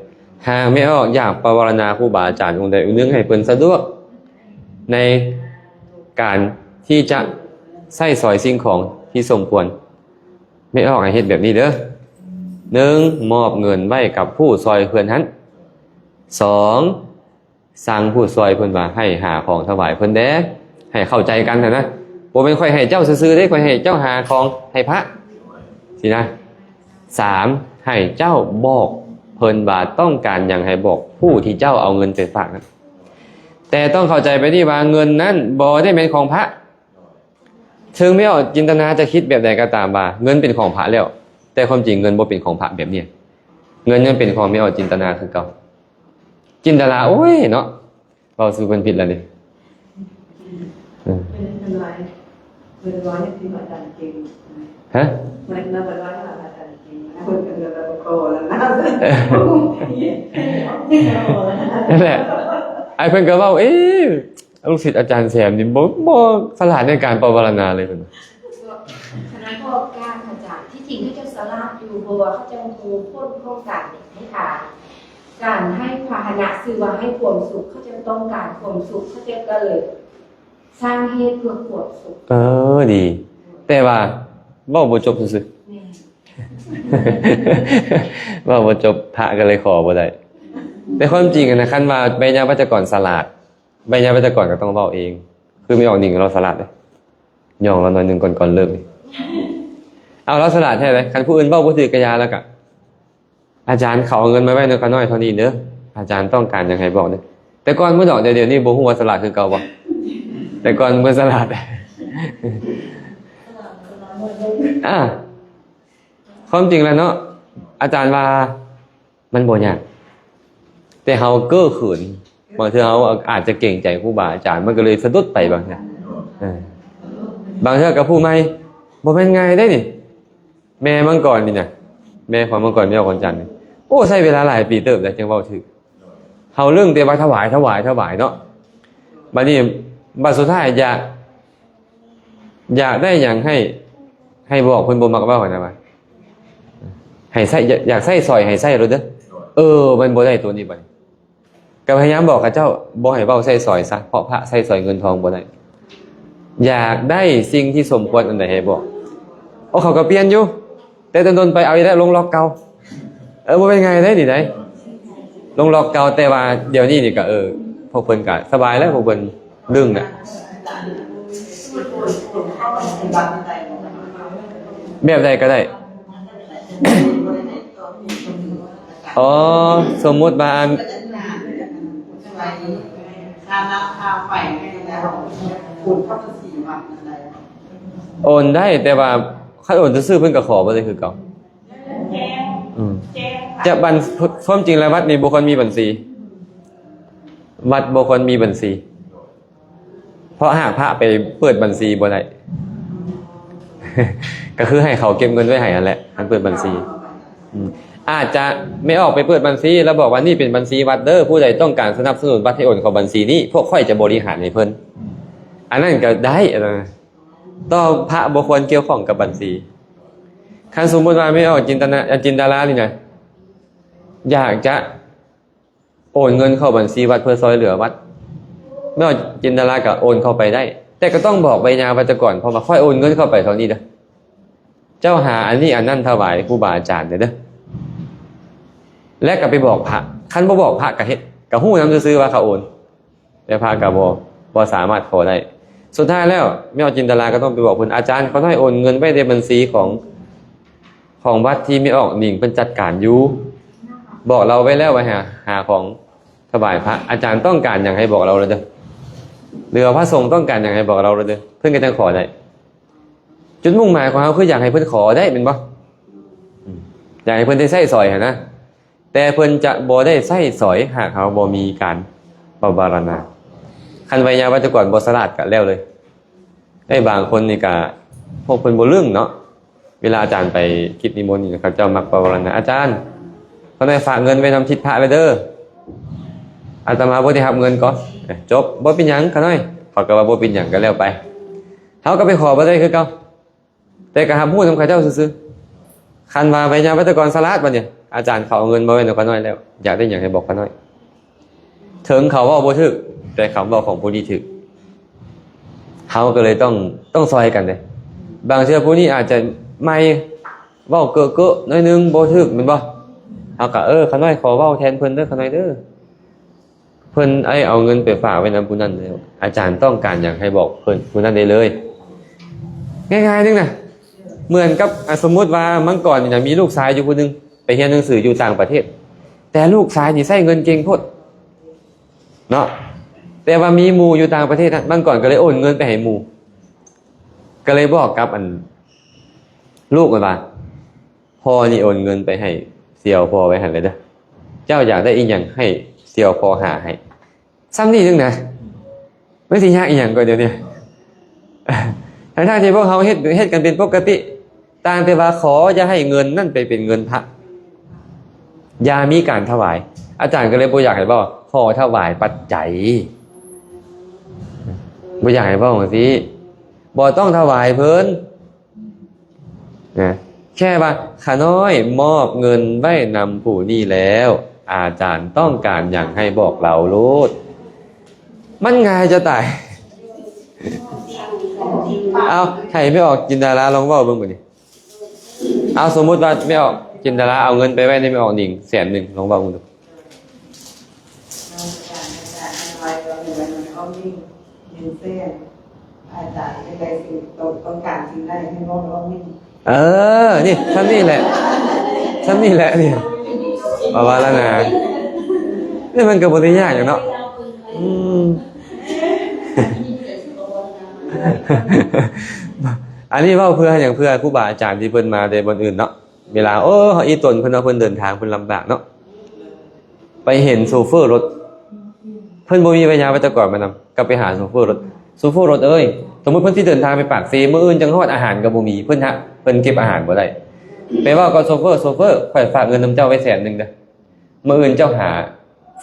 ຫາກແມ່ອອກຢາກປະວາລະນາຄູບາອາຈານອົງໃດອົງໜຶ່ງໃຫ້ເພິ່ນສະດວກໃນການທີ່ຈະໃຊ້ສອຍສິ່ງຂອງທີ່ສົມຄວນ ແມ່ອອກໃຫ້ເຮັດແບບນີ້ເດີ. ໜຶ່ງ ມອບເງິນໄວ້ກັບຜູ້ຊ່ອຍເພິ່ນຫັ້ນ. ສອງ ສັ່ງຜູ້ຊ່ອຍເພິ່ນວ່າໃຫ້ຫາຂອງຖວາຍເພິ່ນແດ່ ໃຫ້ເຂົ້າໃຈກັນຫັ້ນນະ. ບໍ່ແມ່ນຂ້ອຍໃຫ້ເຈົ້າຊື່ໆເດ້ ຂ້ອຍໃຫ້ເຈົ້າຫາຂອງໃຫ້ພະ ຊີ້ນະ. ສາມ ໃຫ້ເຈົ້າບອກເພິ່ນວ່າຕ້ອງການຫຍັງ ໃຫ້ບອກຜູ້ທີ່ເຈົ້າເອົາເງິນໄປຝາກນັ້ນ. ແຕ່ຕ້ອງເຂົ້າໃຈແບບນີ້ວ່າເງິນນັ້ນບໍ່ໄດ້ແມ່ນຂອງພະ. ເຖິງແມ່ອອກຈິນຕະນາຈະຄິດແບບໃດກໍຕາມວ່າເງິນເປັນຂອງພະແລ້ວ, ແຕ່ຄວາມຈິງເງິນບໍ່ເປັນຂອງພະແບບນີ້. ເງິນຍັງເປັນຂອງແມ່ອອກຈິນຕະນາຄືເກົ່າ. ຈິນດາລາ ໂອ້ຍເນາະ ເວົ້າສູ່ເພິ່ນຜິດແລ້ວນີ້. ເອີ ເພິ່ນວ່າ ເພິ່ນວ່າຍັງຊິວ່າອາຈານເກັ່ງ. ຮະ? ແມ່ນ ເພິ່ນວ່າອາຈານເກັ່ງ ເພິ່ນກໍເລີຍວ່າບໍ່ຂໍແລ້ວນະ. ນັ້ນແຫຼະ ອ້າຍເພິ່ນກໍເວົ້າ ເອ ລູກສິດອາຈານແສມນີ້ບໍ່ ບໍ່ສະຫຼາດໃນການປະວາລະນາເລີຍເພິ່ນ. ຄະນະກອງການອາຈານ ທີ່ຈິງເຂົາເຈົ້າສະຫຼາດຢູ່ ເພາະວ່າເຂົາເຈົ້າຮູ້ຜົນຂອງການໃຫ້ທານ ການໃຫ້ພາຫະນະຊື່ວ່າໃຫ້ຄວາມສຸກ ເຂົາເຈົ້າຕ້ອງການຄວາມສຸກ ເຂົາເຈົ້າກໍເລີຍສ້າງເຫດເພື່ອຄວາມສຸກ. ເອີ ດີ ແຕ່ວ່າເວົ້າບໍ່ຈົບຊື່ໆ. ແມ່ນ ເວົ້າບໍ່ຈົບ ພະກໍເລີຍຂໍບໍ່ໄດ້. ແຕ່ຄວາມຈິງຫັ້ນນະ ຄັນວ່າໄວຍາວັດຈະກອນສະຫຼາດ ໄວຍາວັດຈະກອນກໍຕ້ອງເວົ້າເອງ. ຄືແມ່ອອກນິງລາວສະຫຼາດເດ້ ຍ້ອງລາວໜ້ອຍໜຶ່ງກ່ອນ ກ່ອນເລີກນີ້. ເອົາ ລາວສະຫຼາດແທ້ເດ້. ຄັນຜູ້ອື່ນເວົ້າບໍ່ຖືກກະຢ່າ ແລ້ວກະ ອາຈານ ເຂົາເອົາເງິນມາໄວ້ນຳຂ້ານ້ອຍເທົ່ານີ້ເດີ ອາຈານຕ້ອງການຫຍັງໃຫ້ບອກເດີ. ແຕ່ກ່ອນບໍ່ດອກ ດຽວນີ້ບໍ່ຮູ້ວ່າສະຫຼາດຄືເກົ່າບໍ່? ແຕ່ກ່ອນບໍ່ສະຫຼາດ. ອ່າ ຄວາມຈິງແລ້ວເນາະ ອາຈານວ່າ ມັນບໍ່ຍາກ ແຕ່ເຮົາເກີເຂີນ ບາງເທື່ອເຮົາອາດຈະເກງໃຈຄູບາອາຈານ ມັນກໍເລີຍສະດຸດໄປບາງເທື່ອ. ເອີ ບາງເທື່ອກັບຜູ້ໃໝ່ ບໍ່ແມ່ນງ່າຍເດ້ນີ້. ແມ່ມັງກອນນີ້ນະ ແມ່ຂອງມັງກອນ ແມ່ຂອງຈັນນີ້ ໂອ້ ໃຊ້ເວລາຫຼາຍປີເຕີບແລ້ວຈຶ່ງເວົ້າຖືກ. ເຮົາເລື່ອງແຕ່ວ່າຖວາຍ ຖວາຍ ຖວາຍເນາະ. ບັດນີ້ ບັດສຸດທ້າຍຢາກ ຢາກໄດ້ຫຍັງໃຫ້ ໃຫ້ບອກ ເພິ່ນບໍ່ມັກເວົ້າຫັ້ນນະ ວ່າໃຫ້ໃຊ້ ຢາກ ຢາກໃຊ້ສອຍໃຫ້ໃຊ້ໂລດເດີ. ເອີ ມັນບໍ່ໄດ້ໂຕນີ້ບັດນີ້ ກໍພະຍາຍາມບອກເຂົາເຈົ້າ ບໍ່ໃຫ້ເວົ້າໃຊ້ສອຍຊະ ເພາະພະໃຊ້ສອຍເງິນທອງບໍ່ໄດ້. ຢາກໄດ້ສິ່ງທີ່ສົມຄວນອັນໃດໃຫ້ບອກ. ໂອ້ ເຂົາກໍປ່ຽນຢູ່ ແຕ່ດົນໆໄປເອົາອີກແລ້ວ ລົງລັອກເກົ່າ. ເອີ ບໍ່ແມ່ນງ່າຍເດ້ນີ້ໃດ ລົງລັອກເກົ່າ. ແຕ່ວ່າດຽວນີ້ນີ້ກໍ ເອີ ພວກເພິ່ນກໍສະບາຍແລ້ວ ພວກເພິ່ນດຶງນະ. ແບບໃດກໍໄດ້. ອໍ ສົມມຸດວ່າ ໂອນໄດ້ ແຕ່ວ່າຄັນໂອນຊື່ໆ ເພິ່ນກໍຂໍບໍ່ໄດ້ຄືເກົ່າ. ອືມ ຈະບັນ ຄວາມຈິງແລ້ວວັດນີ້ບໍ່ຄວນມີບັນຊີ ວັດບໍ່ຄວນມີບັນຊີ ເພາະຫາກພະໄປເປີດບັນຊີບໍ່ໄດ້ ກໍຄືໃຫ້ເຂົາເກັບເງິນໄວ້ໃຫ້ຫັ້ນແຫຼະ ຄັນເປີດບັນຊີ. ອືມ ອາດຈະແມ່ອອກໄປເປີດບັນຊີ ແລ້ວບອກວ່າ ນີ້ເປັນບັນຊີວັດເດີ ຜູ້ໃດຕ້ອງການສະໜັບສະໜູນວັດໃຫ້ໂອນເຂົ້າບັນຊີນີ້ ພວກຂ້ອຍຈະບໍລິຫານໃຫ້ເພິ່ນ. ອັນນັ້ນກໍໄດ້ ອັນນັ້ນ ແຕ່ພະບໍ່ຄວນກ່ຽວຂ້ອງກັບບັນຊີ. ຄັນສົມມຸດວ່າແມ່ອອກຈິນຕະນາ ອາ ຈິນດາລານີ້ນະ ຢາກຈະໂອນເງິນເຂົ້າບັນຊີວັດເພື່ອຊ່ອຍເຫຼືອວັດ ແມ່ອອກຈິນດາລາກໍໂອນເຂົ້າໄປໄດ້ ແຕ່ກໍຕ້ອງບອກໄວຍາວັດຈະກອນ ເພາະວ່າຂ້ອຍໂອນເງິນເຂົ້າໄປເທົ່ານີ້ເດີ ເຈົ້າຫາອັນນີ້ອັນນັ້ນຖວາຍຄູບາອາຈານເດີ ແລະກໍໄປບອກພະ. ຄັນບໍ່ບອກພະກໍເຮັດ ກໍຮູ້ນຳຊື່ໆວ່າເຂົາໂອນ. ແຕ່ພະກໍບໍ່ ບໍ່ສາມາດຂໍໄດ້. ສຸດທ້າຍແລ້ວ ແມ່ອອກຈິນດາລາກໍຕ້ອງໄປບອກເພິ່ນ ອາຈານ ຂ້ານ້ອຍໂອນເງິນໄວ້ໃນບັນຊີຂອງ ຂອງວັດທີ່ແມ່ອອກນິງເພິ່ນຈັດການຢູ່ ບອກລາວໄວ້ແລ້ວວ່າຫາ ຫາຂອງຖວາຍພະ ອາຈານຕ້ອງການຫຍັງໃຫ້ບອກລາວເດີ ຫຼືວ່າພະສົງຕ້ອງການຫຍັງໃຫ້ບອກລາວເດີ ເພິ່ນກໍຈັ່ງຂໍໄດ້. ຈຸດມຸ່ງໝາຍຂອງເຮົາຄືຢາກໃຫ້ເພິ່ນຂໍໄດ້ແມ່ນບໍ່? ອືມ ຢາກໃຫ້ເພິ່ນໄດ້ໃຊ້ສອຍຫັ້ນນະ. ແຕ່ເພິ່ນຈະບໍ່ໄດ້ໃຊ້ສອຍຫາກເຮົາບໍ່ມີການປະວາລະນາ. ຄັນໄວຍາວັດຈະກອນບໍ່ສະຫຼາດກໍແລ້ວເລີຍ. ໄດ້ບາງຄົນນີ້ກໍ ພວກເພິ່ນບໍ່ລຶ້ງເນາະ ເວລາອາຈານໄປກິດນິມົນນີ້ ເຂົາເຈົ້າມັກປະວາລະນາ ອາຈານ ຂ້ານ້ອຍຝາກເງິນໄວ້ນຳທິດພະແລ້ວເດີ ອາດຕະມາບໍ່ໄດ້ຮັບເງິນກໍ ເອີ ຈົບ ບໍ່ເປັນຫຍັງຂ້ານ້ອຍ ເຂົາກໍວ່າບໍ່ເປັນຫຍັງກໍແລ້ວໄປ. ເຮົາກໍໄປຂໍບໍ່ໄດ້ຄືເກົ່າ. ແຕ່ກໍຮັບຮູ້ນຳເຂົາເຈົ້າຊື່ໆ. ຄັນວ່າໄວຍາວັດຈະກອນສະຫຼາດບັດນີ້ ອາຈານເຂົາເອົາເງິນມາໄວ້ນຳຂ້ານ້ອຍແລ້ວ ຢາກໄດ້ຫຍັງໃຫ້ບອກຂ້ານ້ອຍ. ເຖິງເຂົາເວົ້າບໍ່ຖືກ ແຕ່ຄຳເວົ້າຂອງຜູ້ນີ້ຖືກ ເຮົາກໍເລີຍຕ້ອງ ຕ້ອງຊ່ອຍກັນເດ້. ບາງເທື່ອຜູ້ນີ້ອາດຈະໃໝ່ ເວົ້າເກີະໆໜ້ອຍໜຶ່ງ ບໍ່ຖືກແມ່ນບໍ່? ເຮົາກໍ ເອີ ຂ້ານ້ອຍຂໍເວົ້າແທນເພິ່ນເດີ ຂ້ານ້ອຍເດີ. ເພິ່ນໄດ້ເອົາເງິນໄປຝາກໄວ້ນຳຜູ້ນັ້ນແລ້ວ ອາຈານຕ້ອງການຫຍັງໃຫ້ບອກເພິ່ນ ຜູ້ນັ້ນໄດ້ເລີຍ. ງ່າຍໆໜຶ່ງນະ ເໝືອນກັບ ອາ ສົມມຸດວ່າມັງກອນນີ້ນະ ມີລູກຊາຍຢູ່ຜູ້ໜຶ່ງ ໄປຮຽນໜັງສືຢູ່ຕ່າງປະເທດ ແຕ່ລູກຊາຍນີ້ໃຊ້ເງິນເກັ່ງໂພດເນາະ ແຕ່ວ່າມີໝູ່ຢູ່ຕ່າງປະເທດນະ ມັງກອນກໍເລີຍໂອນເງິນໄປໃຫ້ໝູ່ ກໍເລີຍບອກກັບ ອັນ ລູກມັນວ່າ ພໍ່ນີ້ໂອນເງິນໄປໃຫ້ ສ່ຽວພໍ່ໄວ້ຫັ້ນແຫຼະເດີ້. ເຈົ້າຢາກໄດ້ອີ່ຫຍັງໃຫ້ສ່ຽວພໍ່ຫາໃຫ້. ສ່ຳນີ້ໜຶ່ງນະ ມັນຊິຍາກອີ່ຫຍັງກວ່າດຽວນີ້? ທັງໆທີ່ພວກເຮົາເຮັດ ເຮັດກັນເປັນປົກກະຕິ, ຕ່າງແຕ່ວ່າຂໍຢ່າໃຫ້ເງິນນັ້ນໄປເປັນເງິນພະ, ຢ່າມີການຖວາຍ. ອາຈານກໍເລີຍບໍ່ຢາກໃຫ້ເວົ້າ ຂໍຖວາຍປັດໄຈ, ບໍ່ຢາກໃຫ້ເວົ້າຈັ່ງຊີ້, ບໍ່ຕ້ອງຖວາຍເພິ່ນ. ນະ ແຄ່ວ່າ ຂ້ານ້ອຍມອບເງິນໄວ້ນຳຜູ້ນີ້ແລ້ວ, ອາຈານຕ້ອງການຫຍັງໃຫ້ບອກລາວໂລດ. ມັນງ່າຍຈະຕາຍ. ເອົາ ໃຫ້ແມ່ອອກຈິນດາລາລອງເວົ້າເບິ່ງບາດນີ້. ເອົາ ສົມມຸດວ່າແມ່ອອກຈິນດາລາເອົາເງິນໄປໄວ້ໃນແມ່ອອກໜິງແສນໜຶ່ງ, ລອງເວົ້າເບິ່ງດູ. ໜຶ່ງແສນ ອາຈານຢາກໄດ້ສິ່ງ ຕ້ອງ ຕ້ອງການສິ່ງໃດໃຫ້ບອກລອງນີ້. ເອີ ນີ້ ສ່ຳນີ້ແຫຼະ ສ່ຳນີ້ແຫຼະນີ້ ປະວາລະນາ. ນີ້ມັນກໍບໍ່ໄດ້ຍາກຫຍັງເນາະ. ອືມ ອັນນີ້ເວົ້າເພື່ອຫຍັງ? ເພື່ອຄູບາອາຈານທີ່ເພິ່ນມາແຕ່ບ່ອນອື່ນເນາະ, ເວລາ ໂອ້ ເຮົາອີ່ຕົນເພິ່ນເນາະ, ເພິ່ນເດີນທາງເພິ່ນລຳບາກເນາະ. ໄປເຫັນໂຊເຟີລົດ ເພິ່ນບໍ່ມີໄວຍາວັດຈະກອນມານຳ, ກໍໄປຫາໂຊເຟີລົດ. ໂຊເຟີລົດເອີຍ, ສົມມຸດເພິ່ນຊິເດີນທາງໄປປາກເຊ, ມື້ອື່ນຈັ່ງຮອດ, ອາຫານກໍບໍ່ມີ, ເພິ່ນຫາ ເພິ່ນເກັບອາຫານບໍ່ໄດ້. ໄປເວົ້າກັບໂຊເຟີ, ໂຊເຟີ, ຂ້ອຍຝາກເງິນນຳເຈົ້າໄວ້ແສນໜຶ່ງເດີ້, ມື້ອື່ນເຈົ້າຫາ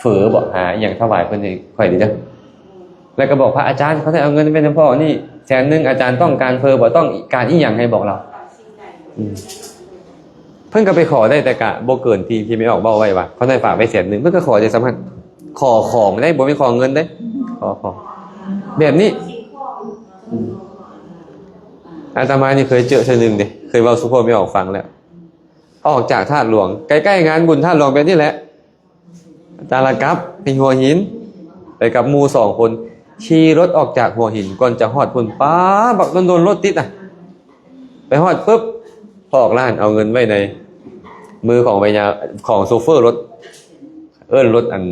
ເຝີບໍ ຫາອີ່ຫຍັງຖວາຍເພິ່ນໃຫ້ຂ້ອຍເດີ້. ແລ້ວກໍບອກພະອາຈານ, ຂ້ານ້ອຍເອົາເງິນໄວ້ນຳພໍ່ນີ້ແສນໜຶ່ງ, ອາຈານຕ້ອງການເຝີບໍ ຕ້ອງການອີ່ຫຍັງໃຫ້ບອກລາວ. ອືມ ເພິ່ນກໍໄປຂໍໄດ້, ແຕ່ກະບໍ່ເກີນທີ່ ທີ່ແມ່ອອກເວົ້າໄວ້ວ່າ ຂ້ານ້ອຍຝາກໄວ້ແສນໜຶ່ງ, ເພິ່ນກໍຂໍໄດ້ສ່ຳນັ້ນ. ຂໍຂອງໄດ້, ບໍ່ແມ່ນຂໍເງິນເດ້, ຂໍຂອງແບບນີ້. ອືມ ອາດຕະມານີ້ເຄີຍເຈີເທື່ອໜຶ່ງເດ້, ເຄີຍເວົ້າສູ່ພໍ່ແມ່ອອກຟັງແລ້ວ. ອອກຈາກທາດຫຼວງ, ໃກ້ໆງານບຸນທາດຫຼວງແບບນີ້ແຫຼະ. ຕາລະກັບໄປຫົວຫີນ ໄປກັບໝູ່ສອງຄົນ, ຂີ່ລົດອອກຈາກຫົວຫີນ ກ່ອນຈະຮອດພຸ້ນ ປ້າ ບັກດົນໆລົດຕິດນະ. ໄປຮອດປຶບ ພະອອກຮ້ານເອົາເງິນໄວ້ໃນມືຂອງໄວຍາ ຂອງໂຊເຟີລົດ, ເອີ້ນລົດອັນ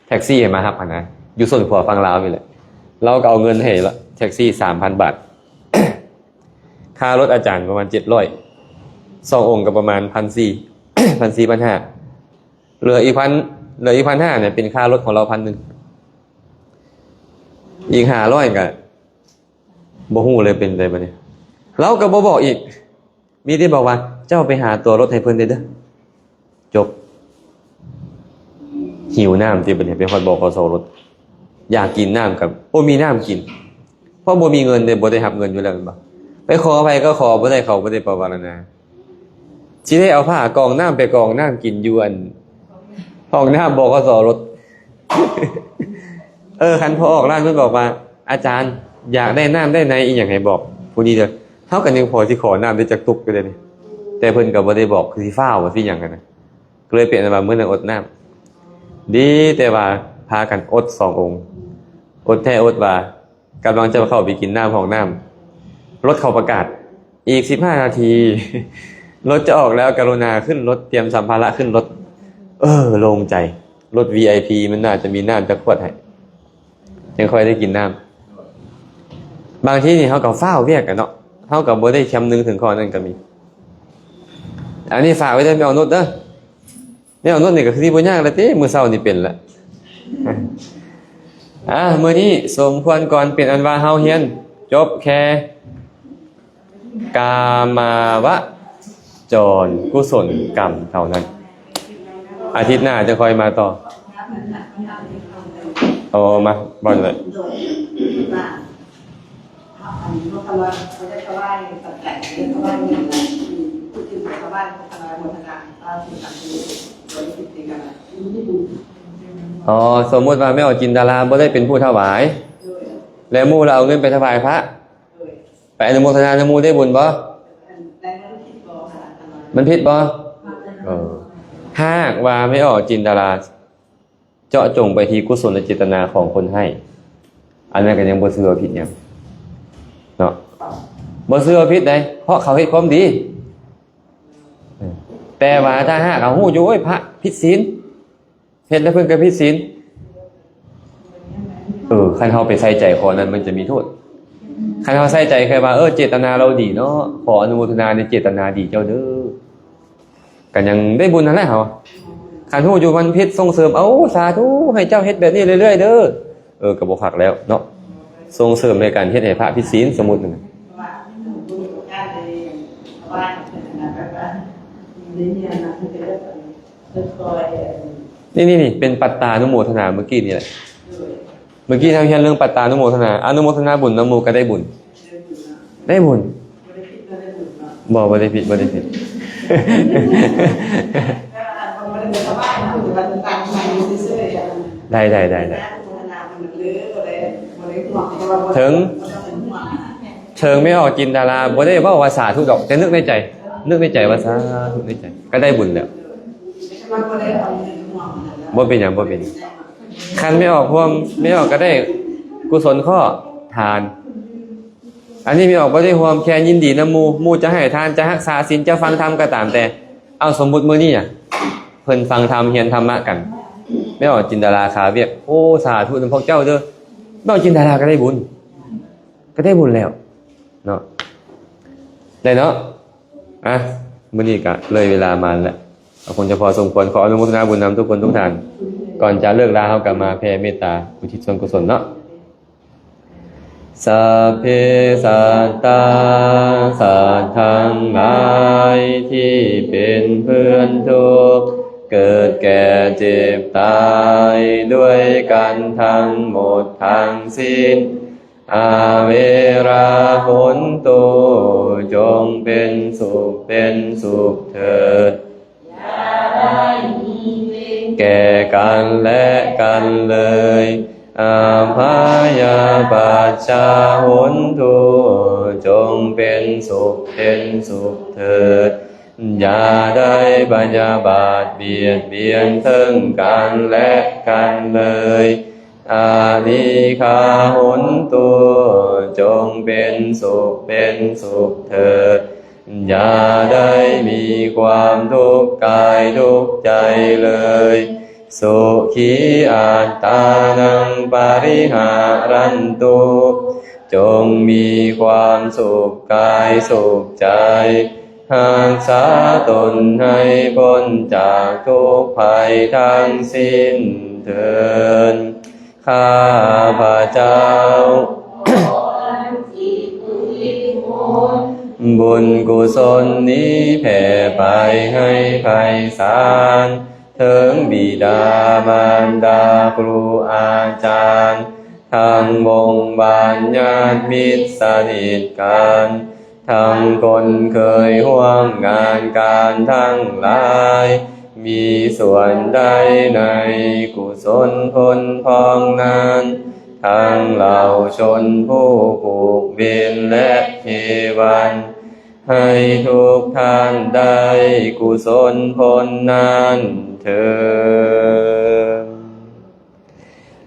ແທັກຊີໃຫ້ມາຮັບຫັ້ນນະ, ຢູ່ຊົນຂົວຝັ່ງລາວນີ້ແຫຼະ. ລາວກໍເອົາເງິນໃຫ້ແທັກຊີສາມພັນບາດ, ຄ່າລົດອາຈານປະມານເຈັດຮ້ອຍ, ສອງອົງກໍປະມານພັນສີ່ ພັນສີ່ ພັນຫ້າ. ເຫຼືອອີກພັນ ເຫຼືອອີກພັນຫ້ານີ້ເປັນຄ່າລົດຂອງລາວພັນໜຶ່ງ, ອີກຫ້າຮ້ອຍກໍບໍ່ຮູ້ເລີຍເປັນໃດບັດນີ້. ລາວກໍບໍ່ບອກອີກ, ມີແຕ່ບອກວ່າ ເຈົ້າໄປຫາຕົວລົດໃຫ້ເພິ່ນແດ່ເດີ້. ຈົບ. ຫິວນ້ຳຕິບັດນີ້, ໄປຮອດ ບຂສ ລົດ, ຢາກກິນນ້ຳກໍບໍ່ມີນ້ຳກິນ, ເພາະບໍ່ມີເງິນເດ້, ບໍ່ໄດ້ຮັບເງິນຢູ່ແລ້ວແມ່ນບໍ່? ໄປຂໍໃຜກໍຂໍບໍ່ໄດ້, ເຂົາບໍ່ໄດ້ປະວາລະນາ. ຊິໄດ້ເອົາຜ້າກອງນ້ຳໄປກອງນ້ຳກິນຢູ່ອັນຫ້ອງນ້ຳ ບຂສ ລົດ. ເອີ ຄັນພໍອອກຮ້ານເພິ່ນບອກວ່າ ອາຈານ ຢາກໄດ້ນ້ຳໄດ້ໃນອີ່ຫຍັງໃຫ້ບອກຜູ້ນີ້ເດີ້, ເຮົາກໍຍັງພໍຊິຂໍນ້ຳໄດ້ຈັກຕຸກຢູ່ເດ້ນີ້, ແຕ່ເພິ່ນກໍບໍ່ໄດ້ບອກ ຄືຊິຟ້າວວ່າຊິຫຍັງຫັ້ນນະ. ກໍເລີຍເປັນອັນວ່າມື້ນັ້ນອົດນ້ຳ. ດີແຕ່ວ່າພາກັນອົດສອງອົງ, ອົດແທ້ອົດວ່າ ກຳລັງຈະເຂົ້າໄປກິນນ້ຳຫ້ອງນ້ຳ, ລົດເຂົາປະກາດ ອີກສິບຫ້ານາທີ ລົດຈະອອກແລ້ວ, ກະລຸນາຂຶ້ນລົດ, ຕຽມສຳພາລະຂຶ້ນລົດ. ເອີ ໂລ່ງໃຈ, ລົດ ວີໄອພີ ມັນໜ້າຈະມີນ້ຳຈັກຂວດໃຫ້, ຈັ່ງຄ່ອຍໄດ້ກິນນ້ຳ. ບາງທີນີ້ເຮົາກໍຟ້າວວຽກກັນເນາະ, ເຮົາກໍບໍ່ໄດ້ຄຳນຶງເຖິງຂໍ້ນັ້ນກໍມີ. ອັນນີ້ຝາກໄວ້ເດີ ແມ່ອອກນຸດເດີ. ແນວນັ້ນນີ້ກໍຄືຊິບໍ່ຍາກແລ້ວຕິ, ມື້ເຊົ້ານີ້ເປັນແລ້ວ. ອ່າ ມື້ນີ້ສົມຄວນກ່ອນ, ເປັນອັນວ່າເຮົາຮຽນຈົບແຄ່ກາມາວະຈອນກຸສົນກຳເທົ່ານັ້ນ. ອາທິດໜ້າຈະຄ່ອຍມາຕໍ່. ໂອ້ ມາ ເວົ້າຢູ່ເລີຍ. ອໍ ສົມມຸດວ່າແມ່ອອກຈິນດາລາບໍ່ໄດ້ເປັນຜູ້ຖວາຍ ແລະ ໝູ່ລະເອົາເງິນໄປຖວາຍພະ ໄປອະນຸໂມທະນານຳໝູ່ໄດ້ບຸນບໍ່? ມັນຜິດບໍ່? ເອີ ຫາກວ່າແມ່ອອກຈິນດາລາ ເຈາະຈົງໄປທີ່ກຸສົນເຈດຕະນາຂອງຄົນໃຫ້ ອັນນັ້ນກໍຍັງບໍ່ຖືວ່າຜິດຫຍັງເນາະ, ບໍ່ຖືວ່າຜິດໃດ ເພາະເຂົາເຮັດຄວາມດີ. ແຕ່ວ່າຖ້າຫາກເຮົາຮູ້ຢູ່ ໂອ້ຍ ພະຜິດສິນ ເຮັດແລ້ວເພິ່ນກໍຜິດສິນ, ເອີ ຄັນເຮົາໄປໃສ່ໃຈຂໍ້ນັ້ນມັນຈະມີໂທດ. ຄັນເຮົາໃສ່ໃຈແຄ່ວ່າ ເອີ ເຈດຕະນາລາວດີເນາະ, ຂໍອະນຸໂມທະນາໃນເຈດຕະນາດີເຈົ້າເດີ. ກໍຍັງໄດ້ບຸນຫັ້ນແຫຼະເຮົາ. ຄັນຮູ້ຢູ່ວັນຜິດ ສົ່ງເສີມ ເອົາ ສາທຸ ໃຫ້ເຈົ້າເຮັດແບບນີ້ເລື້ອຍໆເດີ. ເອີ ກໍບໍ່ຄັກແລ້ວເນາະ. ສົ່ງເສີມໃນການເຮັດໃຫ້ພະຜິດສິນ ສົມມຸດນັ້ນນະ. ນີ້ໆໆ ເປັນປັດຕານຸໂມທະນາມື້ກີ້ນີ້ແຫຼະ. ມື້ກີ້ເຮົາຮຽນເລື່ອງປັດຕານຸໂມທະນາ, ອະນຸໂມທະນາບຸນນຳໝູ່ກໍໄດ້ບຸນ. ໄດ້ບຸນ. ບໍ່ ບໍ່ໄດ້ຜິດ ບໍ່ໄດ້ຜິດ. ໄດ້ ໄດ້ ໄດ້ ໄດ້. ເຖິງ ເຖິງແມ່ອອກຈິນດາລາບໍ່ໄດ້ເວົ້າວ່າສາທຸດອກ, ແຕ່ນຶກໃນໃຈ, ນຶກໃນໃຈວ່າສາທຸໃນໃຈ, ກໍໄດ້ບຸນແລ້ວ. ບໍ່ເປັນຫຍັງ ບໍ່ເປັນຫຍັງ. ຄັນແມ່ອອກຮ່ວມ, ແມ່ອອກກໍໄດ້ກຸສົນຂໍ້ທານ. ອັນນີ້ແມ່ອອກບໍ່ໄດ້ຮ່ວມ, ແຄ່ຍິນດີນຳໝູ່. ໝູ່ຈະໃຫ້ທານ, ຈະຮັກສາສິນ, ຈະຟັງທຳກໍຕາມແຕ່. ເອົາ ສົມມຸດມື້ນີ້ນະ ເພິ່ນຟັງທຳ, ຮຽນທຳມະກັນ, ແມ່ອອກຈິນດາລາຄາວຽກ, ໂອ້ ສາທຸນຳພວກເຈົ້າເດີ. ແມ່ອອກຈິນດາລາກໍໄດ້ບຸນ, ກໍໄດ້ບຸນແລ້ວເນາະ. ໄດ້ເນາະ. ອ່ະ ມື້ນີ້ກະເລີຍເວລາມາແລ້ວ, ກໍຄົງຈະພໍສົມຄວນ. ຂໍອະນຸໂມທະນາບຸນນຳທຸກຄົນທຸກທ່ານ. ກ່ອນຈະເລີກລາ ເຮົາກໍມາແຜ່ເມດຕາ ອຸທິດສ່ວນກຸສົນເນາະ. ສັບເພສັດຕາ ສັດທັງຫຼາຍທີ່ເປັນເພື່ອນທຸກ, ເກີດແກ່ເຈັບຕາຍດ້ວຍກັນທັງໝົດທັງສິ້ນ. ອະເວລາຫົນຕຸ ຈົ່ງເປັນສຸກເປັນສຸກເຖີດ, ຢ່າໄດ້ມີເວນແກ່ກັນແລະກັນເລີຍ. ອະພະຍາປັດຊາຫົນຕຸ ຈົ່ງເປັນສຸກເປັນສຸກເຖີດ, ຢ່າໄດ້ພະຍາບາດບຽດບຽນເຖິງກັນແລະກັນເລີຍ. ອະນີຄາຫົນຕຸ ຈົ່ງເປັນສຸກເປັນສຸກເຖີດ, ຢ່າໄດ້ມີຄວາມທຸກກາຍທຸກໃຈເລີຍ. ສຸຂີອັດຕານັງປະລິຫາຣັນຕຸ ຈົ່ງມີຄວາມສຸກກາຍສຸກໃຈ, ຮັກສາຕົນໃຫ້ພົ້ນຈາກທຸກໄພທັງສິ້ນເທີ້ນ. ຂ້າພະເຈົ້າ ບຸນກຸສົນນີ້ແຜ່ໄປໃຫ້ໄພສານ ເຖິງບິດາມານດາ ຄູອາຈານ ທັງວົງວານຍາດມິດສະໜິດກັນ, ທັງຄົນເຄີຍຮ່ວມງານການທັງຫຼາຍ ມີສ່ວນໄດ້ໃນກຸສົນຜົນພອງນັ້ນ, ທັງເຫຼົ່າຊົນຜູ້ຜູກເວນ ແລະ ເທວັນ ໃຫ້ທຸກທ່ານໄດ້ກຸສົນຜົນນັ້ນເທີ້ນ.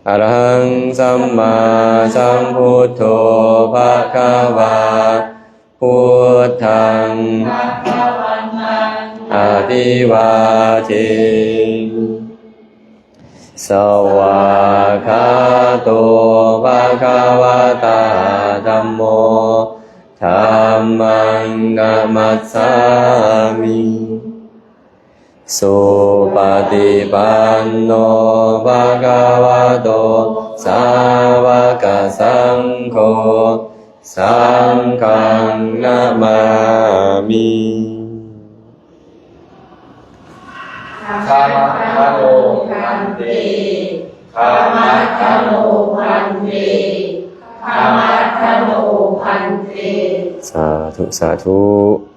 ອະລະຫັງ ສຳມາສຳພຸດໂທ ພະຄະວາ, ພຸດທັງ ອະພິວາເທ ສະວາກຂາໂຕ ພະຄະວະຕາ ທຳໂມ ທຳມັງ ນະມັດສາມິ. ສຸປະຕິປັນໂນ ພະຄະວະໂຕ ສາວະກະສັງໂຄ ສັງຄັງ ນະມາມິ. ຄະມະທະໂນ ພັນເຕ ຄະມະທະໂນ ພັນເຕ ຄະມະທະໂນ ພັນເຕ. ສາທຸ ສາທຸ.